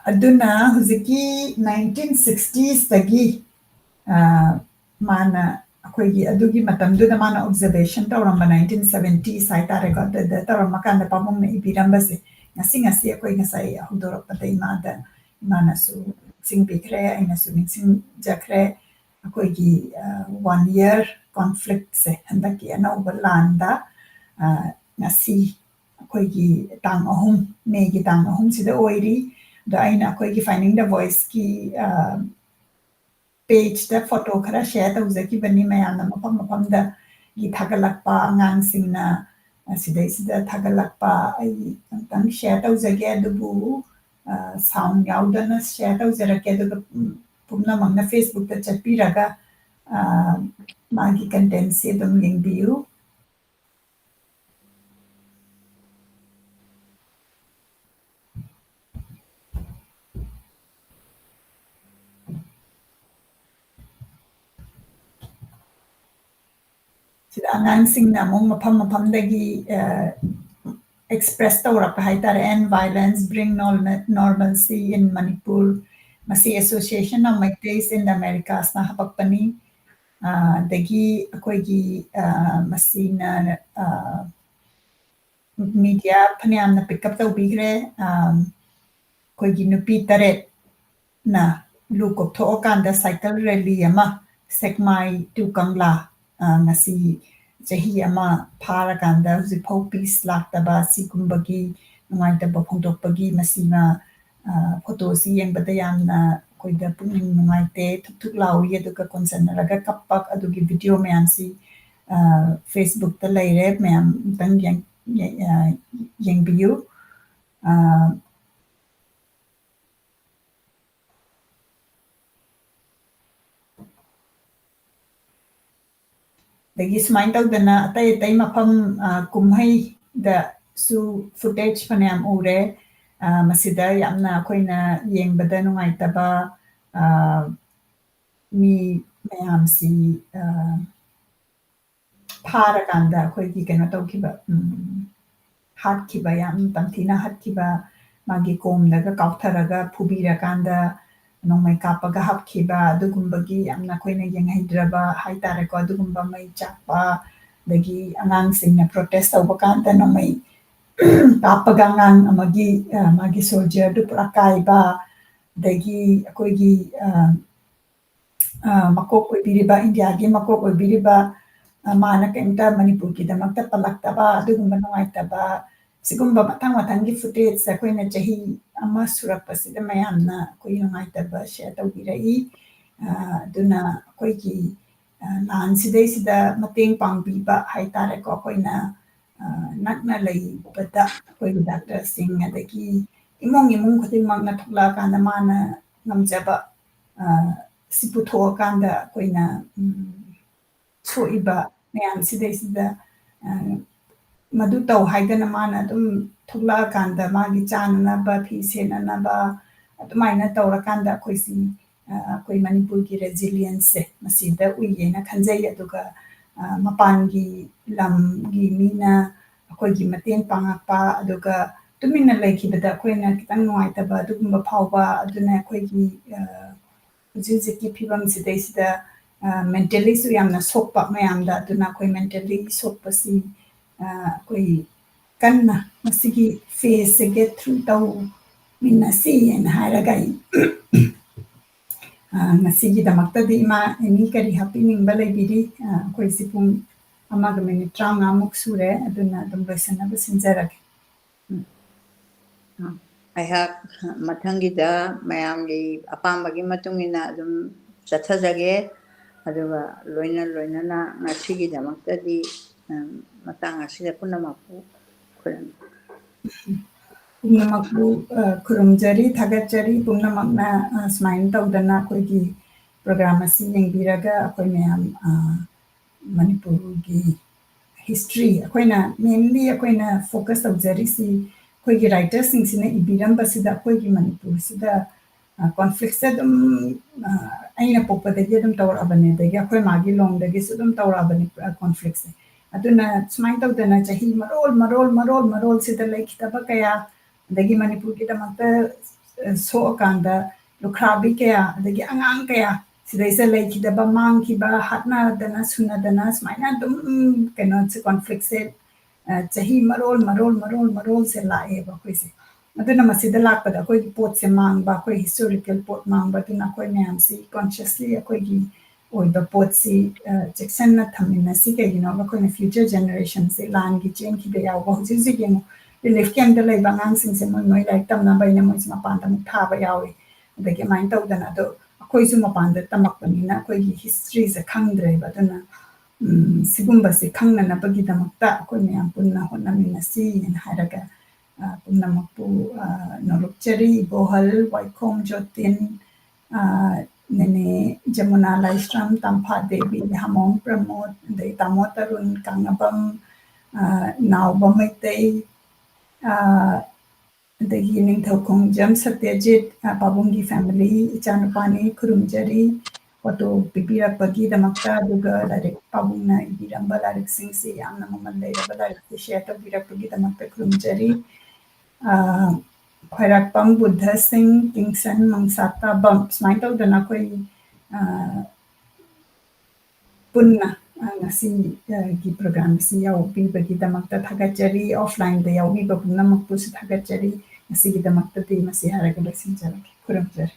ꯑꯗꯨꯅ ꯍꯧꯖꯤꯛꯀꯤ nineteen sixtiesꯇꯒꯤ, ꯑ, ꯃꯥꯅ ꯑꯩꯈꯣꯏꯒꯤ ꯑꯗꯨꯒꯤ ꯃꯇꯝꯗꯨꯗ ꯃꯥꯅ observation ꯇꯧꯔꯝꯕ nineteen seventies ꯍꯥꯏꯇꯥꯔꯦꯀꯣ, ꯑꯗꯨꯗ ꯇꯧꯔꯝꯃꯀꯥꯟꯗ ꯄꯥꯕꯨꯡꯅ ꯏꯕꯤꯔꯝꯕꯁꯦ ꯉꯁꯤ, ꯉꯁꯤ ꯑꯩꯈꯣꯏ ꯉꯁꯥꯏ ꯍꯧꯗꯣꯔꯛꯄꯗ ꯏꯃꯥꯗ, ꯏꯃꯥꯅꯁꯨ ꯅꯤꯡꯁꯤꯡꯕꯤꯈ꯭ꯔꯦ, ꯑꯩꯅꯁꯨ ꯅꯤꯡꯁꯤꯡꯖꯈ꯭ꯔꯦ꯫ ꯑꯩꯈꯣꯏꯒꯤ, ꯑ, one year conflictꯁꯦ, ꯍꯟꯗꯛꯀꯤ ꯑꯅꯧꯕ ꯂꯥꯟꯗ, ꯑ, ꯉꯁꯤ ꯑꯩꯈꯣꯏꯒꯤ ꯇꯥꯡ ꯑꯍꯨꯝ, ꯃꯦꯒꯤ ꯇꯥꯡ ꯑꯍꯨꯝꯁꯤꯗ ꯑꯣꯏꯔꯤ꯫ ꯑꯗꯣ ꯑꯩꯅ ꯑꯩꯈꯣꯏꯒꯤ Finding the Voiceꯀꯤ, ꯑ, pageꯇ photo ꯈꯔ share ꯇꯧꯖꯈꯤꯕꯅꯤ, ꯃꯌꯥꯝꯅ ꯃꯐꯝ ꯃꯐꯝꯗꯒꯤ ꯊꯥꯒꯠꯂꯛꯄ ꯑꯉꯥꯡꯁꯤꯡꯅ, ꯑ, ꯁꯤꯗꯩꯁꯤꯗ ꯊꯥꯒꯠꯂꯛꯄ ꯑꯩ ꯑꯝꯇꯪ share ꯇꯧꯖꯒꯦ, ꯑꯗꯨꯕꯨ, ꯑ, sound ꯌꯥꯎꯗꯅ share ꯇꯧꯖꯔꯛꯀꯦ, ꯑꯗꯨꯒ, ꯎꯝ, ꯄꯨꯝꯅꯃꯛꯅ Facebookꯇ ꯆꯠꯄꯤꯔꯒ, ꯑ, ꯃꯥꯒꯤ contentꯁꯤ ꯑꯗꯨꯝ ꯌꯦꯡꯕꯤꯌꯨ꯫ ꯁꯤꯗ ꯑꯉꯥꯡꯁꯤꯡꯅ ꯑꯃꯨꯛ ꯃꯐꯝ ꯃꯐꯝꯗꯒꯤ, ꯑ, express ꯇꯧꯔꯛꯄ ꯍꯥꯏꯇꯥꯔꯦ, "End Violence, Bring Norma-, Normalcy in Manipur", ꯃꯁꯤ Association of Meiteis in the Americasꯅ ꯍꯧꯔꯛꯄꯅꯤ꯫ ꯑ, ꯑꯗꯒꯤ ꯑꯩꯈꯣꯏꯒꯤ, ꯑ, ꯃꯁꯤꯅ, ꯑ, media ꯐꯅꯌꯥꯝꯅ pick up ꯇꯧꯕꯤꯈ꯭ꯔꯦ꯫ ꯑ, ꯑꯩꯈꯣꯏꯒꯤ ꯅꯨꯄꯤ ꯇꯔꯦꯠꯅ ꯂꯨ ꯀꯣꯛꯊꯣꯛꯑꯀꯥꯟꯗ cycle rally ꯑꯃ ꯁꯦꯛꯃꯥꯏ to ꯀꯪꯂꯥ, ꯑ, ꯉꯁꯤ ꯆꯍꯤ ꯑꯃ ꯐꯥꯔꯀꯥꯟꯗ ꯍꯧꯖꯤꯛꯐꯥꯎ peace ꯂꯥꯛꯇꯕ, ꯁꯤꯒꯨꯝꯕꯒꯤ ꯅꯨꯡꯉꯥꯏꯇꯕ ꯐꯣꯡꯗꯣꯛꯄꯒꯤ ꯃꯁꯤꯃ, ꯑ, photoꯁꯤ ꯌꯦꯡꯕꯗ ꯌꯥꯝꯅ ꯑꯩꯈꯣꯏꯗ ꯄꯨꯛꯅꯤꯡ ꯅꯨꯡꯉꯥꯏꯇꯦ, ꯊꯨꯛ ꯊꯨꯛ ꯂꯥꯎꯏ, ꯑꯗꯨꯒ ꯀꯣꯟꯁꯟꯅꯔꯒ ꯀꯞꯄ, ꯑꯗꯨꯒꯤ video ꯃꯌꯥꯝꯁꯤ, ꯑ, Facebookꯇ ꯂꯩꯔꯦ, ꯃꯌꯥꯝ ꯑꯝꯇꯪ ꯌꯦꯡ-, ꯌꯦ-, ꯑ, ꯌꯦꯡꯕꯤꯌꯨ꯫ ꯑ, ꯑꯗꯒꯤ ꯁꯨꯃꯥꯏꯅ ꯇꯧꯗꯅ ꯑꯇꯩ ꯑꯇꯩ ꯃꯐꯝ, ꯑ, ꯀꯨꯝꯍꯩꯗꯁꯨ footage ꯐꯅꯌꯥꯝ ꯎꯔꯦ꯫ ꯑ, ꯃꯁꯤꯗ ꯌꯥꯝꯅ ꯑꯩꯈꯣꯏꯅ ꯌꯦꯡꯕꯗ ꯅꯨꯡꯉꯥꯏꯇꯕ, ꯑ, ꯃꯤ ꯃꯌꯥꯝꯁꯤ, ꯑ, ꯐꯥꯔꯀꯥꯟꯗ ꯑꯩꯈꯣꯏꯒꯤ ꯀꯩꯅꯣ ꯇꯧꯈꯤꯕ, ꯎꯝ, ꯍꯥꯠꯈꯤꯕ, ꯌꯥꯝ ꯇꯝꯊꯤꯅ ꯍꯥꯠꯈꯤꯕ, ꯃꯥꯒꯤ ꯀꯣꯝꯗꯒ ꯀꯥꯎꯊꯔꯒ ꯐꯨꯕꯤꯔꯀꯥꯟꯗ ꯅꯣꯡꯃꯩ ꯀꯥꯞꯄꯒ ꯍꯥꯠꯈꯤꯕ, ꯑꯗꯨꯒꯨꯝꯕꯒꯤ ꯌꯥꯝꯅ ꯑꯩꯈꯣꯏꯅ ꯌꯦꯡꯍꯩꯗ꯭ꯔꯕ ꯍꯥꯏꯇꯥꯔꯦꯀꯣ, ꯑꯗꯨꯒꯨꯝꯕ ꯃꯩ ꯆꯥꯛꯄ, ꯑꯗꯒꯤ ꯑꯉꯥꯡꯁꯤꯡꯅ protest ꯇꯧꯕ ꯀꯥꯟꯗ ꯅꯣꯡꯃꯩ ꯀꯥꯞꯄꯒ ꯑꯉꯥꯡ ꯑꯃꯒꯤ, ꯑ, ꯃꯥꯒꯤ soldierꯗꯨ ꯄꯨꯔꯥ ꯀꯥꯏꯕ, ꯑꯗꯒꯤ ꯑꯩꯈꯣꯏꯒꯤ, ꯑ, ꯑ, ꯃꯀꯣꯛ ꯑꯣꯏꯕꯤꯔꯤꯕ, ꯏꯟꯗꯤꯌꯥꯒꯤ ꯃꯀꯣꯛ ꯑꯣꯏꯕꯤꯔꯤꯕ, ꯑ, ꯃꯥꯅ ꯀꯔꯤꯝꯇ ꯃꯅꯤꯄꯨꯔꯒꯤꯗꯃꯛꯇ ꯄꯜꯂꯛꯇꯕ, ꯑꯗꯨꯒꯨꯝꯕ ꯅꯨꯡꯉꯥꯏꯇꯕ, ꯁꯤꯒꯨꯝꯕ ꯃꯊꯪ ꯃꯊꯪꯒꯤ footageꯁꯦ ꯑꯩꯈꯣꯏꯅ ꯆꯍꯤ ꯑꯃ ꯁꯨꯔꯛꯄꯁꯤꯗ ꯃꯌꯥꯝꯅ ꯑꯩꯈꯣꯏꯒꯤ ꯅꯨꯡꯉꯥꯏꯇꯕ share ꯇꯧꯕꯤꯔꯛꯏ꯫ ꯑ, ꯑꯗꯨꯅ ꯑꯩꯈꯣꯏꯒꯤ, ꯑ, ꯂꯥꯟꯁꯤꯗꯩꯁꯤꯗ ꯃꯇꯦꯡ ꯄꯥꯡꯕꯤꯕ ꯍꯥꯏꯇꯥꯔꯦꯀꯣ, ꯑꯩꯈꯣꯏꯅ, ꯑ, ꯅꯛꯅ ꯂꯩꯕꯗ ꯑꯩꯈꯣꯏꯒꯤ ꯗꯥꯛꯇꯔꯁꯤꯡ, ꯑꯗꯒꯤ ꯏꯃꯨꯡ ꯏꯃꯨꯡ ꯈꯨꯗꯤꯡꯃꯛꯅ ꯊꯣꯛꯂꯛꯑꯀꯥꯟꯗ ꯃꯥꯅ ꯉꯝꯖꯕ, ꯑ, ꯁꯤ ꯄꯨꯊꯣꯛꯑꯀꯥꯟꯗ ꯑꯩꯈꯣꯏꯅ, ꯎꯝ, ꯁꯣꯛꯏꯕ ꯃꯌꯥꯝꯁꯤꯗꯩꯁꯤꯗ, ꯑ, ꯃꯗꯨ ꯇꯧ ꯍꯥꯏꯗꯅ ꯃꯥꯅ ꯑꯗꯨꯝ ꯊꯣꯛꯂꯛꯑꯀꯥꯟꯗ ꯃꯥꯒꯤ ꯆꯥꯅꯅꯕ, ꯐꯤ ꯁꯦꯠꯅꯅꯕ ꯑꯗꯨꯃꯥꯏꯅ ꯇꯧꯔꯀꯥꯟꯗ ꯑꯩꯈꯣꯏꯁꯤ, ꯑ, ꯑꯩꯈꯣꯏ ꯃꯅꯤꯄꯨꯔꯒꯤ resilienceꯁꯦ ꯃꯁꯤꯗ ꯎꯏꯌꯦꯅ ꯈꯟꯖꯩ꯫ ꯑꯗꯨꯒ, ꯑ, ꯃꯄꯥꯟꯒꯤ ꯂꯝꯒꯤ ꯃꯤꯅ ꯑꯩꯈꯣꯏꯒꯤ ꯃꯇꯦꯡ ꯄꯥꯡꯉꯛꯄ, ꯑꯗꯨꯒ ꯇꯨꯃꯤꯟꯅ ꯂꯩꯈꯤꯕꯗ ꯑꯩꯈꯣꯏꯅ ꯈꯤꯇꯪ ꯅꯨꯡꯉꯥꯏꯇꯕ ꯑꯗꯨꯒꯨꯝꯕ ꯐꯥꯎꯕ, ꯑꯗꯨꯅ ꯑꯩꯈꯣꯏꯒꯤ, ꯑ, ꯍꯧꯖꯤꯛ ꯍꯧꯖꯤꯛꯀꯤ ꯐꯤꯕꯝꯁꯤꯗꯩꯁꯤꯗ, ꯑ, mentallyꯁꯨ ꯌꯥꯝꯅ ꯁꯣꯛꯄ ꯃꯌꯥꯝꯗ, ꯑꯗꯨꯅ ꯑꯩꯈꯣꯏ mentally ꯁꯣꯛꯄꯁꯤ, ꯑ, ꯑꯩꯈꯣꯏ ꯀꯟꯅ ꯃꯁꯤꯒꯤ phaseꯁꯦ get through ꯇꯧꯃꯤꯟꯅꯁꯤ ꯍꯥꯏꯅ ꯍꯥꯏꯔꯒ ꯑꯩ, ꯑ, ꯉꯁꯤꯒꯤꯗꯃꯛꯇꯗꯤ ꯏꯃꯥ ꯑꯦꯅꯤ ꯀꯔꯤ ꯍꯥꯞꯄꯤꯅꯤꯡꯕ ꯂꯩꯕꯤꯔꯤ? ꯑ, ꯑꯩꯈꯣꯏꯁꯤ ꯄꯨꯡ ꯑꯃꯒ ꯃꯤꯅꯤꯠ ꯇꯔꯥꯃꯉꯥꯃꯨꯛ ꯁꯨꯔꯦ, ꯑꯗꯨꯅ ꯑꯗꯨꯝ ꯂꯣꯏꯁꯤꯟꯅꯕ ꯁꯤꯟꯖꯔꯒꯦ꯫ ꯑꯩꯍꯥꯛ ꯃꯊꯪꯒꯤꯗ ꯃꯌꯥꯝꯒꯤ ꯑꯄꯥꯝꯕꯒꯤ ꯃꯇꯨꯡ ꯏꯟꯅ ꯑꯗꯨꯝ ꯆꯠꯊꯖꯒꯦ꯫ ꯑꯗꯨꯒ ꯂꯣꯏꯅ ꯂꯣꯏꯅꯅ ꯉꯁꯤꯒꯤꯗꯃꯛꯇꯗꯤ, ꯎꯝ, ꯃꯇꯥꯡ ꯑꯁꯤꯗ ꯄꯨꯝꯅꯃꯛꯄꯨ ꯈꯨꯔꯨꯝ- ꯄꯨꯝꯅꯃꯛꯄꯨ, ꯑ, ꯈꯨꯔꯨꯝꯖꯔꯤ, ꯊꯥꯒꯠꯆꯔꯤ꯫ ꯄꯨꯝꯅꯃꯛꯅ, ꯑ, ꯁꯨꯃꯥꯏꯅ ꯇꯧꯗꯅ ꯑꯩꯈꯣꯏꯒꯤ program ꯑꯁꯤ ꯌꯦꯡꯕꯤꯔꯒ ꯑꯩꯈꯣꯏ ꯃꯌꯥꯝ, ꯑ, ꯃꯅꯤꯄꯨꯔꯒꯤ history, ꯑꯩꯈꯣꯏꯅ mainly ꯑꯩꯈꯣꯏꯅ focus ꯇꯧꯖꯔꯤꯁꯤ ꯑꯩꯈꯣꯏꯒꯤ writerꯁꯤꯡꯁꯤꯅ ꯏꯕꯤꯔꯝꯕꯁꯤꯗ ꯑꯩꯈꯣꯏꯒꯤ ꯃꯅꯤꯄꯨꯔꯁꯤꯗ, ꯑ, conflictꯁꯦ ꯑꯗꯨꯝ, ꯑ, ꯑꯩꯅ ꯄꯣꯛꯄꯗꯒꯤ ꯑꯗꯨꯝ ꯇꯧꯔꯛꯑꯕꯅꯦ, ꯑꯗꯒꯤ ꯑꯩꯈꯣꯏ ꯃꯥꯒꯤ ꯂꯣꯝꯗꯒꯤꯁꯨ ꯑꯗꯨꯝ ꯇꯧꯔꯛꯑꯕꯅꯦ, ꯑ, conflictꯁꯦ꯫ ꯑꯗꯨꯅ ꯁꯨꯃꯥꯏꯅ ꯇꯧꯗꯅ ꯆꯍꯤ ꯃꯔꯣꯜ, ꯃꯔꯣꯜ, ꯃꯔꯣꯜ, ꯃꯔꯣꯜꯁꯤꯗ ꯂꯩꯈꯤꯗꯕ ꯀꯌꯥ, ꯑꯗꯒꯤ ꯃꯅꯤꯄꯨꯔꯒꯤꯗꯃꯛꯇ, ꯑ, ꯁꯣꯛꯑꯀꯥꯟꯗ ꯂꯨꯈ꯭ꯔꯥꯕꯤ ꯀꯌꯥ, ꯑꯗꯒꯤ ꯑꯉꯥꯡ ꯀꯌꯥ ꯁꯤꯗꯩꯁꯤꯗ ꯂꯩꯈꯤꯗꯕ, ꯃꯥꯡꯈꯤꯕ, ꯍꯥꯠꯅꯗꯅ, ꯁꯨꯅꯗꯅ ꯁꯨꯃꯥꯏꯅ ꯑꯗꯨꯝ, ꯎꯝ, ꯀꯩꯅꯣꯁꯦ, conflictꯁꯦ, ꯑ, ꯆꯍꯤ ꯃꯔꯣꯜ, ꯃꯔꯣꯜ, ꯃꯔꯣꯜ, ꯃꯔꯣꯜꯁꯦ ꯂꯥꯛꯑꯦꯕ ꯑꯩꯈꯣꯏꯁꯦ꯫ ꯑꯗꯨꯅ ꯃꯁꯤꯗ ꯂꯥꯛꯄꯗ ꯑꯩꯈꯣꯏꯒꯤ ꯄꯣꯠꯁꯦ ꯃꯥꯡꯕ, ꯑꯩꯈꯣꯏ historical ꯄꯣꯠ ꯃꯥꯡꯕ, ꯑꯗꯨꯅ ꯑꯩꯈꯣꯏ ꯃꯌꯥꯝꯁꯤ consciously ꯑꯩꯈꯣꯏꯒꯤ ꯑꯣꯏꯕ ꯄꯣꯠꯁꯤ, ꯑ, ꯆꯦꯛꯁꯤꯟꯅ ꯊꯝꯃꯤꯟꯅꯁꯤ꯫ ꯀꯩꯒꯤꯅꯣꯗ ꯑꯩꯈꯣꯏꯅ future generationꯁꯦ ꯂꯥꯟꯒꯤ ꯆꯦꯟꯈꯤꯕ ꯌꯥꯎꯕ, ꯍꯧꯖꯤꯛ ꯍꯧꯖꯤꯛ ꯌꯦꯡꯉꯨ, relief campꯇ ꯂꯩꯕ ꯑꯉꯥꯡꯁꯤꯡꯁꯦ ꯃꯣꯏ ꯃꯣꯏ ꯂꯥꯏꯔꯤꯛ ꯇꯝꯅꯕ ꯍꯥꯏꯅ ꯃꯣꯏꯁꯦ ꯃꯄꯥꯟꯗ ꯑꯃꯨꯛ ꯊꯥꯕ ꯌꯥꯎꯏ꯫ ꯑꯗꯒꯤ ꯑꯗꯨꯃꯥꯏꯅ ꯇꯧꯗꯅ, ꯑꯗꯣ ꯑꯩꯈꯣꯏꯁꯨ ꯃꯄꯥꯟꯗ ꯇꯝꯃꯛꯄꯅꯤꯅ ꯑꯩꯈꯣꯏꯒꯤ historyꯁꯦ ꯈꯪꯗ꯭ꯔꯦꯕ꯫ ꯑꯗꯨꯅ, ꯎꯝ, ꯁꯤꯒꯨꯝꯕꯁꯦ ꯈꯪꯅꯅꯕꯒꯤꯗꯃꯛꯇ ꯑꯩꯈꯣꯏ ꯃꯌꯥꯝ ꯄꯨꯟꯅ ꯍꯣꯠꯅꯃꯤꯟꯅꯁꯤꯅ ꯍꯥꯏꯔꯒ, ꯑ, ꯄꯨꯝꯅꯃꯛꯄꯨ, ꯑ, ꯅꯣꯂꯨꯛꯆꯔꯤ꯫ ꯏꯕꯣꯍꯜ, ꯋꯥꯏꯈꯣꯝ ꯖꯣꯇꯤꯟ, ꯑ, ꯅꯦꯅꯦ ꯖꯃꯨꯅꯥ ꯂꯥꯏꯁ꯭ꯔꯝ, ꯇꯝꯐꯥ ꯗꯦꯕꯤ, ꯍꯥꯃꯣꯝ ꯄ꯭ꯔꯃꯣꯗ, ꯑꯗꯩ ꯇꯥꯃꯣ ꯇꯔꯨꯟ, ꯀꯥꯡꯉꯕꯝ, ꯑ, ꯅꯥꯎꯕ ꯃꯩꯇꯩ, ꯑ, ꯑꯗꯒꯤ ꯅꯤꯡꯊꯧꯈꯣꯡꯖꯝ ꯁꯇ꯭ꯌꯖꯤꯠ, ꯑ, ꯄꯥꯕꯨꯡꯒꯤ family, ꯏꯆꯥꯅꯨꯄꯥꯅꯤ, ꯈꯨꯔꯨꯝꯖꯔꯤ꯫ Photo ꯄꯤꯕꯤꯔꯛꯄꯒꯤꯗꯃꯛꯇ, ꯑꯗꯨꯒ ꯂꯥꯏꯔꯤꯛ, ꯄꯥꯕꯨꯡꯅ ꯏꯕꯤꯔꯝꯕ ꯂꯥꯏꯔꯤꯛꯁꯤꯡꯁꯤ, ꯌꯥꯝꯅ ꯃꯃꯜ ꯂꯩꯔꯕ ꯂꯥꯏꯔꯤꯛꯁꯤ share ꯇꯧꯕꯤꯔꯛꯄꯒꯤꯗꯃꯛꯇ ꯈꯨꯔꯨꯝꯖꯔꯤ꯫ ꯑ, ꯈ꯭ꯋꯥꯏꯔꯥꯛꯄꯝ ꯕꯨꯙ ꯁꯤꯡ, ꯀꯤꯡꯁꯟ ꯃꯪꯁꯥꯇꯥꯕꯝ, ꯁꯨꯃꯥꯏꯅ ꯇꯧꯗꯅ ꯑꯩꯈꯣꯏ, ꯑ, ꯄꯨꯟꯅ, ꯑ, ꯉꯁꯤ, ꯑ, ꯒꯤ program ꯑꯁꯤ ꯌꯥꯎꯕꯤꯕꯒꯤꯗꯃꯛꯇ ꯊꯥꯒꯠꯆꯔꯤ꯫ Offlineꯗ ꯌꯥꯎꯕꯤꯕ ꯄꯨꯝꯅꯃꯛꯄꯨꯁꯨ ꯊꯥꯒꯠꯆꯔꯤ꯫ ꯉꯁꯤꯒꯤꯗꯃꯛꯇꯗꯤ ꯃꯁꯤ ꯍꯥꯏꯔꯒ ꯂꯣꯏꯁꯤꯟꯖꯔꯒꯦ꯫ ꯈꯨꯔꯨꯝꯖꯔꯤ꯫